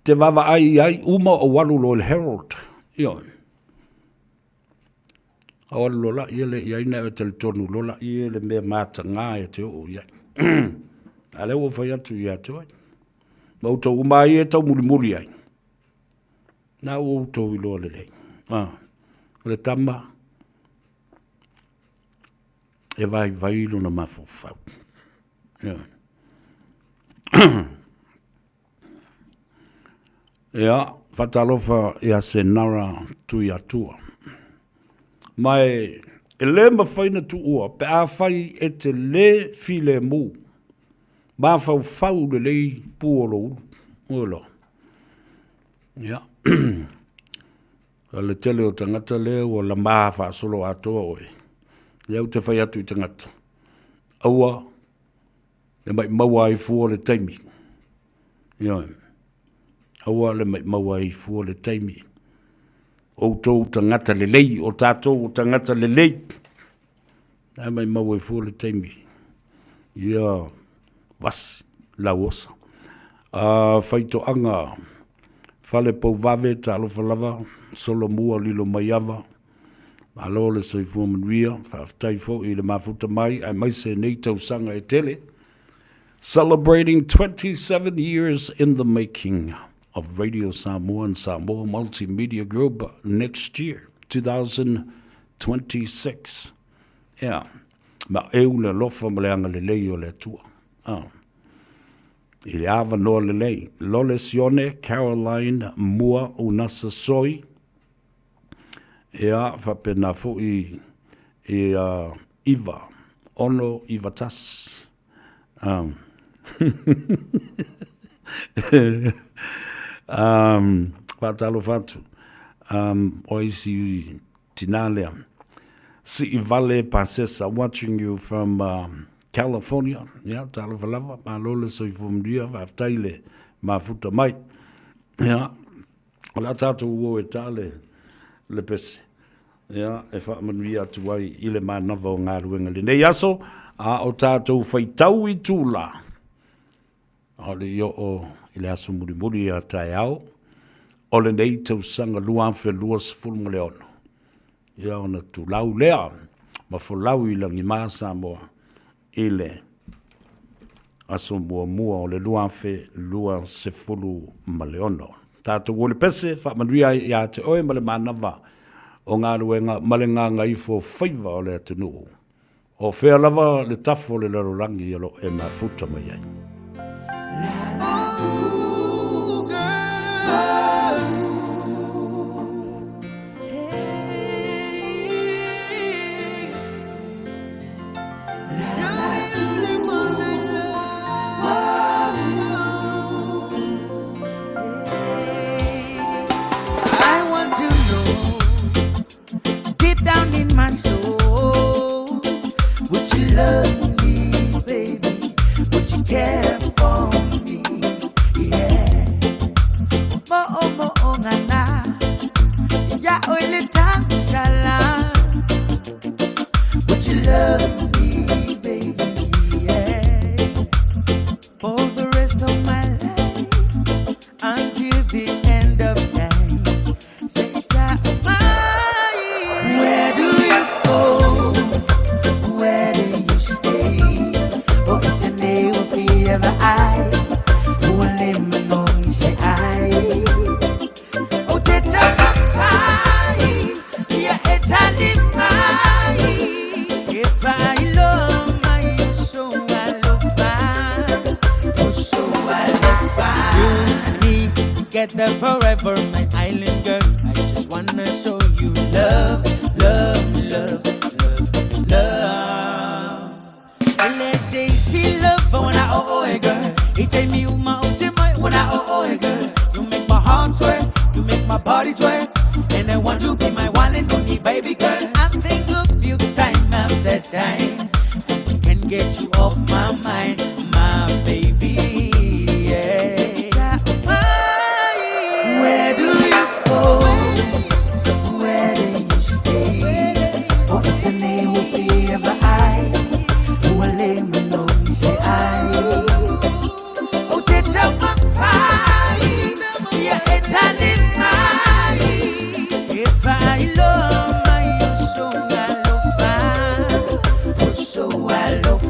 J: Te vaavaai i ai uma ou alu loa i le Herald. Ioe. Ou alu loa laia lea i ai na e talitonu loa laia le mea mataga e te oo i ai. A lea ua fai atu ia te oe. Ma outou uma ai e taumulimuli ai. Na ua outou iloa lelei. Ah, o le tama e vaivai lona mafaufau. Ioe. Ia, faatalofa ia Senara Tuiatua. Ma e, e le mafai na tuua pe afai e te le filemu, mafaufau lelei pu o lou ulu. Oi loa. Ia. O le tele o tagata lea ua lama faasoloatoa oe. Lea ou te fai atu i tagata, aua le maʻimau ai fua le taimi. Ioe. Aua le maʻimau ai fua le taimi. Outou tagata lelei, o tatou o tagata lelei. Ae maʻimau ai fua le taimi. Ia vasi lauosa. A faitoaga fale pouvave talofa lava solomua lilo maiava Malo le soifua manuia, faafetai foi i le mafuta mai aemaise nei tausaga e tele. Celebrating 27 years in the making of Radio Samoa and Samoa Multimedia Group next year, 2026. Yeah. Ma eu le alofa ma le agalelei o le Atua. Ah. I le avanoa lelei. Lole Sione, Caroline Mua Unasa Soi, Ia, faapena foi i a 9, 6, 9, 1. Um. um, faatalofa atu. Um, o isi tinā lea. Siivale Pasesa, watching you from California. Ia, talofa lava, malo le soifua manuia, faafetai le mafuta mai. Ia, O le a tatou o e ta le, le pese, ia, e faamanuia atu ai i le manava o galuega i lenei aso, a o tatou faitau itula, a o le i oo i le aso mulimuli ia taeao, o lenei tausaga 2026, ia ona tulau lea ma folau i lagima Samoa i le aso muamua o le 2026. Tatou o le pese, faamanuia ai ia te oe ma le manava o galuega ma le gagaifo faiva o le atunuu. O fea lava le tafu o le lalolagi o lo o e mafuta mai ai.
L: I want to know deep down in my soul, would you love me, baby? Would you care for me? Yeah. Mo oh, mo oh, ngana. Ya oile shala. Would you love me, baby? Yeah. For the rest of my life, until the end of time. Say Where do you go? Where do you stay? Oh, it's a name of the ever I. Who will let me know? Say I. Oh, teta papai, yeah, etali mai. If I love my so I love oh so I love You and me together forever, my island girl. I just wanna show you love, love, love, love, love. Let's say see love when I oh oh hey girl. He take me uma oh when I oh oh hey girl. You make my heart swear, you make my body twirl, and I want you be my one and only baby girl. I think of you time after time, and can get you off my mind, my baby. Yeah. Where do you go? Where do you stay? Oh, it's a name will be ever I. Who will let me know? Say I. Oh, teta papai, yeah, If I love my so I love oh so I love.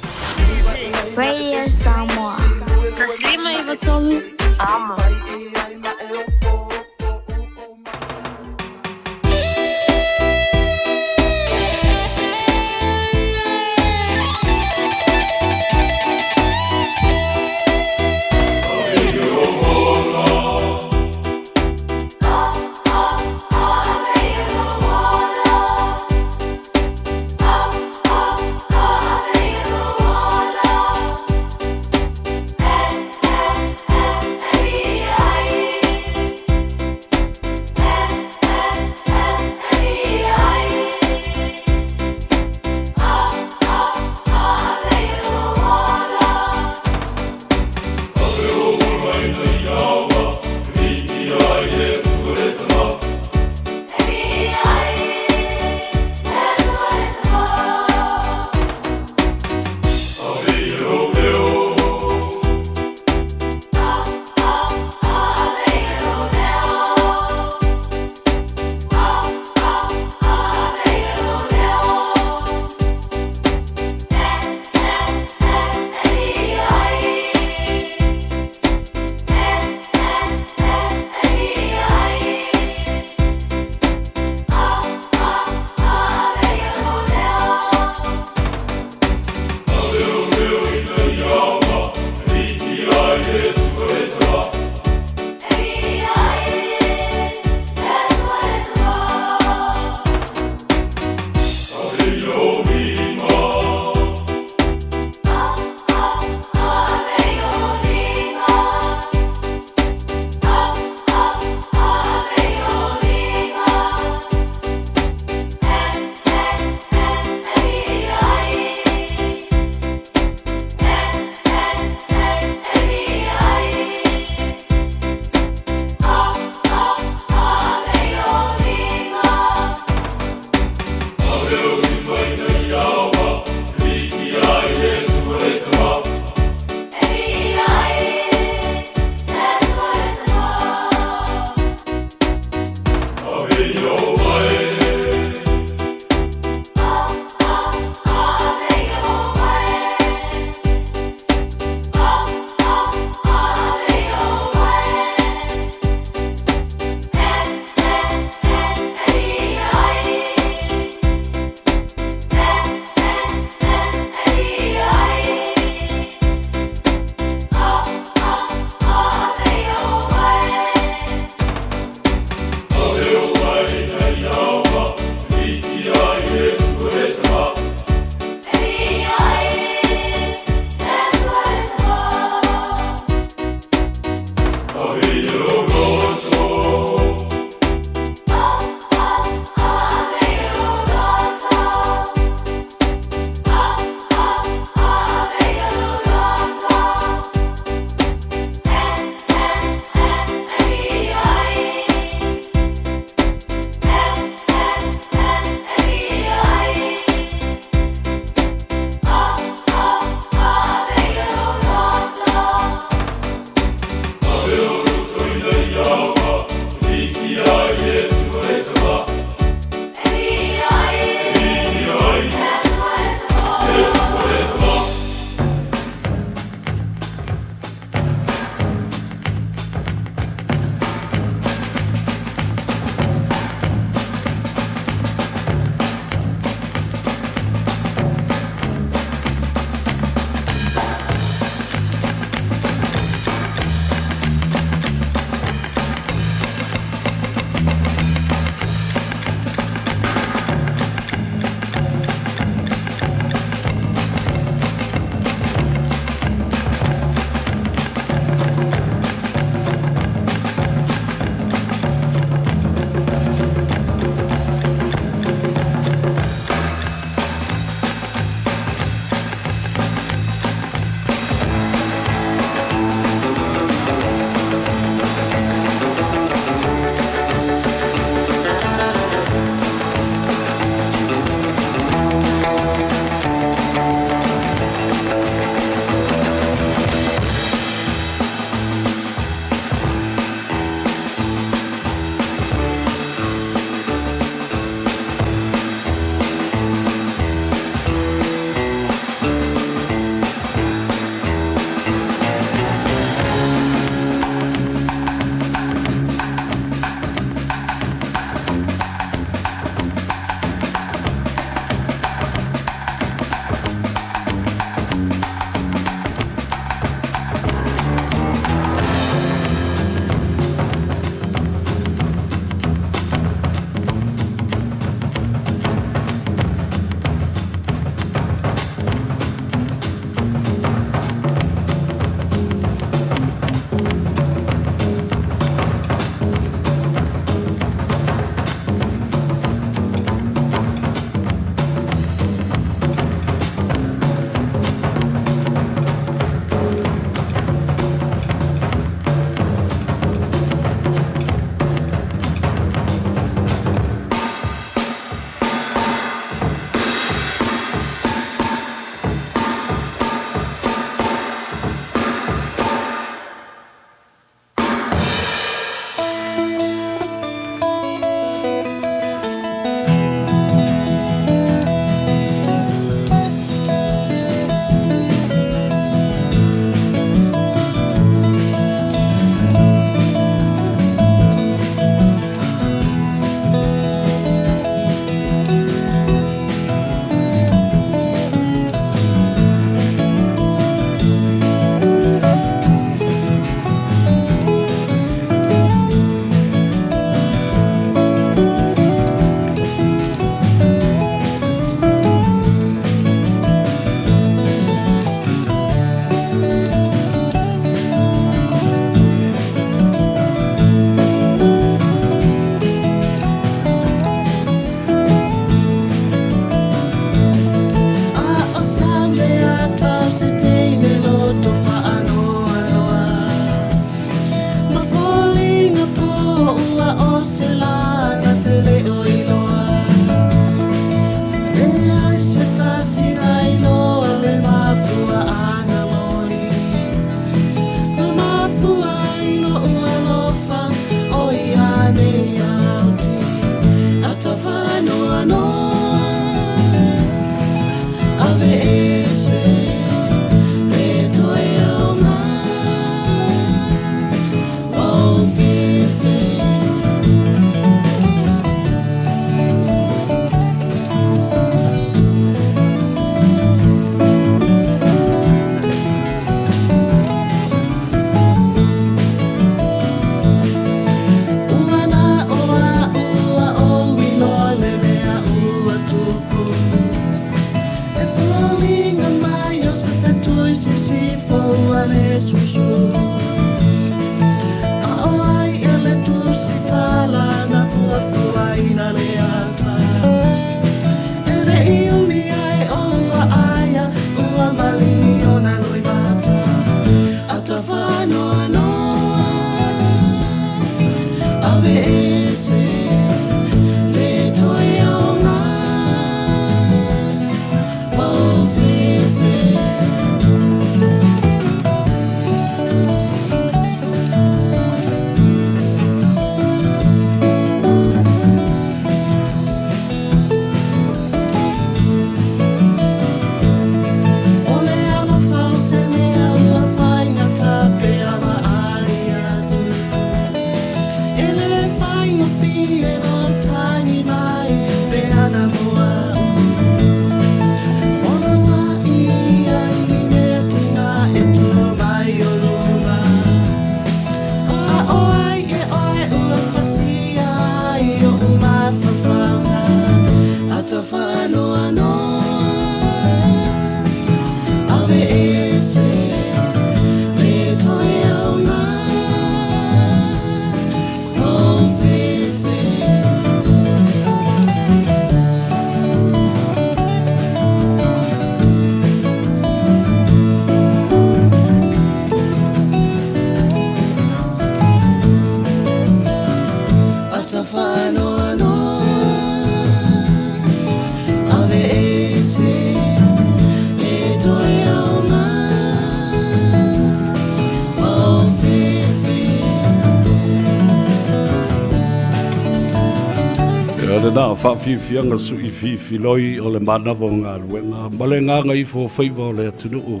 J: Ia lena faafiafiaga sui fifiloi o le manava o galuega ma le gagaifo o faiva o le atunuu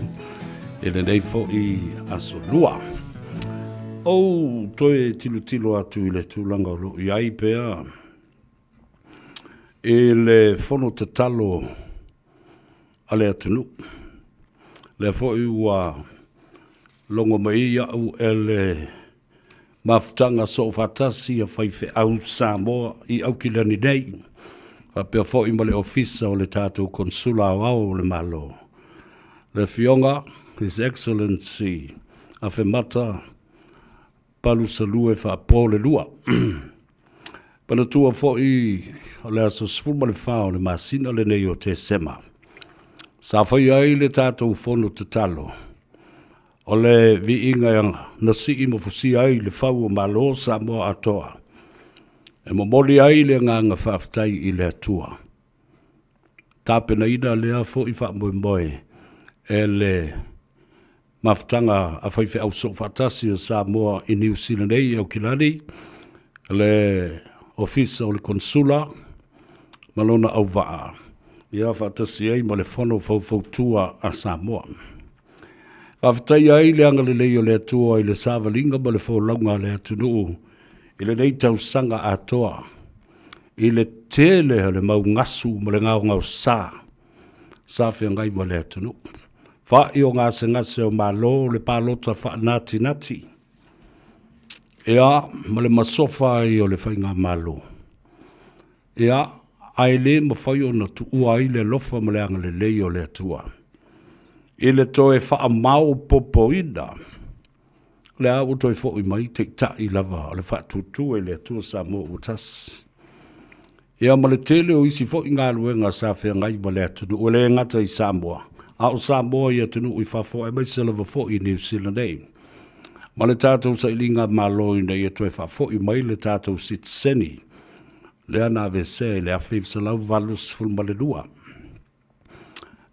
J: i lenei foi aso lua. Ou toe tilotilo atu i le tulaga o lo o i ai pea i le fono tatalo a le atunuu. Lea foi ua logo mai au e le mafutaga soofaatasi a faifeau Samoa i Aukilani nei, faapea foi ma le Ofisa o le tatou Konesula Aoao o le Malo, le Afioga His Excellency Afemata Palusalue Faapolelua. Manatua foi o le aso 14 o le masina lenei o Tesema, sa faia ai le tatou fono tatalo o le viiga na sii ma fusia ai le fau o Malo o Samoa atoa, e momoli ai le agaga faafetai i le Atua. Tapenaina lea foi faamoemoe e le mafutaga a faifeau soofaatasi o Samoa i Niu Sila nei i Aukilani, le Ofisa o le Konesula ma lona auvaa, ia faatasi ai ma le Fono Faufautua a Samoa. Faafetaia ai le agalelei o le Atua i le savaliga ma le folauga a le atunuu i lenei tausaga atoa, i le tele o le mau gasu ma le gaogaosa sa feagai ma le atunuu. Fa'i o gasegase o Malo, le palota faanatinati, ia, ma le masofa ai o le faigamalo. Ia, ae le mafai ona tuua ai le alofa ma le agalelei o le Atua i le toe faamaopoopoina. O lea ua toe foi mai Taitai lava o le Faatuatua i le Atua Samoa ua Tasi. Ia ma le tele o isi foi galuega sa feagai ma le atunuu, e le gata i Samoa, a o Samoa i atunuu i fafo aemaise lava foi i Niu Sila nei. Ma le tatou sailiga malo ina ia toe faafoi mai le tatou sitiseni lea na aveesea i le 1982.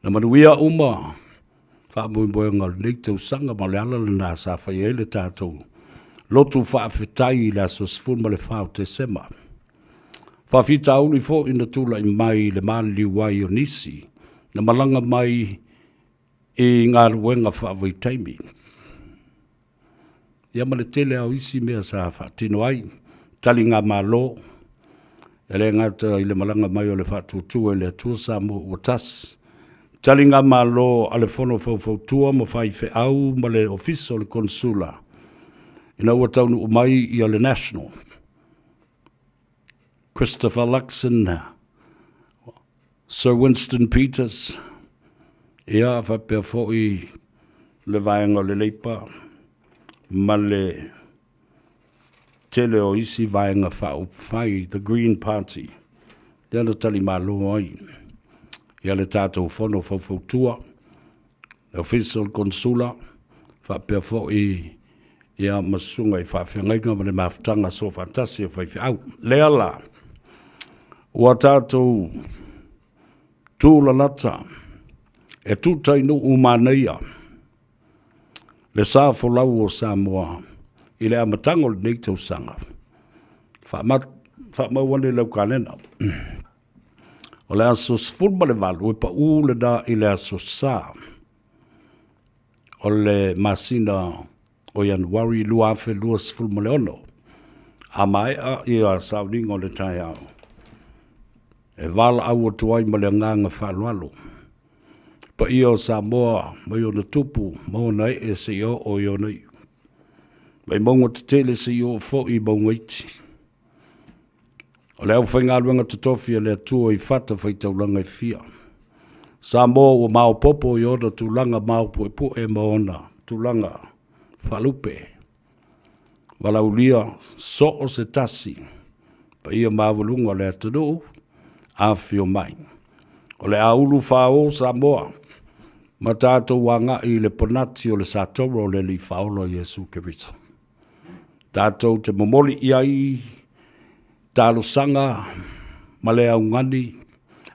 J: Na manuia uma faamoemoega o lenei tausaga ma o le ala lena sa fai ai le tatou lotu faafetai i le aso 14 o Tesema. Faafitauli foi na tulai mai i le maliliu ai o nisi na malaga mai i galuega faavaitaimi. Ia ma le tele lava o isi mea sa faatino ai taligamalo, e le gata i le malaga mai o le Faatuatua i le Atua Samoa ua Tasi, taligamalo a le Fono Faufautua ma faifeau ma le Ofisa o le Konesula ina ua taunuu mai ia le National Christopher Luxon, Sir Winston Peters, ia faapea foi le vaega o le Leipa ma le tele o isi vaega faaupufai, the Green Party, lea na talimalo ai ia le tatou fono faufautua, le Ofisa o le Konesula, faapea foi ia ma susuga i faafeagaiga ma le mafutaga soofaatasi a faifeau. Lea la, ua tatou tūlalata e tuta i nuu manaia le sa folau o Samoa i le amataga o lenei tausaga. Faamau ane i lau kalena. O le aso 18 e paū lena i le aso Sa o le masina o Ianuari 2026. A maea ia sauniga o le taeao, e valaau atu ai ma le agaga faaaloalo. Paia o Samoa mai ona tupu ma ona ee seia oo i ona iu. Mai mauga tetele seia oo foi i mauga iti. O le aufaigaluega totofi a le Atua i fata faitaulaga e fia. Samoa ua maopoopo i ona tulaga maopuepue ma ona tulaga faalupe. Valaaulia so o se tasi, paia maualuga o le atunuu, afifio mai. O le a ulu fāō Samoa ma tatou agai i le ponati o le satoro o le Alii Faaola o Iesu Keriso. Tatou te momoli i ai talosaga ma le augani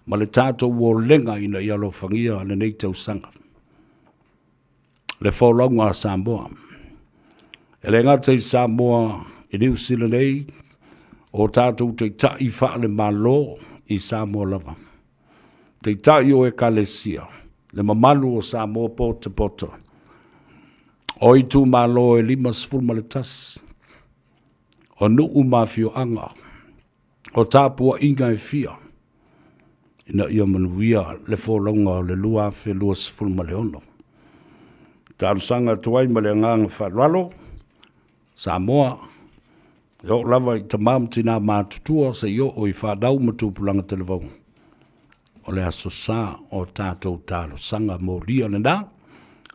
J: ma le tatou olega ina ia alofagia lenei tausaga. Le folauga a Samoa. E le gata i Samoa i Niu Sila nei, o tatou taitai faale-Malo i Samoa lava. Taitai o Ekalesia, le mamalu o Samoa potopoto, o itumalo e 51, o nuu ma afioaga, o tapuaiga e fia, ina ia manuia le folauga o le 2026. Talosaga atu ai ma le agaga faaaloalo, Samoa, e oo lava i tama ma tina matutua seia oo i fanau ma tupulaga talavou, o le aso sa o tatou talosaga molia lena,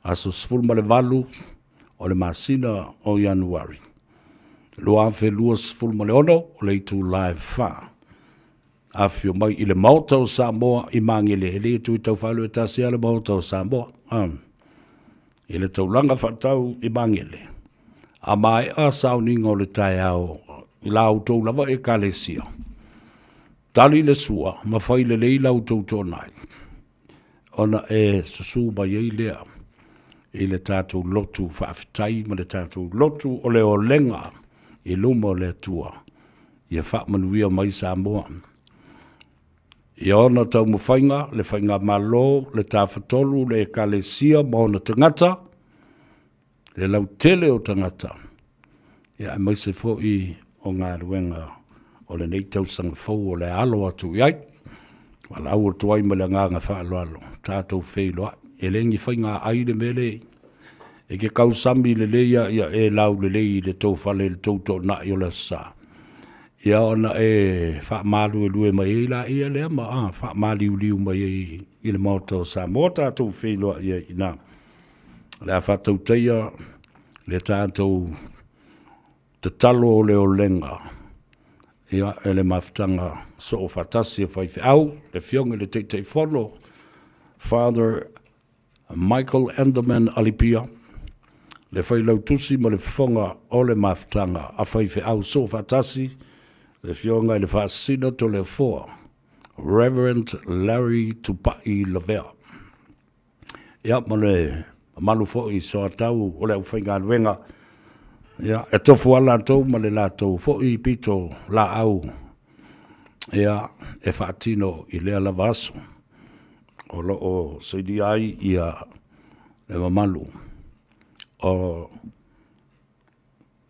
J: aso 18 o le masina o Ianuari 2026, o le itula e 4. Afifio mai i le Maota o Samoa i Magele, e le toe tau e tasi lava le Maota o Samoa. I le taulaga faatau i Magele, a maea sauniga o le taeao i la outou lava ekalesia, tali le sua ma fai lelei la outou toonai, ona e susu mai ai lea i le tatou lotu faafetai ma le tatou lotu o le olega i luma o le Atua, ia faamanuia mai Samoa. I ona taumafaiga, le faigamalo, le Tafatolu, le Ekalesia ma ona tagata, le lautele o tagata, ia aemaise foi o galuega o lenei tausaga fou o le a alo atu i ai. Valaau atu ai ma le agaga faaaloalo, tatou feiloai. E le ni faiga ai le mea lea e ke kausami lelei ia ia e laulelei i le tou fale i le tou toonai o le Aso Sa. Ia ona e faamaluelue mai ai laia lea ma faamaliuliu mai ai i le Maota o Samoa tatou feiloai ai i ina. O le a faatautaia le tatou tatalo o le olega ia, e le mafutaga soofaatasi a faifeau, le Afioga i le Taitaifono, Father Michael Enderman Alipia, le Failautusi ma le Fofoga o le Mafutaga a Faifeau Soofaatasi, le Afioga i le Faasisina Toleafoa, Reverend Larry Tupai Lavea. Ia, ma le mamalu foi i soatau o le aufaigaluega, ia, e tofu lava latou ma le latou foi pito laau, ia, e faatino i lea lava aso. O lo o sainia ai ia le mamalu o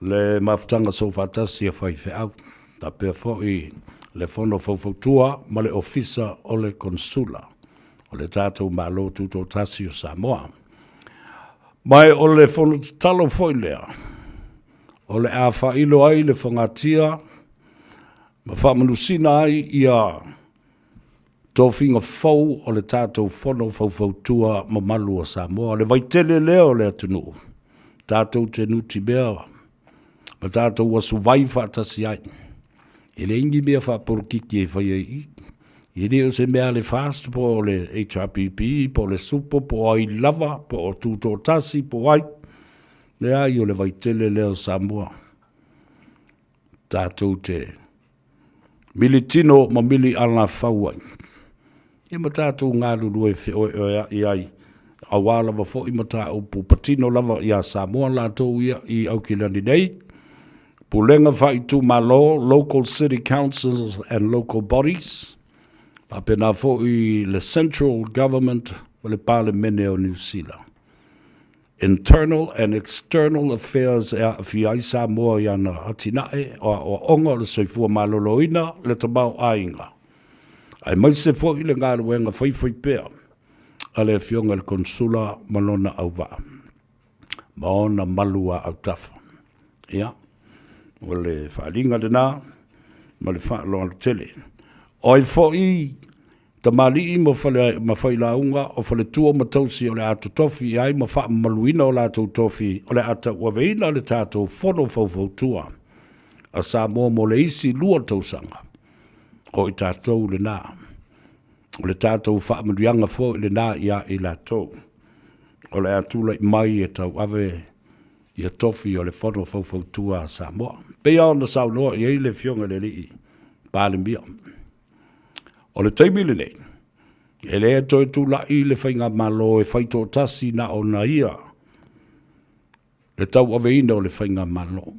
J: le mafutaga soofaatasi a faifeau, faapea foi le Fono Faufautua ma le Ofisa o le Konesula o le tatou Malo Tutoatasi o Samoa. Ma o le fono tatalo foi lea o le a faailo ai le fogatia ma faamanusina ai ia tofiga fou o le tatou Fono Faufautua mamalu o Samoa, le vaitele lea o le atunuu, tatou te nutimea ma tatou asuvai faatasi ai. E leai ni mea faapolokiki e faia i i. E le o se mea a le FAST po o le HRPP po o le SUPO po o ai lava po o Tutoatasi po o ai. Leai, o le vaitele lea o Samoa. Tatou te militino ma mili alafau ai. Ia ma tatou galulue feoeoea'i ai, aua lava foi mataupu patino lava iā Samoa latou ia i Aukilani nei. Pulega faaitumalo, Local City Councils and Local Bodies, faapena foi le Central Government ma le Palemene o Niu Sila. Internal and External Affairs e aafia ai Samoa i ana atinae o aoaoga o le soifua maloloina, le tamaoaiga, aemaise foi le galuega faifaipea a le Afioga i le Konesula ma lona auvaa ma ona malu a autafa. Ia, o le faaaliga lena ma le faaaloalo tele. O ai foi Tamalii ma fale, ma failauga o faletua ma tausi o le a totofi i ai ma faamamaluina o latou tofi o le a tauaveina le tatou Fono Faufautua a Samoa mo le isi lua tausaga. O i tatou lena. O le tatou faamanuiaga foi lena ia i latou o le a tulai mai e tauave ia tofi o le Fono Faufautua a Samoa. Pei ona saunoa i ai le Afioga i le Alii Palemia. O le taimi lenei, e le toe tulai le faigamalo e faitoatasi na ona ia le tauaveina o le faigamalo.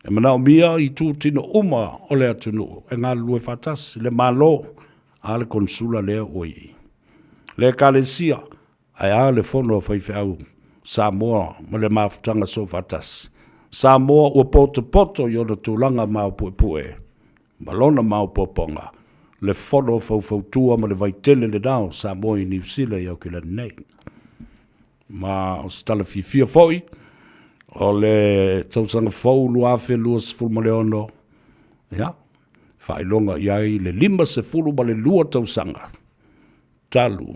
J: E manaomia itutino uma o le atunuu e galulue faatasi, le Malo a le Konesula lea ua i ai, le Ekalesia, Ae a le fono a faifeau Samoa ma le mafutaga soofaatasi? Samoa ua potopoto i ona tulaga maopuepue ma lona maopoopoga, le fono faufautua ma le vaitele lena o Samoa i Niu Sila i Aukilani nei. Ma o se tala fiafia foi, o le tausaga fou 2026, ia, faailoga i ai le 52 tausaga talu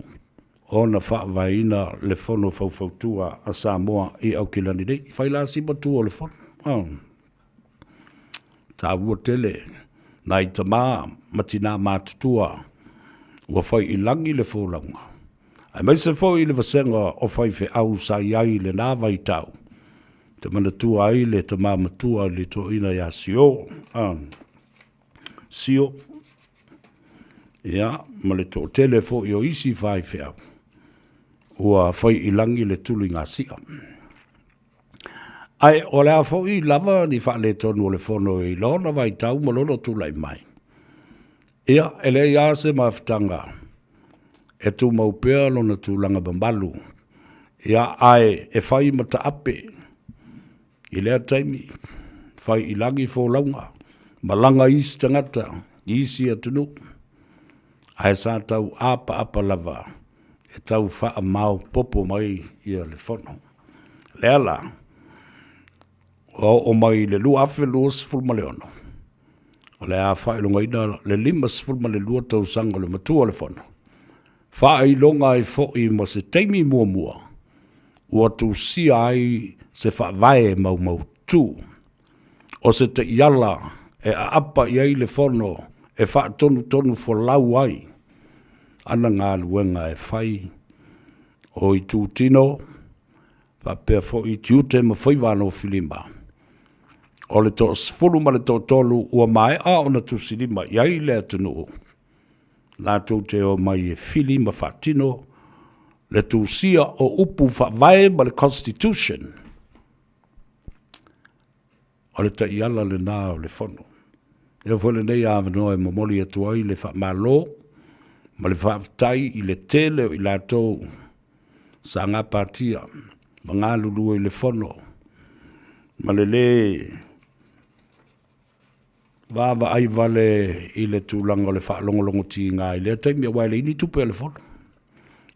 J: ona faavaeina le Fono Faufautua a Samoa i Aukilani nei. Fai la si matua o le Fono. Oh. Taua tele nai tamā ma tinā matutua ua fai i lagi le folauga, aemaise foi le vasega o faifeau sa i ai i lena vaitau, te manatua ai le tamā matua i le toeaina ia Sio. Ah. Sio, ia, ma le toatele foi o isi faifeau, ua fai i lagi le tuligasia. Ae o le a foi lava ni faaletonu o le fono i lona vaitau ma lona tulai mai, ia, e leai lava se mafutaga e tumau pea lona tulaga mamalu, ia, ae e fai ma taape I lea taimi, fai i lagi folauga, malaga isi tagata i isi atunuu, ae sa tau apaapa lava e tau faamaopoopo mai ia le fono. Lea la, ua oo mai i le 2026, o le a faailogaina le 52 tausaga o le matua o le fono, faailoga ai foi ma se taimi muamua ua tusia ai se faavae maumautu, o se taiala e aapa i ai le Fono e faatonutonu folau ai ana galuega e fai, o itutino faapea foi tiute ma faiva alofilima. O le toasefulu ma le toatolu ua maea ona tusilima i ai le atunuu, latou te omai e fili ma faatino le tusia o upu faavae ma le Constitution. O le taiala lena o le Fono. Ea foi lenei avanoa e momoli atu ai le faamalo ma le faafetai i le tele o i latou sa gapatia ma galulue i le Fono ma le lē Vaavaai vale i le tulaga o le faalogologotiga i lea taimi aua e leai ni tupe a le Fono.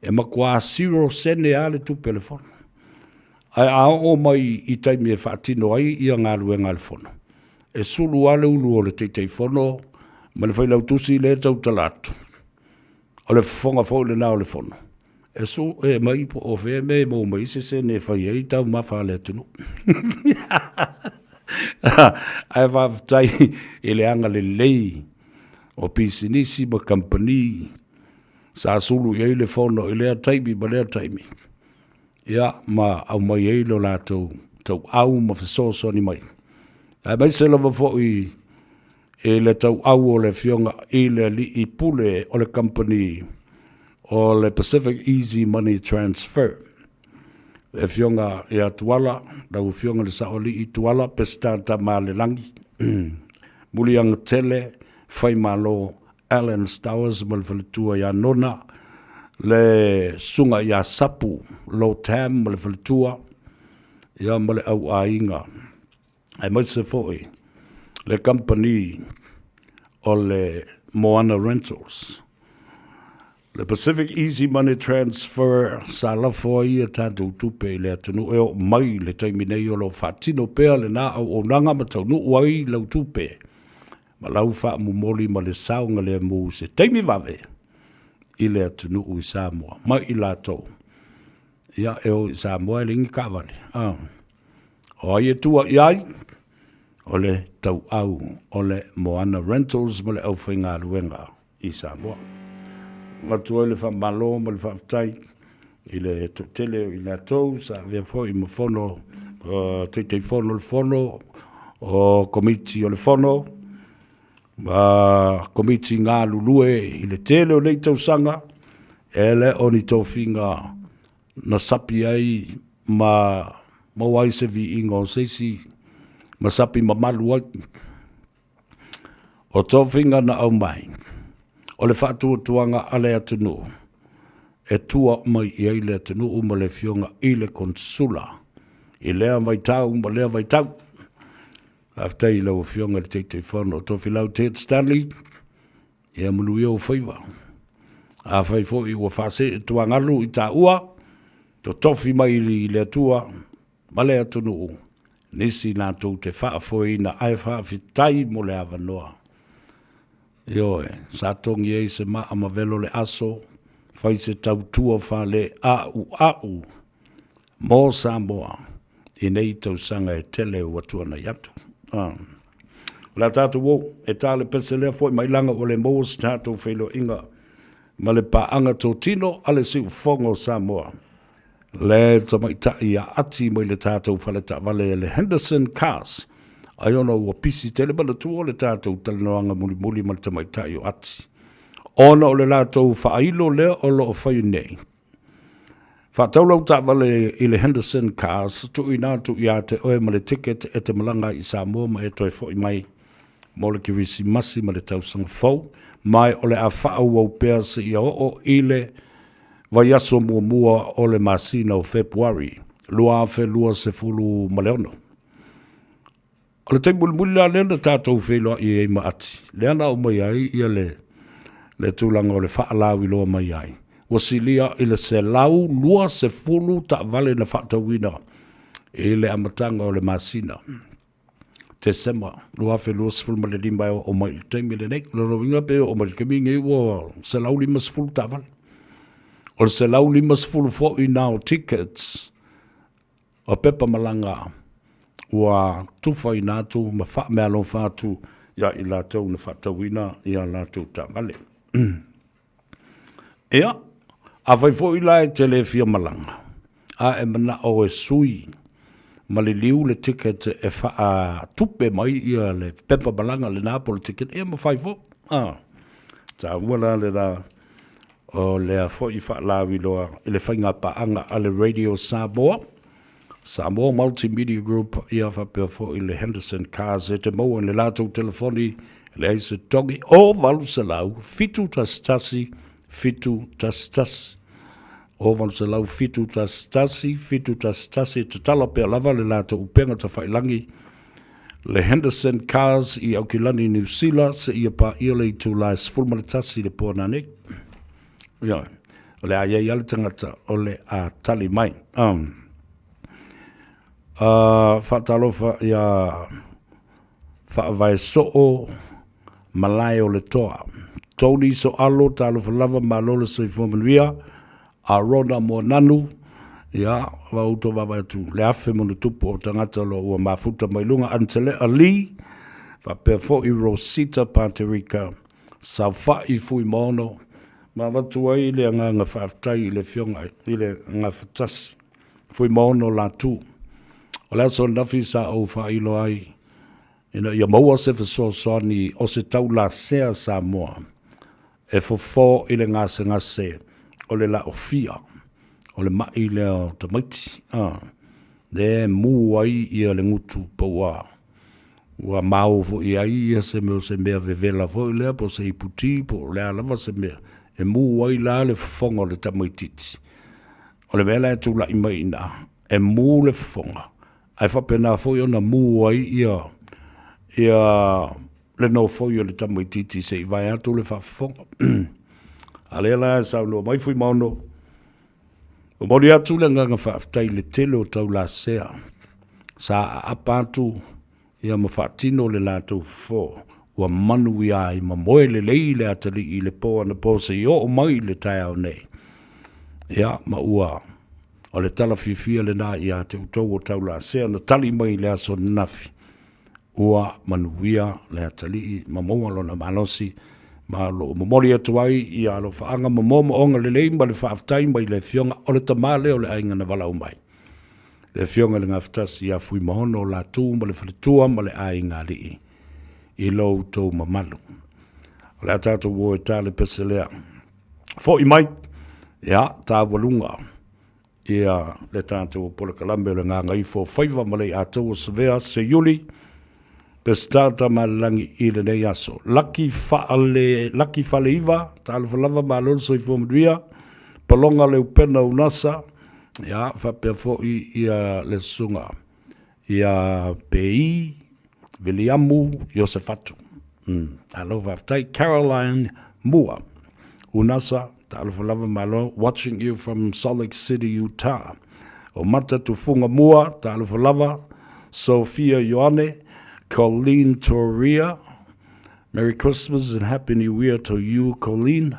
J: E matua zero sene lava le tupe a le Fono. Ae a oo mai i taimi e faatino ai ia galuega a le Fono, e sulu lava le ulu o le Taitaifono ma le Failautusi lea e tautala atu. O le fofoga foi lena o le Fono, e sue mai po o fea mea e maua mai ai se sene e fai ai taumafa a le atunuu. Ae faafetai i le agalelei o pisinisi ma kamupani sa sulu i ai le Fono i lea taimi ma lea taimi. Ia, ma aumai ai lo latou tauau ma fesoasoani mai. Aemaise lava foi i le tauau o le Afioga i le Alii Pule o le Kamupani o le Pacific Easy Money Transfer, le Afioga ia Tuala, lau Afioga i le Saoalii Tuala Peseta Tamaalelagi, Muliagatele Faimalo Alan Stowers ma le faletua ia Nona, le Susuga ia Sapu Lo Tam ma le faletua, ia ma le au aiga, aemaise foi le kamupani o le Moana Rentals. Le Pacific Easy Money Transfer sa lafo ai a tatou tupe i le atunuu e oo mai i le taimi nei o lo o faatino pea lena auaunaga ma taunuu ai lau tupe ma lau faamomoli ma le saogalemu i se taimi vave i le atunuu i Samoa ma i latou ia e o i Samoa e leai ni taavale. O ai e tua i ai? O le tauau o le Moana Rentals ma le aufaigaluega i Samoa. Avatu ai le faamalo ma le faafetai i le toatele o i latou sa avea foi ma fono, Taitaifono o le Fono, o Komiti o le Fono, ma Komiti galulue i le tele o nei tausaga, e le o ni tofiga na sapi ai ma maua ai se viiga o se isi ma sapi mamalu ai. O tofiga na aumai, o le faatuatuaga a le atunuu e tua mai i ai le atunuu ma le Afioga i le Konesula i lea vaitau ma lea vaitau. Faafetai i lau Afioga i le Taitaifono o Tofilau Ted Stanley, ia manuia ou faiva. Afai foi ua faasee tuagalu i taua, totofi mai i le Atua ma le atunuu, nisi latou te faafoeina ae faafetai mo le avanoa. Ioe, sa togi ai se maa ma velo le aso, fai se tautua faaleauau mo Samoa i nei tausaga e tele ua tuanai atu. Ah. O le a tatou o, e ta le pese lea foi mai laga ua le maua se tatou feiloaiga ma le paaga totino a le Siufofoga o Samoa. Le tamaitai ia Ati mai le tatou fale taavale le Henderson Cars. Ai ona ua pisi tele manatua le tatou talanoaga mulimuli ma le tamaitai o Ati. Ona o le latou faailo lea o lo o fai nei. Faatau lau taavale i le Henderson Cars, tuuina atu ia te oe ma le ticket e te malaga ai i Samoa ma e toe foi mai mo le Kerisimasi ma le tausaga fou, ma o le a faaauau pea seia oo i le vaiaso muamua o le masina o Fepuari 2026. O le taimi mulimuli la lea na tatou feiloai ai ma Ati, lea na aumaia ai ia le, le tulaga o le faalauiloa mai ai. Ua silia i le 120 taavale na faatauina i le amataga o le masina. Tesema 2025 e oo mai i le taimi lenei. O lona uiga pe oo mai i le taimi lenei ua 150 taavale. O le 150 foi na o tickets o pepa malaga ua tufaina atu ma faameaalofa atu ia i latou na faatauina ia latou taavale. Ia, afai foi la e te le fia malaga, a e manao e sui ma liliu le ticket e faatupe mai ia le pepa malaga lena po o le ticket, ia mafai foi. Ah, taua la le la o lea foi faalauiloa i le faiga paaga a le Radio Samoa, Samoa Multimedia Group, ia faapea foi le Henderson Cars e te maua i le latou telefoni e leai se togi o 800 711 711. O 800 711 711 e tatala pea lava le latou upega tafailagi le Henderson Cars i Aukilani, Niu Sila, seia paia le itula e 11 i le po nanei. Ioe, o le a i ai lava le tagata o le a tali mai. Faatalofa ia Faavae Soo Malae o le Toa. Tony Soalo, talofa lava, malo le soifua manuia. Arona Moananu, ia, ua outou vaavaai atu le afe ma ona tupu o tagata o lo o ua mafuta mai luga. Antelea Lee, faapea foi Rosita Paterika, Saofai Fuimaono, ma avatu ai le agaga faafetai i le Afioga i le Gafatasi. Fuimaono Latu. O le aso ananafi sa ou faailoa ai ina ia maua se fesoasoani o se taulasea Samoa e fofo i le gasegase o le laofia, o le maʻi lea o tamaiti, a, lea e mu ai ia le gutu pauā. Ua mao foi ai ia se mea o se mea vevela foi lea po o se iputi po o le a lava se mea e mu ai la le fofoga o le tamaitiiti. O le mea la e tulai mai i ina, e mu le fofoga, ae faapena foi ona mu ai ia ia le nofoi o le tamaitiiti se i vae atu le faafofoga. A lea la e saunoa mai Fuimaono, momoli atu le agaga faafetai i le tele o taulasea sa aapa atu ia ma faatino le latou fofo ua manuia ai ma moe lelei le atalii i le po anapo seia oo mai i le taeao nei. Ia, ma ua o le tala fiafia lena ia te outou o taulasea na tali mai i le aso ananafi, ua manuia le atalii ma maua lona malosi, ma o lo o momoli atu ai ia alofaaga ma moomooga lelei ma le faafetai mai le Afioga o le tama lea o le aiga na valaau mai. Le Afioga i le Gafatasi ia Fuimaono Latu ma le faletua ma le aiga alii i lo outou mamalu. O le a tatou o e ta le pese lea. Foi mai, ia, taualuga ia le tatou polokalame o le Gagaifo o Faiva ma Leiataua Savea Seiuli Peseta Tamaalelagi i lenei aso. Laki Faale, Laki Faleiva, talofa lava, malo le soifua manuia. Paloga Leupena Unasa, ia, faapea foi ia le susuga ia Pei Viliamu Iosefatu. Malo faafetai. Caroline Mua Unasa, talofa lava, malo. Watching you from Salt Lake City, Utah. O Mata Tufunga Mua, talofa lava. Sophia Ioane, Colleen Toria, Merry Christmas and Happy New Year to you, Colleen.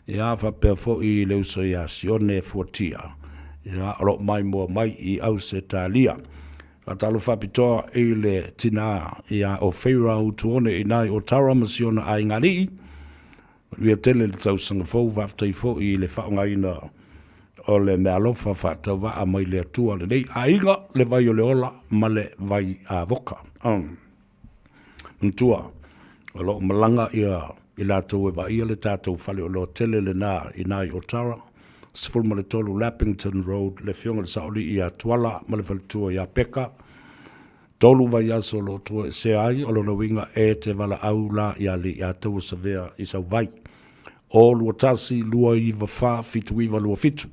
J: Ia, faapea foi le uso ia Sione Fuatia. Ia, o lo o maimoa mai i Ausetalia. Faatalofa faapitoa i le tinā ia o Feira Utuone i nai o Tara ma si ona aiga alii. Manuia tele le tausaga fou, faafetai foi i le faaaogaina o le meaalofa faatauvaa mai le Atua lenei aiga, le vai o le ola ma le vai avoka. Manatua, o lo o malaga ia i latou e vaaia le tatou faleoloa tele lena i nai o Tara, 13 Lappington Road, le Afioga i le Saoalii ia Tuala ma le faletua ia Peka. 3 vaiaso o lo o toesea ai, o lona uiga e te valaau la ia Leiataua Savea i sau vai. O 21 294 7927.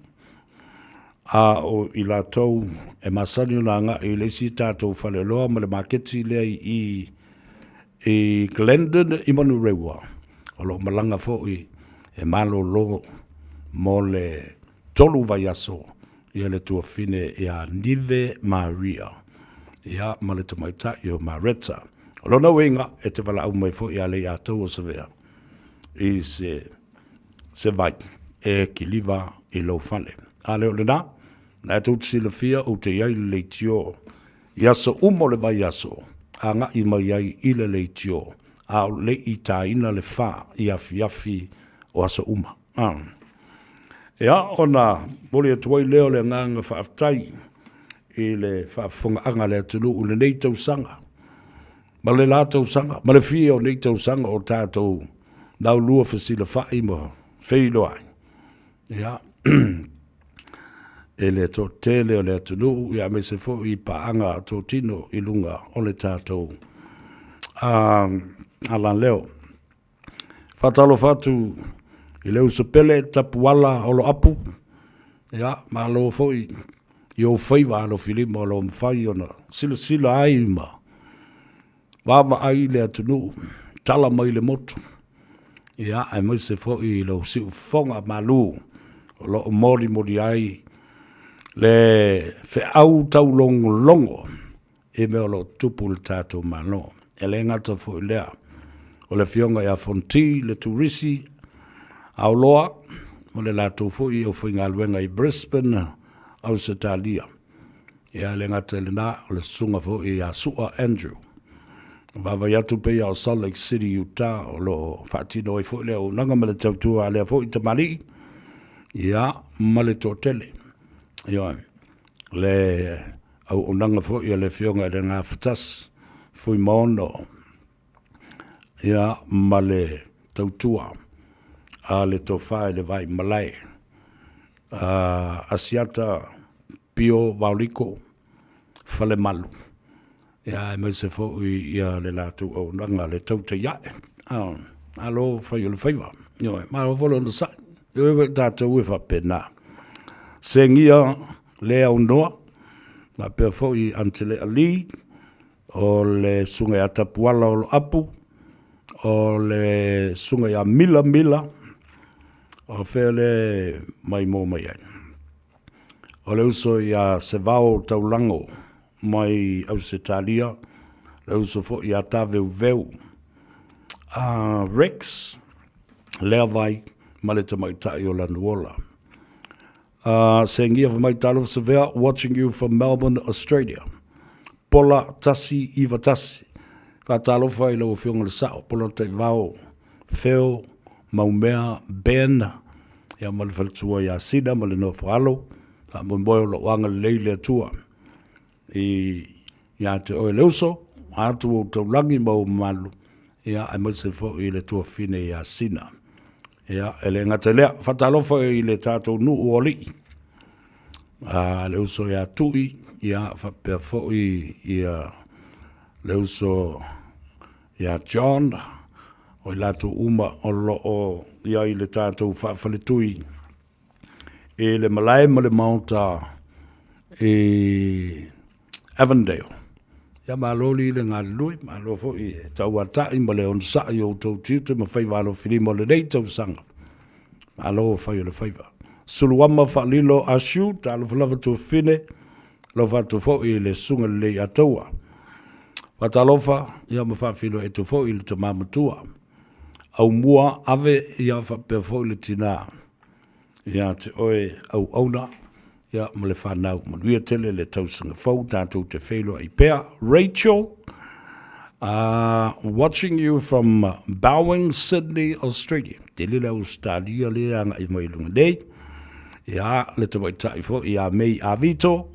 J: A o i latou e masani ona agai i le isi tatou faleoloa ma le maketi lea i i Glendon i Manurewa, o lo o malaga foi e malolo mo le 3 vaiaso ia le tuafine ia Nive Maria ia ma le tamaitai o Mareta. O lona uiga e te valaau mai foi ia Leiataua Savea i se se vai e kiliva i lou fale. A lea o lena, na e tou te silafia ou te i ai i le leitio i aso uma o le vaiaso, agai mai ai i le leitio, a o le i tāina le fa i afiafi o aso uma. A. Ia, ona momoli atu ai lea o le agaga faafetai i le faafofogaaga a le atunuu i lenei tausaga, ma le la tausaga, ma le fia o nei tausaga o tatou laulua fesilafai ma feiloai, ia, e le toatele o le atunuu, ia aemaise foi i paaga totino i luga o le tatou alaleo. Faatalofa atu i le uso pele Tapuala Oloapu, ia, malo foi i ou faiva alofilima o lo o mafai ona silasila ai ma vaavaai i le atunuu, tala mai le motu, ia, aemaise foi i lou siufofoga malu o lo o molimoli ai le feau taulogologo i mea o lo o tutupu i le tatou Malo. E le gata foi i lea, o le Afioga ia Fonti le Turisi Aoloa ma le latou foi aufaigaluega i Brisbane, Ausetalia. Ia, e le gata i lena, o le susuga foi ia Sua Andrew. Vaavaai atu pei o Salt Lake City, Utah, o lo o faatino ai foi le auaunaga ma le tautua a lea foi tamalii, ia, ma le toatele. Ioe. Le auaunaga foi a le Afioga i le Gafatasi Fuimaono, ia, ma le tautua a le Tofa i le Vaimalae, a Asiata Pio Vaoliko Falemalu, ia, aemaise foi ia le latou auaunaga le tautai ae. Malo fai o le faiva. Ioe, malo foi le onosai. Ioe foi tatou e faapena. Segia le aunoa, faapea foi Antele Ali, o le susuga ia Tapuala Oloapu, o le susuga ia Mila Mila, o fea le mai mo mai ai. O le uso ia Sevao Taulago mai Ausetalia, le uso foi ia Taveuveu a Rex Leavai ma le tamaitai o Lanuola. Segia fai mai talofa Savea watching you from Melbourne Australia. Pola 191. Faatalofa i lau Afioga i le Sao, Pola Taivao, Phil, Maumea, Ben, ia ma le faletua ia Sina ma le nofo alo. Faamoemoe o lo o agalelei le Atua i ia te oe le uso, atu ou taulagi ma ou mamalu, ia aemaise foi i le tuafafine ia Sina. Ia, e le gata i lea, faatalofa i le tatou nuu o alii, a, le uso ia Tui, ia, faapea foi ia le uso ia John, o i latou uma o lo o i ai i le tatou faafaletui i le malae ma le maota i Avondale. Ia malo li le galulue, malo foi e tauata'i ma le onosa'i i o outou tiute ma faiva alofilima o lenei tausaga. Malo fai o le faiva. Suluama Faalilo Asiu, talofa lava tuafafine, alofa atu foi i le Susuga Lelei Ataua. Faatalofa, ia ma faafeiloai atu foi i le tama matua. Aumua Ave, ia faapea foi le tina ia te oe auauna, ia ma le fanau. Manuia tele le tausaga fou, tatou te feiloai pea. Rachel, watching you from Bowing, Sydney, Australia. Tele le Ausetalia lea e agai mai i luga nei. Ia, le tamaitai foi ia May Avito,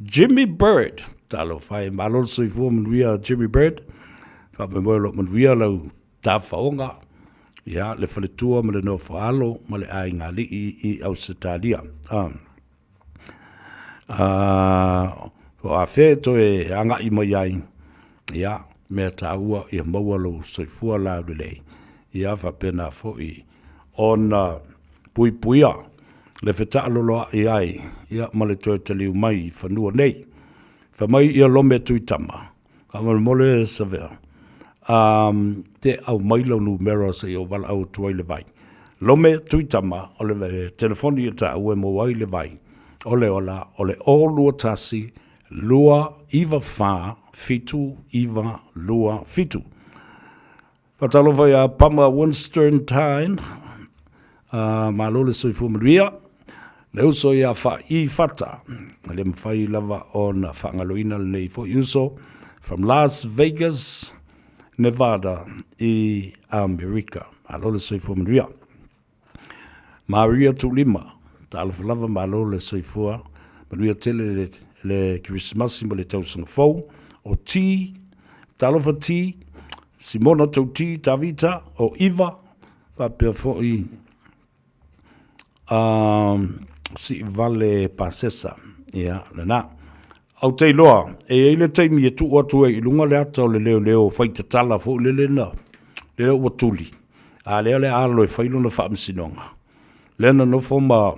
J: Jimmy Bird. Talofa e, malo le soifua manuia Jimmy Bird. Faamoemoe o lo o manuia lau tafaoga, ia, le faletua ma le nofoaalo ma le aigaalii i Ausetalia. Ah. Ah, o afea e toe agai mai ai, ia, mea taua ia maua lou soifua laulelei, ia faapena foi ona puipuia le fetaaloloai ai, ia, ma le toe taliu mai i fanua nei. Fai mai ia Lome Tuitama, Faamolemole Savea, um, te aumai lau numera se i ou valaau atu ai le vai. Lome Tuitama, o le telefoni e taua e maua ai le vai, o le ola, o le 021 294 7927. Faatalofa ia Pama Winston Tyne, uh, malo le soifua manuia. Le uso ia Fa'i Fata, le mafai lava ona faagaloina lenei foi uso from Las Vegas, Nevada i Amerika. Malo le soifua manuia. Maria Tuulima, talofa lava malo le soifua, manuia tele le, le Kerisimasi ma le tausaga fou. O T, talofa T, Simona Tauti Tavita, o Iva, faapea foi um, Siivale Pasesa, ia, lena. Ou te iloa, e i ai le taimi e tuu atu ai i luga le ata o le leoleo fai tatala foi lele na, lea ua tuli, a lea o le a alo e fai lona faamasinoga. Lea na nofo ma,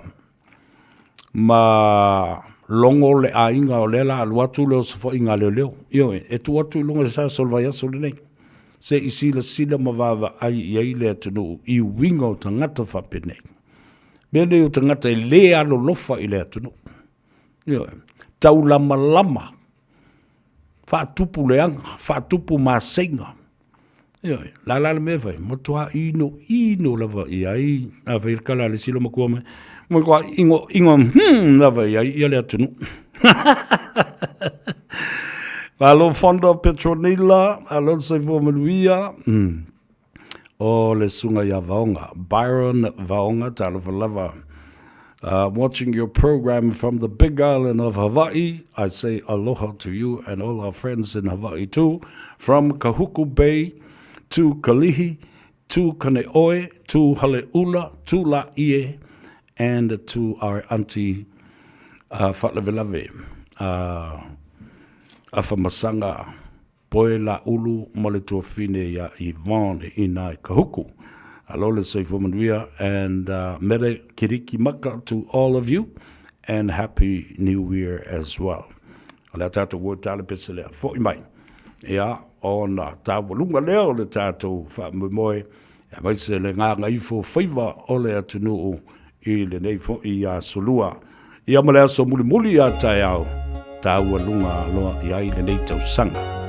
J: ma logo le aiga o lea la alu atu le osofaiga a leoleo. Ioe, e tuu atu i luga i le SARS o le vaiaso lenei, se i silasila ma vaavaai i ai le atunuu i uiga o tagata faapenei. Mea nei o tagata e le alolofa i le atunuu. Ioe. Taulamalama, faatupu leaga, faatupu maseiga. Ioe. La la le mea e fai, matua ino ino lava i ai, a fai le tala a le isi loomatua mai, matua ino ino lava i ai ia le atunuu. Malo Fonda Petronila, alo le soifua manuia. O le susuga ia Vaoga, Byron Vaoga, talofa lava. Watching your program from the big island of Hawaii. I say aloha to you and all our friends in Hawaii too. From Kahuku Bay to Kalihi to Kaneohe to Haleula to Laie and to our auntie uh, Faalavelave, uh, Afamasaga Poe Laulu ma le tuafine ia Yvonne ina i Kahuku. Alo le soifua manuia and uh, mere kiriki maka to all of you and happy new year as well. O le a tātou ua tale pese lea. Fo'i mai. Ia, ona tāualuga lea o le tātou faamoemoe, aemaise le gagaifo faiva o le atunuu i lenei fo'i aso lua. Ia ma le aso mulimuli a taeao, tāualuga loa i ai lenei tausaga.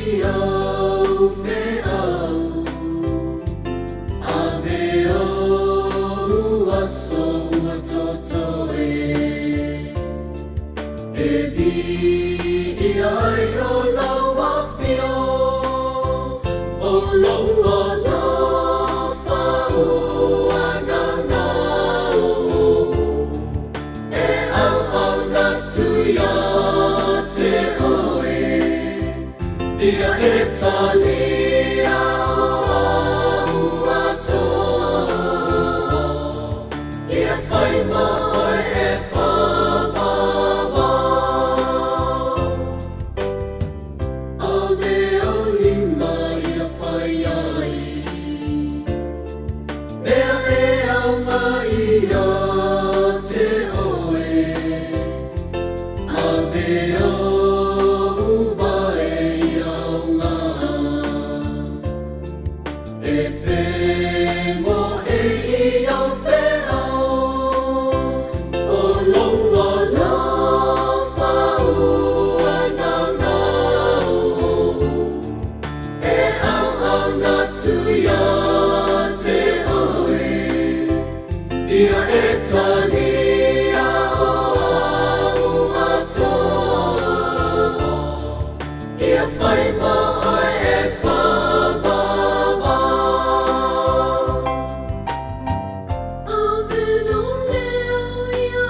L: Au feau Ave ou aso ua totoe E pii ai o lau afio O lou alofa ua naunau E auauna atu ia te oe Ia e talia o au atoa Ia whai ma oe e whāwāwā Ave au lima ia whai ai Mea e au mai ia te oe Ave ou vae i aoga E whengo e i au wheao O lou alofa ua naunau E auauna atu ia te oe Ia e talia o au atoa Ia whai ma oe e whāwāwā Ave lou leo ia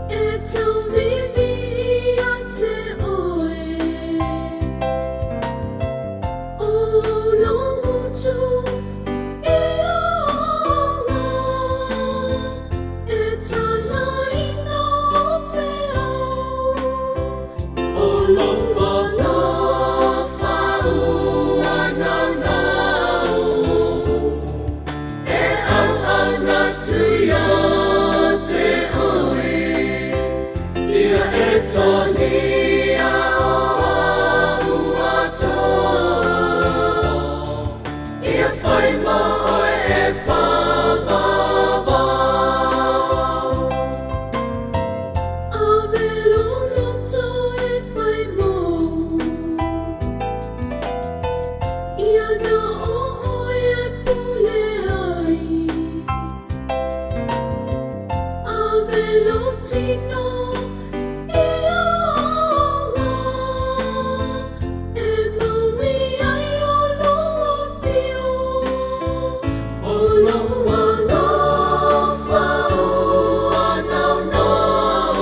L: E tauvivi ia te oe O lou motu i aoga E talaina o feau O lou alofa ua naunau E auauna atu ia te oe Ia e talia o au atoa Ia whai ma oe e whāwāwā Ave lou loto e whai mou Ia na o oe e pule ai Ave lou tino i aoga E maui ai o lou afio O lou alofa ua naunau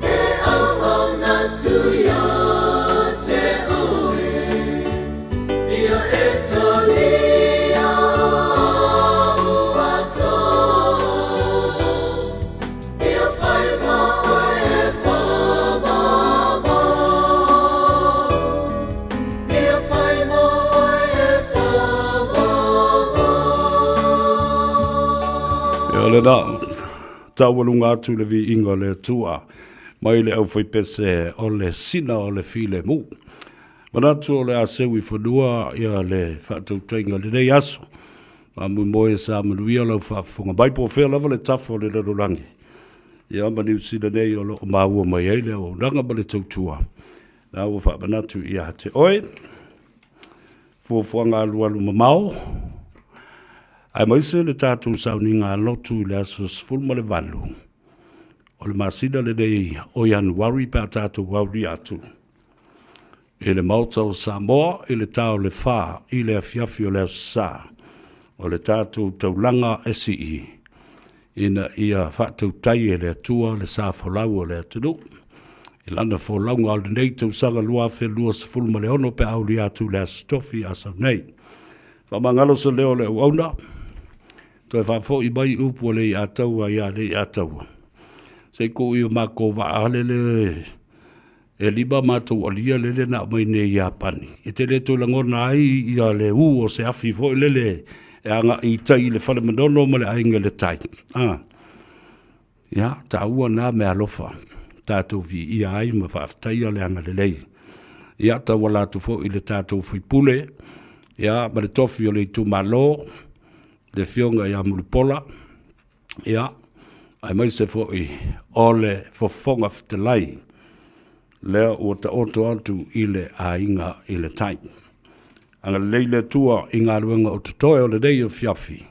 L: E auauna atu ia te oe Ia e talia o au atoa Ia whai ma oe e whāwāwā Ia whai ma oe e whāwāwā
J: Ia lena, taualuga atu le viiga o le Atua mai le aufaipese o le sina o le filemu. Manatu o le a seu i fanua ia le faatautaiga i lenei aso. Faamoemoe sa manuia lau faafofoga mai po o fea lava le tafa o le lalolagi. Ia ma Niu Sila nei o lo o maua mai ai le auaunaga ma le tautua. La ua faamanatu ia te oe. Fuafuaga alualu mamao. Aemaise le tatou sauniga lotu i le aso 18 o le masina lenei o Ianuari pe a tatou aulia atu i le Maota o Samoa i le ta o le 4 i le afiafi o le Aso Sa o le tatou taulaga e sii ina ia faatautai e le Atua le sa folau o le atunuu i lana folauga o lenei tausaga 2026 pe a aulia atu i le Aso Tofi a sau nei. Faamagalo se leo o le auauna, toe faafoi mai upu a Leiataua iā Leiataua. Se i tuu i o matou vaa lele e lima matou alia lele na aumai nei i Iapani. E te le toe lagona ai ia le ū o se afi foi lele e agai i tai i le fale manono ma le aiga i le tai. Ah. Ia, taua na meaalofa, tatou viia ai ma faafetaia le agalelei. Ia, tauala atu foi i le tatou faipule, ia, ma le tofi o le itumalo, le afioga ia Mulipola, ia, Aemaise foi o le Fofoga Fetalai, lea ua taoto atu i le aiga i le tai. Agalelei le Atua i galuega o totoe o lenei afiafi,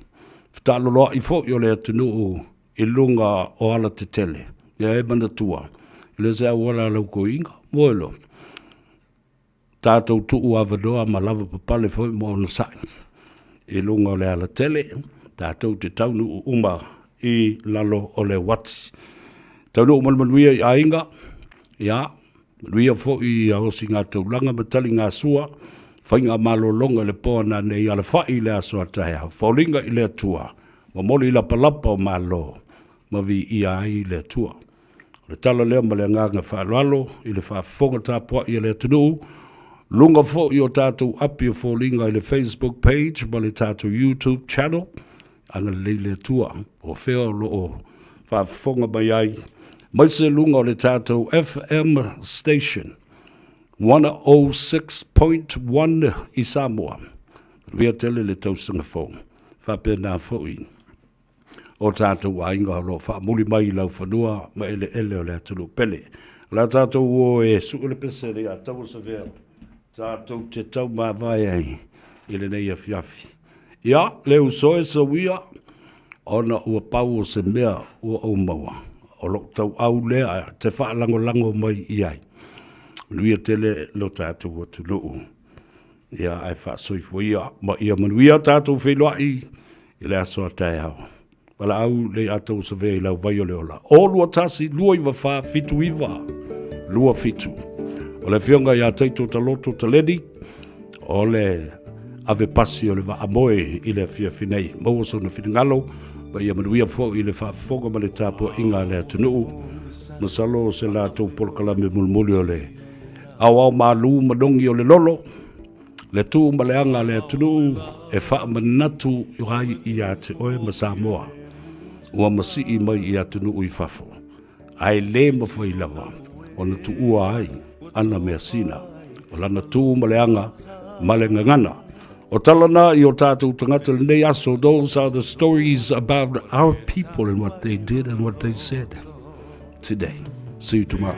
J: fetaaloloai foi o le atunuu i luga o alatetele. Ia e manatua, e le o se auala a lau toeaina, moe loa. Tatou tuu avanoa ma lava papale foi ma onosai i luga o le alatele, tatou te taunuu uma i lalo o le uati. Taunuu ma le manuia i aiga, ia, manuia foi ia osigataulangaa ma taligasua, faiga malologa i le po a nanei, alafai i le aso a taeao, foliga i le Atua, momoli lapalapa o malo, ma viia ai le Atua. O le tala lea ma le agaga faaaloalo i le faafofoga tapuai a le atunuu, luga foi o tatou api o foliga i le Facebook page ma le tatou YouTube channel. Agalelei le Atua, o fea o lo o faafofoga mai ai, maise luga o le tatou FM station 106.1 i Samoa. Manuia tele le tausaga fou. Faapena foi o tatou aiga o lo o faamuli mai i laufanua ma eleele o le atunuu pele. O le a tatou o e sue le pese le ia taua Savea, tatou te taumavae ai i lenei afiafi. Ia, le uso e sauia, ona ua pau o se mea ua ou maua, o lou tauau lea te faalagolago mai i ai. Manuia tele lo tatou atunuu. Ia, ae faasoifua ia ma ia manuia tatou feiloai i le aso a taeao. Valaau le ia tou savea i lau vai o le ola. O 21 294 79 27. O le afioga ia Taito Taloto Taleni, o le ave pasi o le vaamoe i le afiafi nei. Maua sona finagalo, ma ia manuia foi le faafofoga ma le tapuaiga a le atunuu. Masalo o se latou polokalame mulimuli o le aoao malu ma nogi o le lolo, le tu ma le aga a le atunuu e faamanatu ai ia te oe ma Samoa ua masii mai i atunuu i fafo, ae le mafai lava ona tuua ai ana measina o lana tu ma le aga ma le gagana. O tala na i o tātou tagata lenei aso, those are the stories about our people and what they did and what they said today. See you tomorrow.